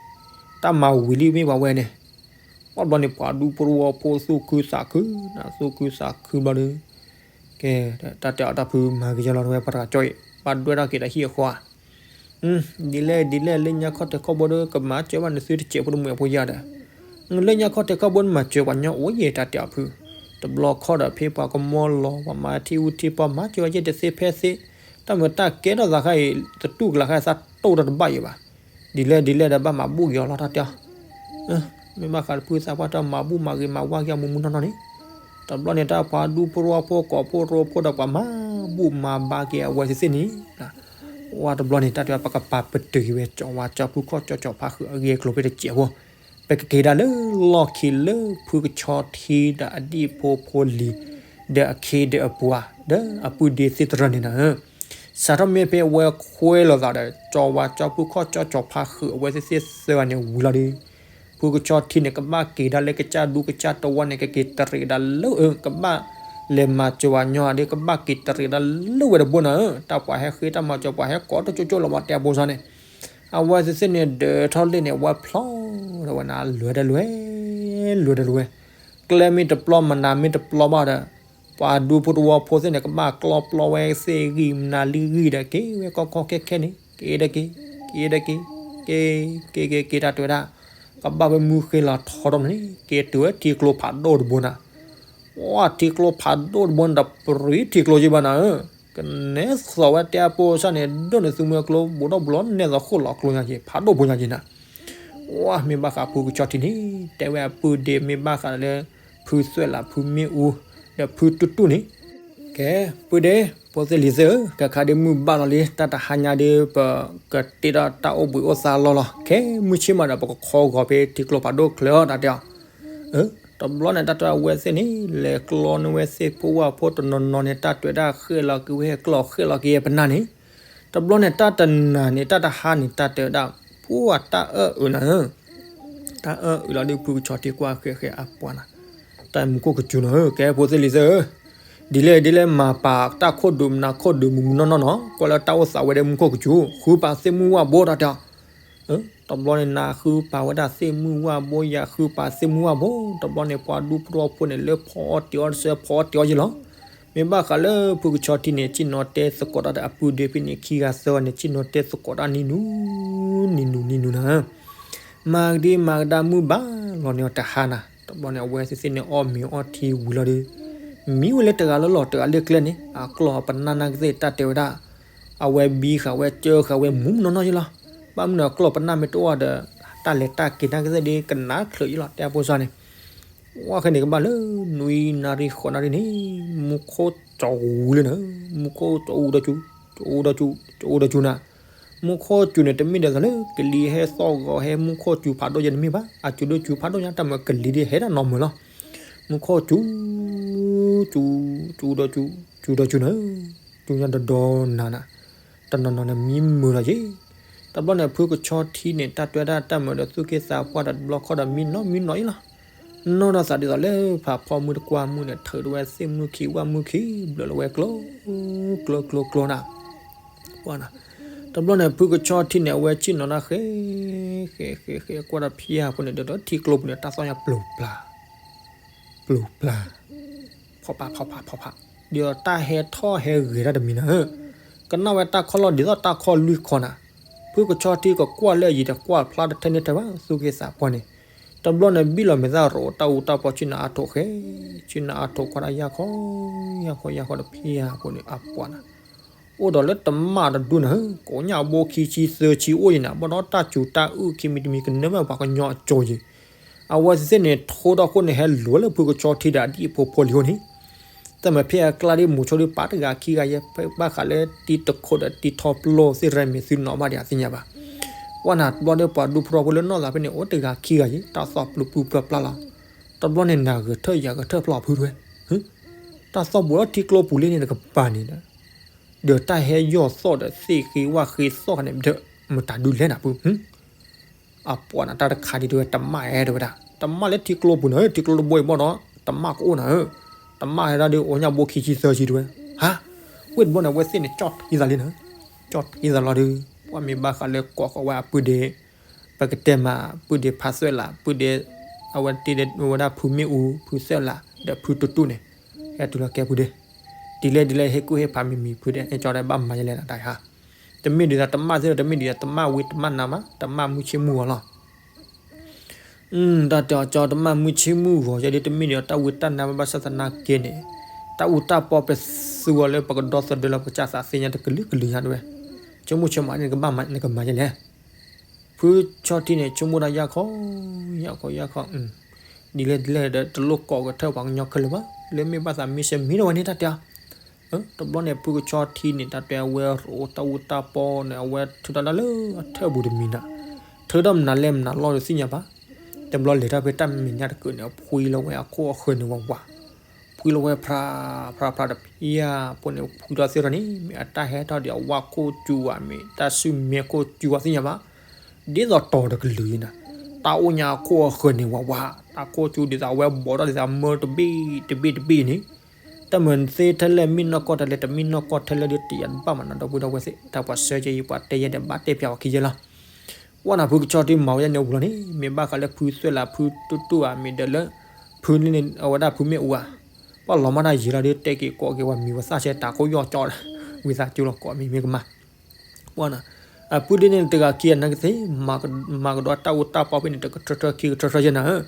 တၢ်မၤဝံၤလံမ့ၢ်ပှၤဝဲန့ၣ်, ပှၤဘျီန့ၣ် ပှၤဒူပရီဖိသူၣ်ခုသးခု နသူၣ်ခုသးခုဘျီဒီး, ကဲ တၢ်တဲအီၤတၢ်ဖုမၤကယီလီၤတဝဲပှၤတဂၤကၠီအံၤ ဘၣ်ဒွဲၣ်ထီၣ်က့ၤဒီးဟံၣ်အဃီဧါ ဒ်လဲၣ်ဒ်လဲၣ် လၢညါခီၣ်ထံးခီၣ်ဘိဒီး ကမၤစၢၤဘၣ်နသုတစဲးဖိတမှဲၤဖိယၤဒီး, လၢညါခီၣ်ထံးခီၣ်ဘိနမၤစၢၤပှၤညီအိၣ်ယဲတၢ်တဲအီၤဖု, တဘျီခီၣ်ဒီးဖဲပှၤကမီလီၤ ပှၤမၤထံဝံထံပှၤမၤစၢၤဝဲယဲတသ့ဖဲသ့, တၢ်မုာ်တၢ်ကဲထီၣ်သးခါအံၤ တတူၢ်ကလာ်ခါအံၤသးတိၢ်တၢ်တဘၣ်ယဲဘၣ်, ဒ်လဲၣ်ဒ်လဲၣ်ဒီးဘၣ်မၤဘူၣ်က့ၤအီၤလီၤတၢ်တဲအီၤ မ့ၢ်ဘၣ်ဃးတဖုသးပှၢ်တၢ်မၤဘူၣ်မၤဂ့ၤမၤဝါက့ၤအမူမူနီၢ်နီၢ်န့ၣ်, တဘျီန့ၣ် တၢ်ပှၤဒူဖိရီဖိကိးဖိရိဖိဒီးပှၤမၤဘူၣ်မၤဘါက့ၤအဝဲသ့ၣ်သ့ၣ်န့ၣ်, ဝဲတဘျီန့ၣ် တၢ်တဲပကပာ်ပတုာ်က့ၤဝဲ ကၠီဝါကၠီဖုခီၣ်ကၠီကၠီဖါဃုာ်အဂ့ၢ်အကျိၤဖဲတစဲးဖိ, ပကက့ၤဒၣ်လၢလီၢ်ခံလၢဖုကဆီထံဒီးအဒံၣ်ဖိဖိလံၤ, ဒီးအခ့ဒီးအပှၤ ဒီးအပုၢ်ဒ့သ့ၣ်တရၢၢ်န့ၣ်နၤဧၢ စးထီၣ်မ့ၢ်ဖဲအဝဲခွဲးလိာ်သးဒီး ကၠီဝါကၠီဖုခီၣ်ကၠီကၠီဖါဃုာ်အဝဲသ့ၣ်သ့ၣ်သၢဂၤန့ၣ်ဝံၤလီၤဒီး, ဖုကဆီထံန့ၣ် ကဘၣ်က့ၤဒၣ်လၢကစၢ်ဒူကစၢ်တဝီန့ၣ် ကက့ၤတရံးဒၣ်လၢ ကဘၣ်လဲၤမၤစၢၤဝဲညီဒီး ကဘၣ်က့ၤတရံးဒၣ်လၢဝဲတဘိနၤဧၢ တၢ်ပှၤဟဲဃ့တၢ်မၤစၢၤပှၤဟဲကိးတကၠိကၠိလီၤမးတဲအဘိစ့ၢ်န့ၣ်, အဝဲသ့ၣ်သ့ၣ်န့ၣ် ဒၢးထီၣ်လ့ၣ်န့ၣ် ဝဲဖျီဒီးဝဲနၤလွဲၢ်တလွဲၢ် ကဲလွဲၢ်ဒီးလွဲၢ်, ကျဲမ့ၢ်တပျီမနၤမ့ၢ်တပျီဘၣ်ဒီး ပှၤဒူဖိတဝီဖိသ့ၣ်န့ၣ် ကဘၣ်ကျီပျီဝဲသ့ၣ်ဂံၢ်မနၤလံဂံၢ်ဒီး က့ၤဝဲကီကီခဲခဲန့ၣ် က့ၤဒီးက့ၤ က့ၤဒီးက့ၤ က့ၤ က့ၤက့ၤက့ၤတၢ်တဲဝဲဒၣ် ကဘၣ်ဝဲမူဃ့လီၤထီထီၣ်န့ၣ် က့ၤတုၤဝဲထံကျိဖးဒိၣ်တဘိနၤ ဝဲထံကျိဖးဒိၣ်တဘိန့ၣ်ဒီး ပြံထံကျိက့ၤဘၣ်နၤဧၢ, ကနဲသိးဝဲတဲအပိၢ်စၢ်န့ၣ် ဒိၣ်န့ၢ်သုမွဲကျိ ဘူးဒီးဘူးလီၤ နဲသိးဃိၣ်လီၤကျိညါက့ၤ ဖးဒိၣ်ဖိညါက့ၤနၤ, ဝဲမ့ၢ်ဘၣ်ဃးဖုကဆီထံန့ၣ် တဲဝဲအပုၢ်ဒ့မ့ၢ်ဘၣ်ဃးလၢ ဖုသွဲၣ်လး ဖုမ့ၣ်အူ ဒီးဖုတူၢ်တူၢ်န့ၣ်, ကဲ ပုၢ်ဒ့ ဖိသ့ၣ်လံၤသ့ၣ်ဧၢ, ခဲခါဒ်မုၢ်ဘၣ်လီၤလံ တၢ်တဟါညါဒီး ပကတ့ထီၣ်တၢ်အိၣ်ဘှံးအိၣ်သါလီၢ်လီၤ, ခဲမုၢ်ဆ့ၣ်မးဒီး ပကခီဂီၤဖဲထံကျိဖးဒိၣ်ချၢအီၤ တၢ်တဲအီၤ တဘျီန့ၣ် တၢ်တဲအဝဲသ့ၣ်န့ၣ် လဲၤကျီန့ၢ်ဝဲသ့ၣ်ဖိဝၢ်ဖိတနီၤနီၤန့ၣ် တၢ်တဲဝဲဒၣ်ဃဲၣ်လီၤက့ၤဝဲဟဲကျီ ဃဲၣ်လီၤက့ၤဟဲပနၢ်န့ၣ်, တဘျီန့ၣ် တၢ်တနၤန့ၣ် တၢ်တဟါန့ၣ် တၢ်တဲဝဲဒၣ် ပှၢ်တၢ်အၢၣ်အုးနၤဧၢ, တၢ်အၢၣ်အုးလီၤဒီး ဖုကဆီထံကွၢ်ဃဲၤဃဲၤအပှၤနၤ, တၢ်မူခိၣ်ကစူၤနၤဧၢ, ကဲဖိသ့ၣ်လံၤသ့ၣ်ဧၢ, ဒ်လဲၣ်ဒ်လဲၣ်မၤပာ်တၢ်ခိၣ်ဒုးမနၤခိၣ်ဒုးမူမူနီၢ်နီၢ်နီၤ, ကွၢ်လၢတၢ်အိၣ်သးဝဲဒီးမူခိၣ်ကစူၤ ဃုပာ်သ့ၣ်မုၢ်ဝၣ်ဘိတၢ်တဲအီၤ တဘျီန့ၣ် နၤဃုပာ်ဝဲဒၣ်သ့ၣ်မုၢ်ဝၣ်ဘိ ယၤဃုပာ်သ့ၣ်မုၢ်ဝၣ်ဘိ, တဘျီန့ၣ် ပှၤဒူဖိတဝီဖိန့ၣ် လၢဖီအီၣ်တ့ၤအီၣ်တစဲး ဖီအီၣ်တ့ၤအီၣ်ယ့ၢ်လီၤ. မ့ၢ်ဘၣ်ဃးလၢဖုကဆီထံန့ၣ် ဆ့ၣ်နီၤတဲသကိးတၢ်ဒီးအပုၢ်ဒ့ဖဲန့ၣ် ခံဂၤသၢဂၤန့ၣ် ဆ့ၣ်နီၤတဲသကိးတၢ်နံၤနူၤ နံၤနူၤ နံၤနူၤနၤ, မၤကဒံမၤကဒါမုၢ်ဘၣ်လီၤန့ၣ်အီၤတဟါနၤ, တဘျီန့ၣ် အဝဲသ့ၣ်သ့ၣ်န့ၣ် အီၣ်မ့ၤအီထံဝံၤလီၤဒီး မံဝဲလၢတဂၤလၢလီၢ်တဂၤလၢကျဲန့ၣ် အကျီၢ်ပနၢ်နၢ်ကသ့ၣ် တၢ်တဲဝဲဒၣ် အဝဲဘံဃာ်ဝဲစၢဃာ်ဝဲမူမူနီၢ်နီၢ်ယ့ၢ်လီၤ. ဘၣ်မနုၤအကျီၢ်ပနၢ်မ့ၢ်တအိၣ်ဒီး တၢ်လဲၤတၢ်က့ၤနၢ်ကသ့ၣ်ဒ်ကနၣ်ချုးယ့ၢ်လီၤ တဲအပိၢ်စၢ်န့ၣ်, ဝဲခဲန့ၣ်ကဘၣ်လၢ နွံနၣ်ရံၣ်ဃိးနၣ်ရံၣ်န့ၣ် မူခိၣ်ကၠီၤအူလၢနၤ, မူခိၣ်ကၠီၤအူဒီးကၠူ, ကၠီၤအူဒီးကၠူ, ကၠီၤအူဒီးကၠူနၤ, မူခိၣ်ကၠူန့ၣ် တမ့ၢ်ဒ်သိးလၢကလံၤဟဲသီၣ်ဂီၤဟဲမူခိၣ်ကၠူဖးဒိၣ်ယဲန့ၣ်မ့ၢ်ဘၣ်, အကၠူဒိၣ်ကၠူဖးဒိၣ်ညါ တၢ်မၢကလံၤဒ်ဟဲဒၣ်နီၢ်မုာ်လီၤ. မူခိၣ်ကၠူ, ကၠူ, ကၠူဒီးကၠူ, ကၠူဒီးကၠူနၤ, ကၠူညါဒီးဒီနၤနၤ, တနီၤနီၤန့ၣ်မံမုာ်လီၤယ့ၢ်. တဘျီန့ၣ် ဖုကဆီထံန့ၣ် တၢ်တဲဝဲဒၣ်တၢ်မၢဒီးသူၣ်က့သးပှၢ်ဒီးတဘျီခီဒီးမံနီၢ်မံနီၢ်ယ့ၢ်လီၤ. နီၢ်ထီၣ်သးဒ်သိးလၢဖးဖီမုၢ်တကွၢ်မုၢ်န့ၣ် ထုးထီၣ်ဝဲသ့ၣ်မုၢ်ခံဝၣ်မုၢ်ခံ ဘျၢလီၤဝဲကျိ ကျိ ကျိ ကျိနၤ တဘျီန့ၣ် ဖုကဆီထံန့ၣ် အဝဲဆ့ၣ်နီၤတၢ်ဃဲ ဃဲ ဃဲ ဃဲ ကွၢ်တၢ်ဖံးယၤဖိန့ၣ် ဒီးထံကျိပူၤန့ၣ် တၢ်သီၣ်ညါပျိၤပျၢ် ပျိၤပျၢ် ဖီဖး ဖီဖး ဖီဖး ဒ်သိးတၢ်ဟဲထီၣ်ဟဲဂဲၤတၢ်တမံၤနၤဧၢ, ကနၣ်ဝဲတၢ်ခီၣ်လီၢ်ဒ်သိးတၢ်ခီၣ်လွံၢ်ခီနၤ, ဖုကဆီထံကကွၢ်လၢအယံၤဒီးကွၢ်ဖျါတထဲန့ၣ်ထဲဘၣ် သူၣ်က့သးပှၢ်န့ၣ်, တဘျီန့ၣ် ဘံၣ်လီၤမဲာ်သၣ်ရိးတၢ်အူတၢ်ပီ ဆ့ၣ်နီၤအါထိးဃဲ, ဆ့ၣ်နီၤအါထိးကွၢ်တၢ်ယၢ်ခီ, ယၢ်ခီ ယၢ်ခီဒီးဖံးယၤဖိန့ၣ် အပှၤနၤ အိၣ်ဒီးလၢတမၣ်တဒူၣ်နၤဧၢ, ကိးညၣ်ဘိခံဆံသၢဆံအိၣ်ယံၤနၤ, ဘၣ်ဒီးတၢ်စူၤတၢ်အုၣ်ခံမံၤတမံၤ ကနၢမ့ၢ်ပှၤကညီအကၠိယံၤ, အဝဲသ့ၣ်န့ၣ် ထိထီၣ်ခိၣ်န့ၣ် ဟဲလိၤလၢဖုကဆီထံဒီးအဒံၣ်အဖိဖိလံၤအိၣ်န့ၣ်, တၢ်မၤဖဲအကျါဒ်မိၤဆိဒ်ပာ်တဂၤခံဂၤယဲၢ် ဘၣ်ဃးလၢတံၤတခိးဒီးတံၤထီပျိသ့ၣ် ရဲၣ်မ့ၢ်သုနီၣ်ဘၣ်ဒံးအသ့ၣ်ညါဘၣ်. ပှၤနၤတဘျီဒီးပှၤဒူဖိထီဖိလၢနီၢ်သးဖဲန့ၣ် အိၣ်တဂၤခံဂၤယံၤ တၢ်သီၣ်ပျုၤပျုၤပျၢ်ပျၢ်လီၤ. တဘျီန့ၣ် နၤဂဲၤထၢၣ်ယၤဂဲၤထၢၣ်ဖျီၣ်ဖုတဝဲ တၢ်သီၣ်ပူၤလၢထံကျိပူၤလံန့ၣ်တကပၤန့ၣ်ဒီး, ဒီးတၢ်ဟဲယီၢ်သီၣ်ဒီးသ့ၣ်ဃ့ဝၣ်ဃ့သီၣ်ခါန့ၣ်ဒီး မတၤဒုလဲၣ်နၤဖု, အပှၤနၤတၢ်တခါဒ်တဝဲတမၣ်အဲၣ်တဝဲဒၣ် တမၣ်လၢထံကျိပူၤနၤဧၢ, ထံကျိတဘိအံၤဘၣ်ဒီး တမၣ်ကအိၣ်နၤဧၢ, တမၣ်ဟဲဒၣ်ဒီးအိၣ်ညၣ်ဘိခံဆံသၢဆံတဝဲ, ဟါ, ဝ့ၢ်တဘျီန့ၣ် အဝဲသ့ၣ်န့ၣ် ကၠီၣ်ထံသးလံနၤ, ကၠီၣ်ထံသးလီၤဒီး ပှၤမ့ၢ်ဘၣ်ဃးလၢကိးဃီၤဝဲအပုၢ်ဒ့ ပကတဲမး ပုၢ်ဒ့ဖးသွဲၣ်လး ပုၢ်ဒ့ အဝဲတ့ဝဲဒၣ်ဖုမ့ၣ်အူ ဖုသွဲၣ်လး ဒီးဖုတူၢ်တူၢ်န့ၣ်, ဟဲတုၤလီၤကဲပုၢ်ဒ့, ဒ်လဲၣ်ဒ်လဲၣ်ဟ့ၣ်ကူၣ်ဟ့ၣ်ဖးမံၤမံၤဖုဒ့ ဟဲကၠီဒဲးဘၣ်မၤယလဲၣ်နတၢ်ဟါ, တမ့ၢ်ဒ်သိးတမၣ်သ့ၣ်ဒီး တမ့ၢ်ဒ်သိးတမၣ်ဝံတမၣ်နါမး တမၣ်မုၢ်ဆ့ၣ်မုၢ်ဂီၤလီၤ. တၢ်တဲအီၤကၠီတမၣ်မုၢ်ဆ့ၣ်မုၢ်ဂီၤ ယဲဒ်တမ့ၢ်ဒ်သိးတၢ်ဝံတၢ်နါဘၣ်ဘၣ်ဆၣ်သနာ်က့န့ၣ်, တၢ်အူတၢ်ပီပသူအီၤလၢပကဒီသဒၢလီၤပကစၢ်သးသ့ၣ်ညါတကလုာ်ကလုာ်ညါတဝဲ, ဆိကမိၣ်ဆၢမးန့ၣ် နကမၤယလဲၣ် ဖုကဆီထံန့ၣ် ဆိကမိၣ်တၢ်ယၢ်ခီ, ယၢ်ခီယၢ်ခီ, ဒ်လဲၣ်ဒ်လဲၣ်ဒီး တလိၣ်ကိးကထၢၣ်ပှၤကညီခဲလၢာ်ဘၣ်, လၢမ့ၢ်ဘၣ်သးမံစဲမံတဝဲန့ၣ်တၢ်တဲအီၤ, တဘျီန့ၣ် ဖုကဆီထံန့ၣ် တၢ်တဲအဝဲရိးတၢ်အူတၢ်ပီန့ၣ် အဝဲထုးထီၣ်တၢ်လၢအထၢၣ်ပူၤတမံၤနၤ, ထုးထီၣ်မနုၤလဲၣ်မနုၤလီၢ်တသ့ၣ်ညါဘၣ်, တဘျီလဲၤထီၣ်ဖဲတၢ်မဲာ်ညါတကုာ်န့ၣ် အဖှံလီၤဝဲအခိၣ်အဃၢၤန့ၣ်ဝးဝး ဖှံလီၤဝဲဖြါဖြါဖြါတဖံးဧါ, ဖိန့ၣ်ဖှံထီၣ်သ့ၣ်ထီၣ်န့ၣ် မ့ၢ်အတၢ်ဟဲထီၣ်ဒီးအဝၣ်ခိၣ်စူၤဧါ, မ့ၢ်တၢ်စုမ့ၢ်ခိၣ်စူၤဧါသ့ၣ်ညါဘၣ်, ဒ်သိးတီၤတကလုာ်အံၤနၤ, တၢ်အိၣ်ညါအခိၣ်အဃၢၤန့ၣ်ဝးဝး, တၢ်ခိၣ်စူၤဒ်သိးအဝဲဘီးထီၣ်ဒ်သိးမၢတဘ့ၣ်တဘ့ၣ်တဘ့ၣ်န့ၣ်, တၢ်မၤသ့ထဲလဲၣ်မ့ၢ်နီၢ်ကီၢ်ထဲလဲၣ် တမ့ၢ်နီၢ်ကီၢ်ထဲလဲၣ်ဒီးတယၤတဘၣ်မးနီၤ ဒီပုၢ်ဒီဝဲၢ်သ့ၣ်, တၢ်ပှၤဆၢက့ၤယပှၤတဲယဲဒီးဘၣ်တဲပၠးဝဲခံယဲလီၤ. ပှၢ်နၤဖုကဆီထံမၤဝဲဒၣ်န့ၣ်ဝံၤလီၤန့ၣ် မ့ၢ်ဘၣ်ဃးလၢဖုသွဲၣ်လးဖုတူၢ်တူၢ်ဧါ မ့ၢ်ဒီးလၢ ဖုန့ၣ်အဝဲဒၣ်ဖုမ့ၣ်အူဧါ, ပှၢ်လီၤမၢ်တၢ်ယံာ်လီၤဒီး တဲက့ၤကိးက့ၤဝဲ မံၤဝဲသၣ်ဆဲတၢ်ခိၣ်ယီၢ်ကၠီဒီး ဝံသးစူၤလီၤကိးမံၤမ့ၢ်ကမၣ် ပှၢ်နၤ အပုၢ်ဒ့န့ၣ်တဂၤခံအနၢ်ကသ့ၣ် မၤကဒီးတၢ်အိၣ်တၢ်ပီဖဲန့ၣ် တကထၢထၢခံကထၢထၢယဲၢ်နၤဧၢ,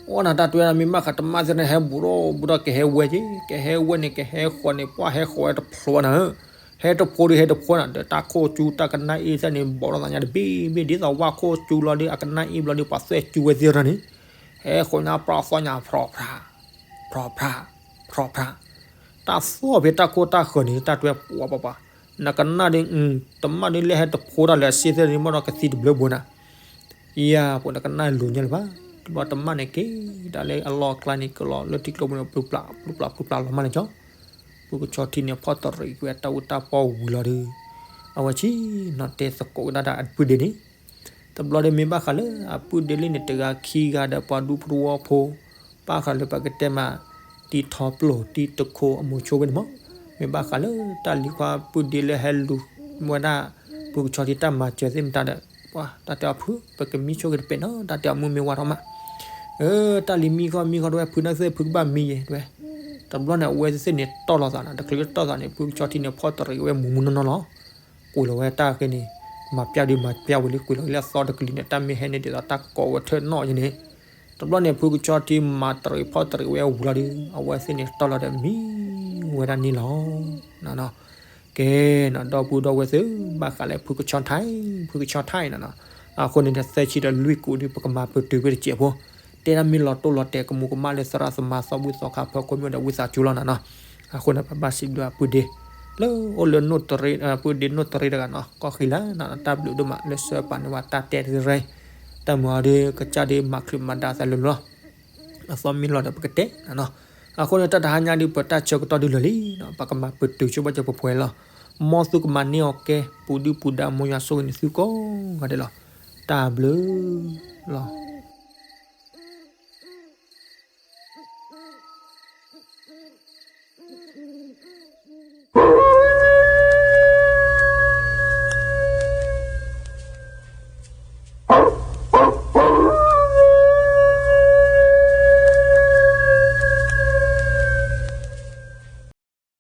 ပှၢ်နၤတၢ်တဲနၤ မ့ၢ်ဘၣ်ဃးတမၣ်သ့ၣ်န့ၣ် ဟဲဘူးထီၣ်ဘူးထီၣ်ကဟဲဝဲက့ၤ ကဟဲဝဲန့ၣ် ကဟဲဃီၤန့ၣ် ပှၢ်ဟဲဃီၤဝဲတဖျိနၤဧၢ, ဟဲတဖျိဒီးဟဲတဖျိနၤ ဒီးတၢ်ခိၣ်ကၠူတၢ်ကနၣ်အ့ၣ်သ့ၣ်န့ၣ် ဘီးထီၣ်သးညါတဘ့ၣ်ဘ့ၣ် ဒ်သိးဝၣ်ခိၣ်ကၠူလီၤဒီး အကနၣ်အ့ၣ်ဘျီဒီး ပှၤသွဲၣ်ကၠူဝဲသ့ၣ်ထီၣ်န့ၣ် ဟဲဃီၤညါပြီသီညါ ဖြီဖြါ ဖြီဖြါ ဖြီဖြါ တၢ်သီၣ်ဖဲတၢ်ခိၣ်တၢ်ဃၢၤန့ၣ် တၢ်တဲပှၤပှၤပှၤ, နကနၣ်ဒီး တမၣ်ဒီးလဲၤဟဲတဖိတၢ်လၢအစ့သ့ၣ်န့ၣ် မ့ၢ်ဒီးကသံတဘျၢဘိနၤ, ယၤ ပှၤနကနၣ်လိၤညါလၢၤဘၣ်, တဘျီတမၣ်န့ၣ်က့ၤ တၢ်လၢအလီၢ်အကျါန့ၣ် ကလီၤလၢထံကျိပူၤန့ၣ် ပျုးပျၢ်ပျုးပျၢ်ပျုးပျၢ်လီၤမၢ်န့ၣ်ကီး, ဖုကဆီထံန့ၣ် ဖီၣ်တရံးကွံာ်တၢ်အိၣ်တၢ်ပီဝံၤလီၤဒီး အဝဲဆ့ၣ်နီၤတဲသကိးဝဲဒၣ်ဒီးအပုၢ်ဒ့န့ၣ် တဘျီဒီးမ့ၢ်ဘၣ်ဃးလၢအပုၢ်ဒ့လံန့ၣ် တဂၤခံဂၤဒီးပှၤဒူဖိတဝီဖိ, ဘၣ်ဃးလၢပကတဲမး တံၤထီပျိၢ်တံၤတခိၣ်အမိၤဆိဝဲန့ၣ်မး, မ့ၢ်ဘၣ်ဃးလၢတၢ်လံၤခွါပုၢ်ဒ့လၢဟဲလူၤဝဲဒၣ် ဖုကဆီထံတၢ်မၤစၢၤသ့ၣ်မတၤဒီး, ပှၤတၢ်တဲအီၤဖု ပကမံဆိက့ၤတပဲာ်နီၤ တၢ်တဲအီၤမုၢ်မ့ၢ်ဝါထီၣ်မး, တၢ်လံၤမံခီမံခီတဝဲ ဖုနၢ်သ့ၣ်ဖုကဘၣ်မံယဲၢ်တဝဲ, တဘျီန့ၣ် အဝဲသ့ၣ်န့ၣ်တီၢ်လိာ်သးနီၤ တချုးတီၢ်သးန့ၣ် ဖုကဆီထံန့ၣ် ဖီၣ်တရံးဝဲမူးမူးနီၢ်နီၢ်လီၤ. ကွံာ်လီၤဝဲတၢ်ဂ့ၢ်န့ၣ် မၤပျၢ်ဒုးမၤပျၢ်ဝံၤလံ ကွံာ်လီၤလၢအသီတကလုာ်န့ၣ် တၢ်မ့ၢ်ဟဲန့ၣ်ဒ်သိးတၢ်ကိးဝဲထၢၣ်နီၣ်ယဲၢ်န့ၣ်, တဘျီန့ၣ် ဖုကဆီထံမၤတရံးဖီၣ်တရံးဝဲဝံၤလီၤဒီး အဝဲသ့ၣ်န့ၣ်တီၢ်လီၤဒီးမံဝဲဒၣ်န့ၣ်လီၤ. ကဲနီၤ ဒီပုၢ်ဒီဝဲၢ်သ့ၣ် ဘၣ်ဃးလၢဖုကဆီထံ ဖုကဆီထံနီၤနီၤ, အဃိန့ၣ်ဒီးသၢဆံဒီးလွံၢ်ကူာ်ဒီး ပကမၤပတုာ်ကွံာ်တစဲးဖိ, တဲဒၣ်မ့ၢ်လီၤတိၢ်လီၤတဲာ်ကမူးကမၣ်လၢသရၣ်သမါသီဘူၣ်သီခါဖၢခိၣ်မ့ၢ်ဒီးဝံသးစူၤလီၤနီၤနီၤ, အဃိန့ၣ် ပဘၣ်စံးဘျုးအပုၢ်ဒ့ လၢအိၣ်လၢ ပုၢ်ဒ့နိၣ်တရံးတဂၤနီၤ ကီၢ်ဃံလၤနီၤ တၢ်ဘျုးဒိၣ်မးလၢဆှၢပာ်န့ၢ်ဝဲတၢ်တဲတရံး, တၢ်မၤအီၤဒီးကစၢ်ဒုးမၤချုးမၤဒါသးလၢလီၤ အသီမ့ၢ်လီၤဒီးပကတဲနီၤနီၤ, အဃိန့ၣ် တၢ်တဟါညါဒုး ပတၢ်ဆၢကတီၢ်ဒုးလၢာ်လံနီၤ, ပကမၤပတုာ်ဆိဘၣ်စၢၤပှဲၤပှဲၤလီၤ, မ်သုကမၤန့ၢ်အီၤကဲ ပူၤဒုၣ်ပူၤဒါ မ်ယွၤဆိၣ်ဂ့ၤန့ၢ်သုကိးဂၤဒဲးလီၤ, တၢ်ဘျုးလီၤ.